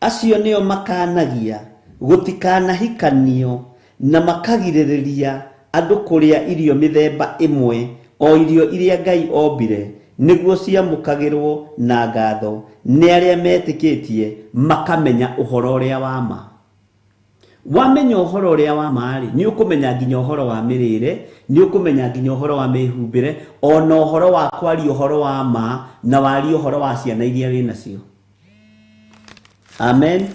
Acio nĩo makanagia gũtikanahikanio na makagirĩrĩria andũ kũrĩa irio mĩthemba ĩmwe, o irio iria Ngai ombire nĩguo ciamũkagĩrwo na ngatho nĩ arĩa metĩkĩtie makamenya ũhoro ũrĩa wa ma. Wamenya ũhoro ũrĩa wa ma rĩ, nĩ ũkũmenya nginya ũhoro wa mĩrĩre, nĩ ũkũmenya nginya ũhoro wa mĩhumbĩre, ona ũhoro wa kwaria ũhoro wa ma na warie ũhoro wa ciana iria wĩ nacio. Amen.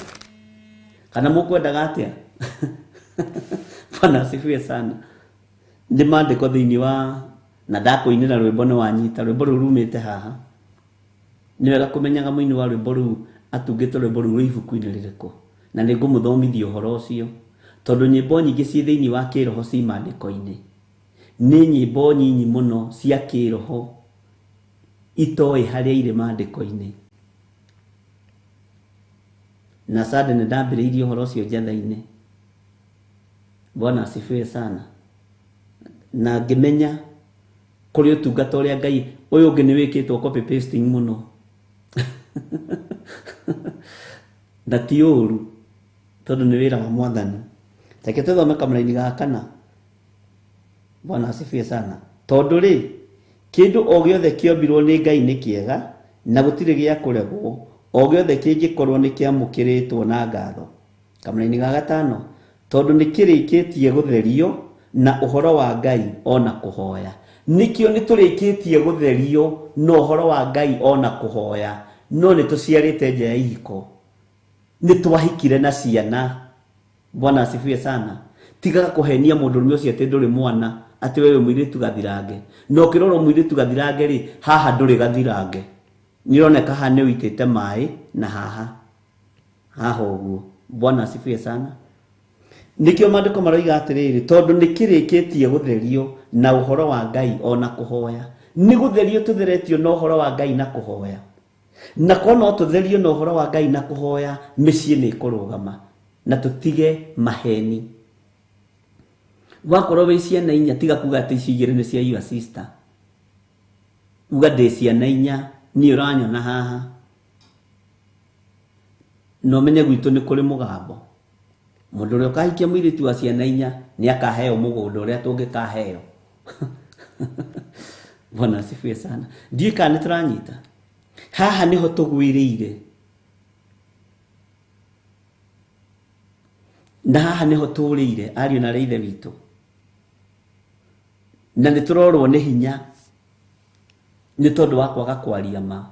Kana mũkwendaga atĩa? Bwana asifiwe sana. Nĩ maandĩko thĩinĩ wa na ndakũinĩra rwĩmbo nĩ wanyita rwĩmbo rũu rumĩte haha. Nĩ wega kũmenyaga mũini wa rwĩmbo rũu atungĩte rwĩmbo rũu rwĩ ibuku-inĩ rĩrĩkũ, na nĩ ngũmũthomithia ũhoro ũcio, tondũ nyĩmbo nyingĩ ciĩ thĩinĩ wa kĩroho ci maandĩko-inĩ. Nĩ nyĩmbo nyinyi mũno cia kĩroho itoĩ harĩa irĩ maandĩko-inĩ. Na Sunday nĩ ndambĩrĩirie ũhoro ũcio njatha-inĩ. Bwana asifiwe sana. Na ngĩmenya kũrĩ ũtungata ũrĩa Ngai ũyũ ũngĩ nĩ wĩkĩtwo copy pasting mũno. Na ti ũru tondũ nĩ wĩra wa Mwathani. Reke tũthome kamũraini ga 4. Bwana asifiwe sana. Tondũ rĩ, kĩndũ o gĩothe kĩombirwo nĩ Ngai nĩ kĩega na gũtirĩ gĩa kũregwo, o gĩothe kĩngĩkorwo nĩ kĩamũkĩrĩtwo na ngatho. Kamũraini ga 5, tondũ nĩ kĩrĩkĩtie gũtherio na ũhoro wa Ngai ona kũhoya. Nĩkĩo nĩ tũrĩkĩtie gũtherio na ũhoro wa Ngai ona kũhoya, no nĩ tũciarĩte nja ya ihiko, nĩ twahikire na ciana. Bwana asifiwe sana. Tigaga kũhenia mũndũrũme ũcio atĩ ndũrĩ mwana, atĩ wewe mũirĩtu gathirange. Na ũkĩrora mũirĩtu gathirange rĩ, haha ndũrĩ gathirange. Nĩ ũroneka haha nĩ ũitĩte maĩ na haha haha ũguo. Bwana asifiwe sana. Nĩkĩo maandĩko maroiga atĩrĩrĩ, tondũ nĩ kĩrĩkĩtie gũtherio na ũhoro wa Ngai ona kũhoya. Nĩ gũtherio tũtheretio na ũhoro wa Ngai na kũhoya. Na korwo no tũtherio na ũhoro wa Ngai na kũhoya, mĩciĩ nĩ ĩkũrũgama na tũtige maheni. Wakorwo wĩ ciana 4, tiga kuga atĩ ici 2 nĩ cia your sister. Uga ndĩ ciana 4, niĩ ũranyona haha. Na ũmenye gwitũ nĩ kũrĩ mũgambo. Mũndũ ũrĩa ũkahikia mũirĩtu wa ciana 4 nĩ akaheo mũgũnda ũrĩa tũngĩkaheo. Bwana asifiwe sana. Ndiũĩ kana nĩ tũranyita. Haha nĩho tũgwĩrĩire. Na haha nĩho tũrĩire ariũ na ithe witũ. Na nĩ tũrorwo nĩ hinya nĩ tondũ wa kwaga kwaria ma,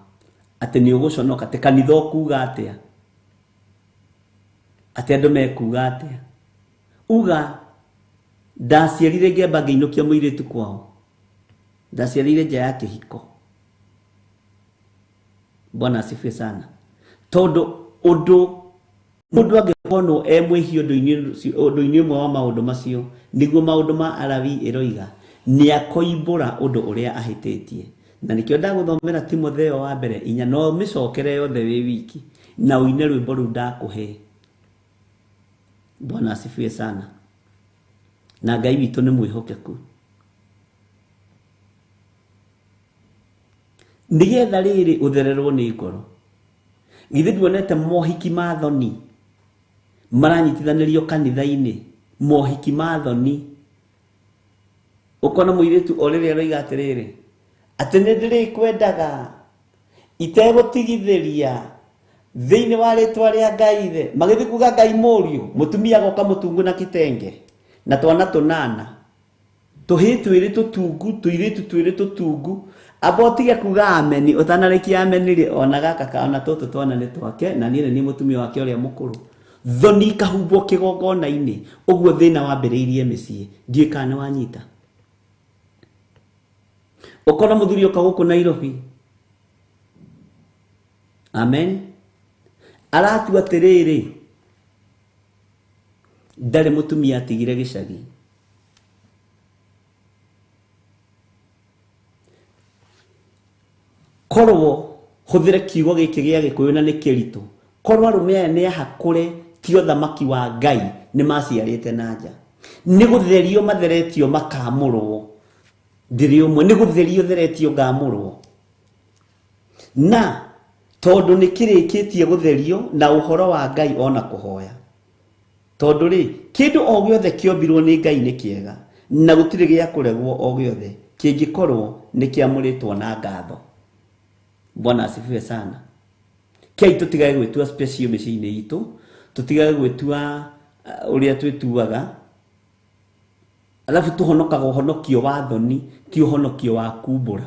atĩ nĩ ũgũconoka, atĩ kanitha ũkuga atĩa, atĩ andũ mekuga atĩa. Uga ndaciarire ngĩamba ngĩinũkia mũirĩtu kwao, ndaciarire nja ya kĩhiko. Bwana asifiwe sana. Tondũ ũndũ mũndũ angĩkonwo e mwĩhia ũndũ-inĩ ũmwe wa maũndũ macio, nĩguo maũndũ ma Alawii ĩroiga, nĩ akoimbũra ũndũ ũrĩa ahĩtĩtie. Na nĩkĩo ndagũthomera Timotheo wa mbere 4, no mĩcokere yothe wĩ wiki na ũine rwĩmbo rũu ndakũhe. Bwana asifiwe sana. Na Ngai witũ nĩ mwĩhokeku. Nĩgetha rĩrĩ ũthererwo nĩ ngoro. Githĩ nduonete mohiki ma thoni maranyitithanĩrio kanitha-inĩ, mohiki ma thoni. Ũkona mũirĩtu o rĩrĩa aroiga atĩrĩrĩ, atĩ nĩ ndĩrĩkwendaga itegũtigithĩria thĩinĩ wa rĩtwa rĩa Ngai ithe, magĩthiĩ kuga Ngai mũriũ, mũtumia agoka mũtungu na kitenge na twana tũnana, tũhĩĩ twĩrĩ tũtungu, tũirĩtu twĩrĩ tũtungu. Amba ũtige kuga ameni, ũtanarĩkia ameni rĩ, ona gaka ka ona tũtũ twana nĩ twake, na niĩ nĩ niĩ mũtumia wake ũrĩa mũkũrũ. Thoni ikahumbwo kĩgongona-inĩ, ũguo thĩna wambĩrĩirie mĩciĩ. Ndiũĩ kana nĩ wanyita. Ũkona mũthuri oka gũkũ Nairobi, amen, aratua atĩrĩrĩ, ndarĩ mũtumia atigire gĩcagi. Korwo hũthĩre kiugo gĩkĩ gĩa Gĩkũyũ na nĩ kĩritũ, korwo arũme aya nĩ ahakũre ti ũthamaki wa Ngai, nĩ maciarĩte na nja. Nĩ gũtherio matheretio makamũrwo. Ndĩrĩ ũmwe, nĩ gũtherio theretio ngamũrwo. Na tondũ nĩ kĩrĩkĩtie gũtherio na ũhoro wa Ngai ona kũhoya. Tondũ rĩ, kĩndũ o gĩothe kĩombirwo nĩ Ngai nĩ kĩega, na gũtirĩ gĩa kũregwo o gĩothe kĩngĩkorwo nĩ kĩamũrĩtwo na ngatho. Bwana asifiwe sana. Kei tũtigage gwĩtua special mĩciĩ-inĩ itũ, tũtigage gwĩtua ũrĩa twĩtuaga, alafu tũhonokaga ũhonokio wa thoni, ti ũhonokio wa kumbũra.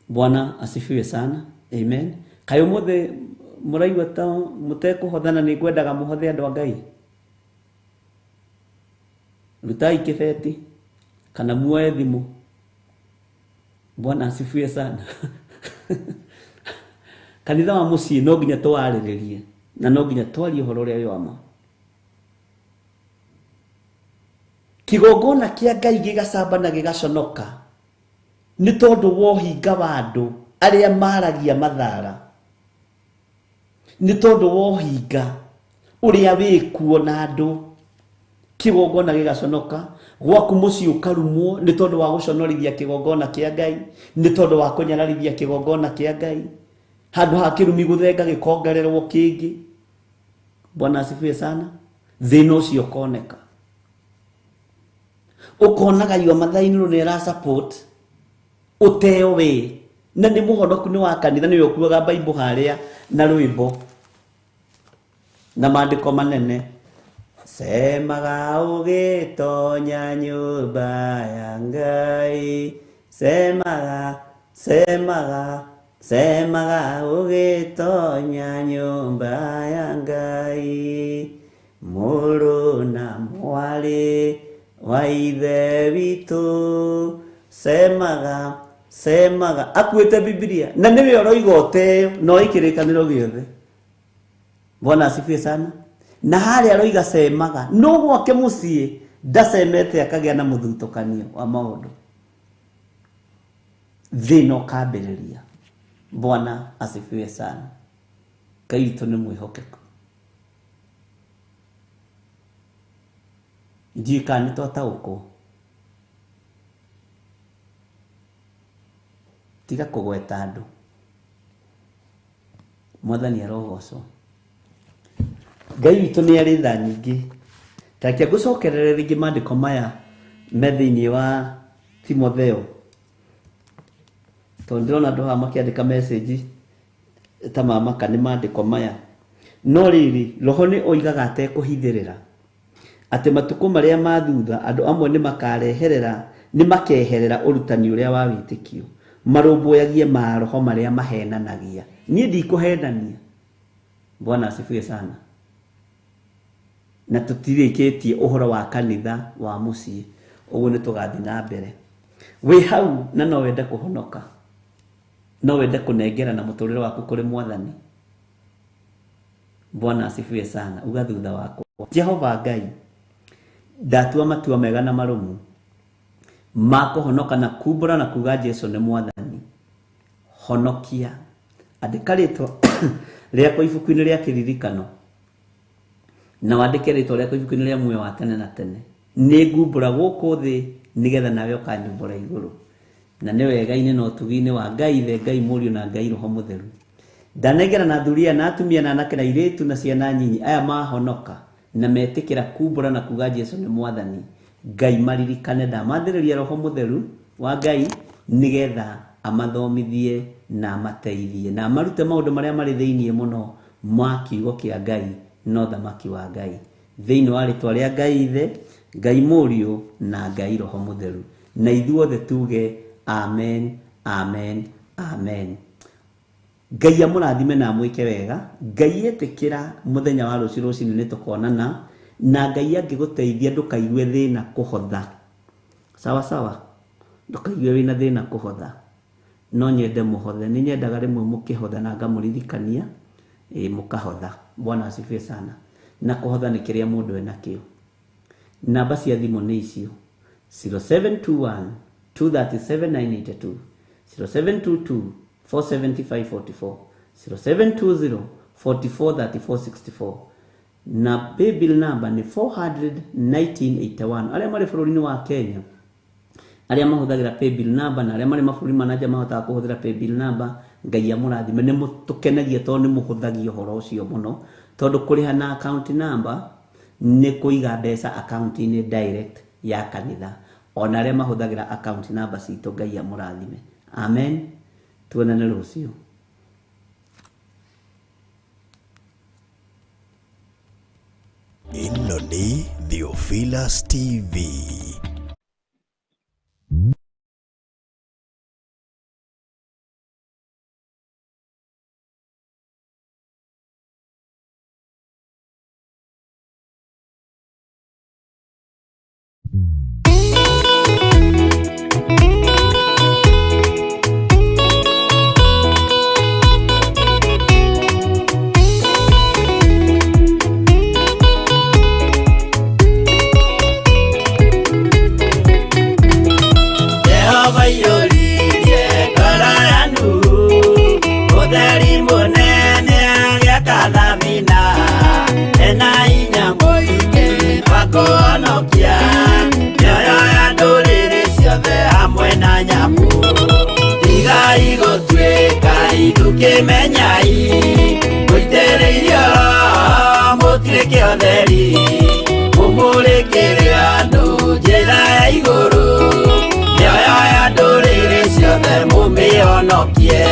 Bwana asifiwe sana. Amen. Kaĩ ũmũthĩ mũraigua ta mũtekũhothana, nĩ ngwendaga mũhothe andũ a Ngai. Rutai kĩbeti kana muoe thimũ. Bwana asifiwe sana. Kanitha wa mũciĩ no nginya tũwarĩrĩrie na no nginya twarie ũhoro ũrĩa wĩ wa ma. Kĩgongona kĩa Ngai gĩgacamba na gĩgaconoka nĩ tondũ wa ũhinga wa andũ arĩa maragia mathara, nĩ tondũ wa ũhinga ũrĩa wĩkuo na andũ. Kĩgongona gĩgaconoka, gwaku mũciĩ ũkarumwo nĩ tondũ wa gũconorithia kĩgongona kĩa Ngai, nĩ tondũ wa kũnyararithia kĩgongona kĩa Ngai. Handũ ha kĩrumi gũthenga gĩkongererwo kĩngĩ. Bwana asifiwe sana. Thĩna ũcio ũkoneka. Ũkonaga yua mathainĩ nĩ ara support ũteo wĩ, na nĩ mũhonoku nĩ wa kanitha, nĩwe ũkuaga Bible harĩa na rwĩmbo na maandĩko manene, semaga ũgĩtonya nyũmba ya Ngai, semaga semaga semaga ũgĩtonya nyũmba ya Ngai, mũrũ na mwarĩ wa ithe witũ, semaga semaga. Akuĩte Bibilia na nĩwe ũroiga ũteo no ĩkĩrĩkanĩro gĩothe. Bwana asifiwe sana. Na harĩa aroiga semaga, no gwake mũciĩ ndacemete akagĩa na mũthutũkanio wa maũndũ. Thĩna ũkambĩrĩria. Bwana asifiwe sana. Ngai witũ nĩ mwĩhokeku. Ndiũĩ kana nĩ twataũkwo. Tiga kũgweta andũ. Mwathani arogocwo. Ngai witũ nĩ arĩ tha nyingĩ. Ta reke ngũcokerere rĩngĩ maandĩko maya me thĩinĩ wa Timotheo, tondũ ndĩrona andũ haha makĩandĩka message ta mamaka nĩ maandĩko maya. No rĩrĩ, Roho nĩ oigaga atekũhithĩrĩra atĩ matukũ marĩa ma thutha andũ amwe nĩ makareherera, nĩ makeherera ũrutani ũrĩa wa wĩtĩkio, marũmbũyagie maroho marĩa mahenanagia. Niĩ ndikũhenania. Bwana asifiwe sana. Na tũtirĩkĩtie ũhoro wa kanitha wa mũciĩ, ũguo nĩ tũgathiĩ na mbere. Wĩ hau na no wende kũhonoka, No wende kũnengerana mũtũrĩre waku kũrĩ Mwathani? Bwana asifiwe sana. Uga thutha wakwa, Jehova Ngai, ndatua matua mega na marũmu ma kũhonoka na kumbũra na kuga Jesu nĩ Mwathani. Honokia, andĩka rĩtwa rĩakwa ibuku-inĩ rĩa kĩririkano na wandĩke rĩtwa rĩakwa ibuku-inĩ rĩa muoyo wa tene na tene. Nĩ ngumbũra gũkũ thĩ nĩgetha nawe ũkanyumbũra igũrũ. Na nĩ wega-inĩ na ũtugi-inĩ wa Ngai Ithe, Ngai Mũriũ na Ngai Roho Mũtheru. Ndanengera na athuri aya na atumia na anake na airĩtu na ciana nyinyi aya mahonoka na metĩkĩra kumbũra na kuga Jesu nĩ Mwathani. Ngai maririkane, ndamathĩrĩria Roho Mũtheru wa Ngai nĩgetha amathomithie na amateithie na amarute maũndũ marĩa marĩ thĩinĩ mũno ma kiugo kĩa Ngai na ũthamaki wa Ngai. Thĩinĩ wa rĩtwa rĩa Ngai Ithe, Ngai Mũriũ na Ngai Roho Mũtheru. Na ithuothe tuge amen, amen, amen. Ngai amũrathime na amwĩke wega. Ngai etĩkĩra mũthenya wa rũciũ rũcinĩ nĩ tũkonana, na Ngai angĩgũteithia ndũkaigue thĩna kũhotha. Sawa sawa, ndũkaigue wĩna thĩna kũhotha. No nyende mũhothe, nĩ nyendaga rĩmwe mũkĩhotha na ngamũririkania, ĩ mũkahotha. Bwana asifiwe sana. Na kũhotha nĩ kĩrĩa mũndũ enakĩo. Namba cia thimũ nĩ icio: 0721 237 982, 0722 475 44, 0720 44 34 64, na paybill number nĩ 41981. Arĩa marĩ bũrũri-inĩ wa Kenya, arĩa mahũthagĩra paybill number, na arĩa marĩ mabũrũri ma nanja mahotaga kũhũthĩra paybill number, Ngai amũrathime. Nĩ mũtũkenagia tondũ nĩ mũhũthagia ũhoro ũcio mũno, tondũ kũrĩha na account number nĩ kũiga mbeca account-inĩ direct ya kanitha. Ona arĩa mahũthagĩra account number citũ, Ngai amũrathime. Amen. Tuonane rũciũ. Ĩno nĩ Theophilus TV. Jehova iyũririe ngoro ya Nuhu ũtheri mũnene, agĩaka thabina ena hinya mũingĩ wa kũhonokia mĩoyo ya ndũrĩrĩ ciothe hamwe na nyamũ. Tigai gũtuĩka ithukĩmenyai mũitĩrĩirio mũtuĩke ũtheri, mũmũrĩkĩre andũ njĩra ya igũrũ, mĩoyo ya ndũrĩrĩ ciothe mũmĩhonokie.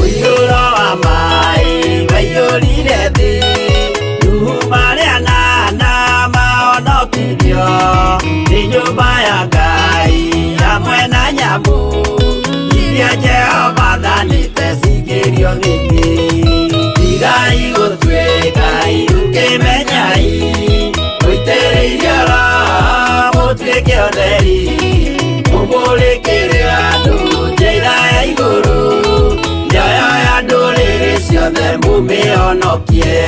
Ũiyũro wa maĩ waiyũrire thĩ, Nuhu marĩ anana mahonokirio nĩ nyũmba ya Ngai hamwe na nyamũ iria Jehova athanĩte cingĩrio thĩinĩ. Tigai gũtuĩka ithukĩmenyai mũitĩrĩirio Roho mũtuĩke ũtheri, mũmũrĩkĩre andũ njĩra ya igũrũ, mĩoyo ya ndũrĩrĩ ciothe mũmĩhonokie.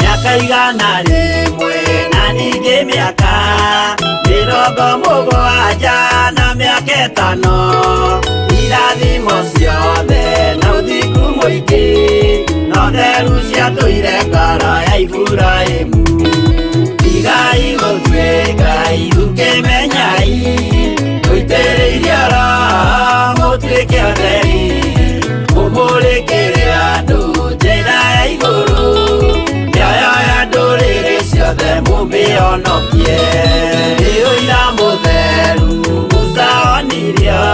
Mĩaka 100 na ningĩ mĩaka 70 na mĩaka 5, irathimo ciothe na ũthingu mũingĩ na ũtheru ciatũire ngoro ya Iburahĩmu. Tigai gũtuĩka ithukĩmenyai mũitĩrĩirio Roho mũtuĩke ũtheri, mũmũrĩkĩre andũ njĩra ya igũrũ, mĩoyo ya ndũrĩrĩ ciothe mũmĩhonokie. Nĩ ũira mũtheru Musa onirio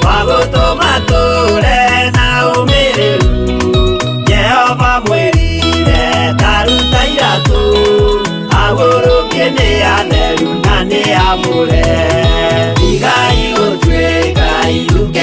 wa gũtũma tũre na ũmĩrĩru. Jehova mwĩrire taruta iratũ, agũrũkie nĩ atheru na nĩ amũre. Tigai gũtuĩka ithukĩ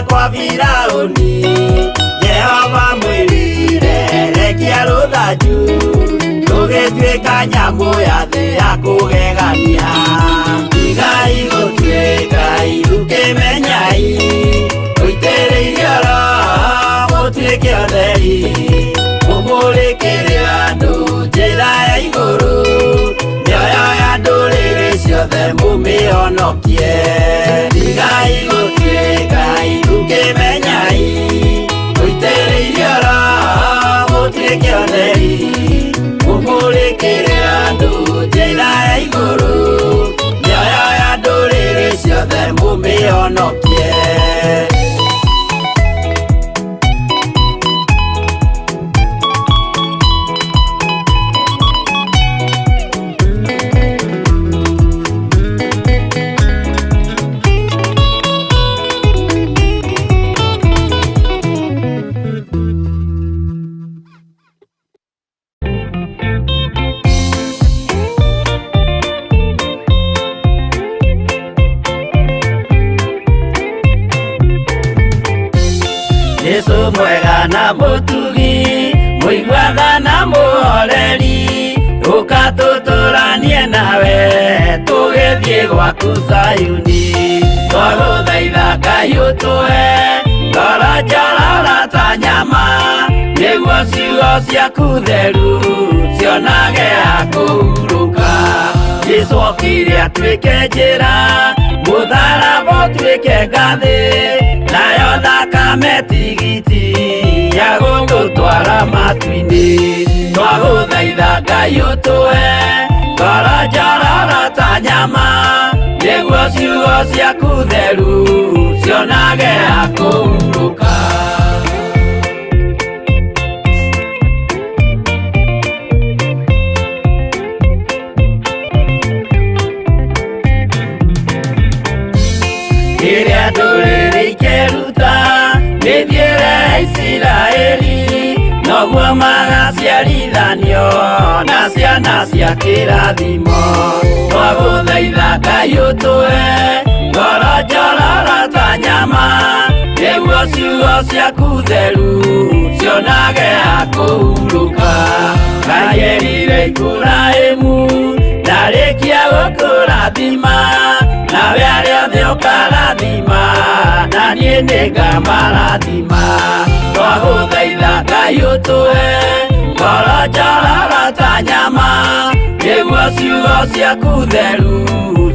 Kwa Firauni Jehova mwĩrire rekia rũthanju rũgĩtuĩka nyamũ ya thĩ ya kũgegania. Tigai gũtuĩka irukĩmenyai ũitĩrĩirio Roho mũtuĩke ũtheri mũmũrĩkĩre andũ njĩra ya igũrũ mĩoyo ya ndũrĩrĩ ciothe mũmĩhonokie. Tigai gũtuĩka irukĩmenyai ũitĩrĩirio Roho mũtuĩke ũtheri mũmũrĩkĩre andũ njĩra ya igũrũ mĩoyo ya ndũrĩrĩ ciothe mũmĩhonokie. Jesu mwega na mũtugi mũiguatha na mũhoreri ũka tũtũranie nawe tũgĩthiĩ gwaku Zayuni. Twagũthaitha Ngai ũtũhe ngoro njororo ta nyama nĩguo ciugo ciaku theru cionage ha kũhurũka. Jesu okire atuĩke njĩra mũtharaba ũtuĩke ngathĩ nayo thakame tigiti ya gũgũtwara matu-inĩ. Twagũthaitha Ngai ũtũhe ngoro njororo ta nyama nĩguo ciugo ciaku theru cionage ha kũhurũka. Rĩrĩa ndũrĩrĩ ikeruta mĩthiĩre ya Isiraeli noguo magaciarithanio na ciana cia kĩrathimo. Twagũthaitha Ngai ũtũhe ngoro njororo ta nyama nĩguo ciugo ciaku theru cionage ha kũhurũka. Ngai erire Iburahĩmu ndarĩkia gũkũrathima nawe arĩa othe ũkarathima na niĩ nĩngamarathima. Twagũthaitha Ngai ũtũhe ngoro njororo ta nyama nĩguo ciugo ciaku theru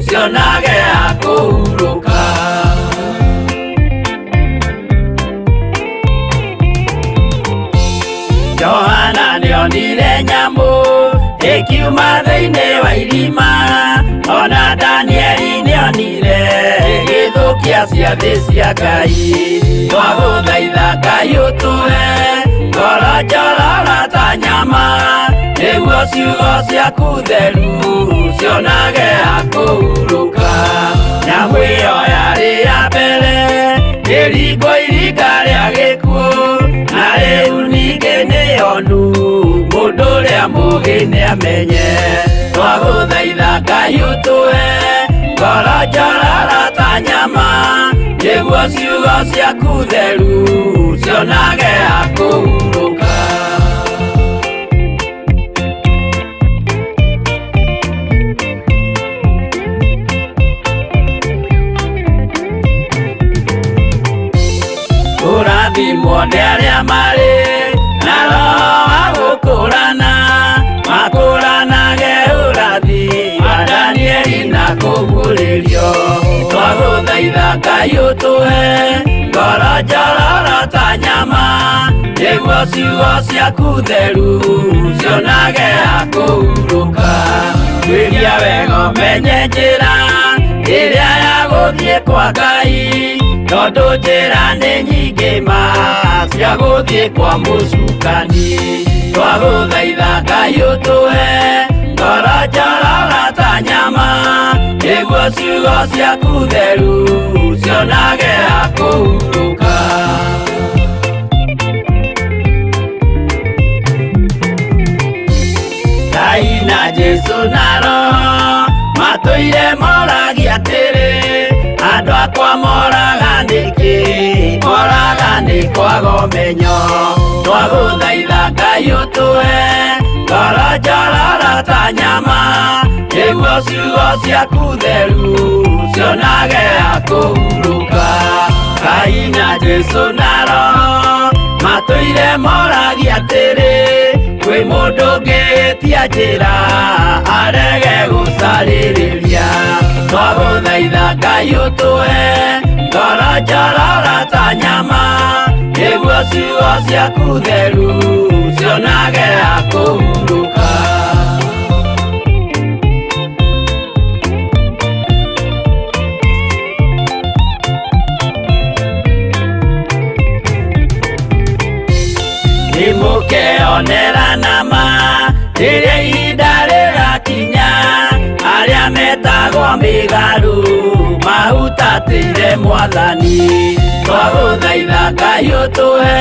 cionage ha kũhurũka. Johana nĩonire nyamũ ĩkiuma thĩinĩ wa irima ona Danieli nĩonire ĩgĩthũkia ciathĩ cia Ngai. Twagũthaitha Ngai ũtũhe ngoro njororo ta nyama nĩguo ciugo ciaku theru cionage ha kũhurũka. Nyamũ ĩyo yarĩ ya mbere ĩringwo iringa rĩa gĩkuũ na rĩu ningĩ nĩyonu mũndũ ũrĩa mũũgĩ nĩamenye. Twagũthaitha Ngai ũtũhe ngoro njororo ta nyama nĩguo ciugo ciaku theru cionage ha kũhurũka. Kũrathimwo nĩ arĩa marĩ na roho wa gũkũrana makũranage ũrathi wa Danieli na kũguũrĩrio. Twagũthaitha Ngai ũtũhe ngoro njororo ta nyama nĩguo ciugo ciaku theru cionage ha kũhurũka. Tuĩria wega ũmenye njĩra ĩrĩa ya gũthiĩ kwa Ngai tondũ njĩra nĩ nyingĩ ma cia gũthiĩ kwa mũcukani. Twagũthaitha Ngai ũtũhe ngoro njororo ta nyama nĩguo ciugo ciaku theru cionage ha kũhurũka. Ngai na Jesu na Roho matũire moragia atĩrĩ Andũ akwa moraga nĩkĩ, moraga nĩ kwaga ũmenyo. Twagũthaitha Ngai ũtũhe ngoro njororo ta nyama, nĩguo ciugo ciaku theru cionage ha kũhurũka. Ngai na Jesũ na Roho matũire moragia atĩrĩ, kwĩ mũndũ ũngĩtia njĩra arege gũcarĩrĩria. Twagũthaitha Ngai ũtũhe ngoro njororo ta nyama, nĩguo ciugo ciaku theru cionage ha kũhurũka. Nĩmũkeonera nama rĩrĩa ihinda rĩgakinya, arĩa metagwo mĩgarũ mahutatĩire Mwathani. Twagũthaitha Ngai ũtũhe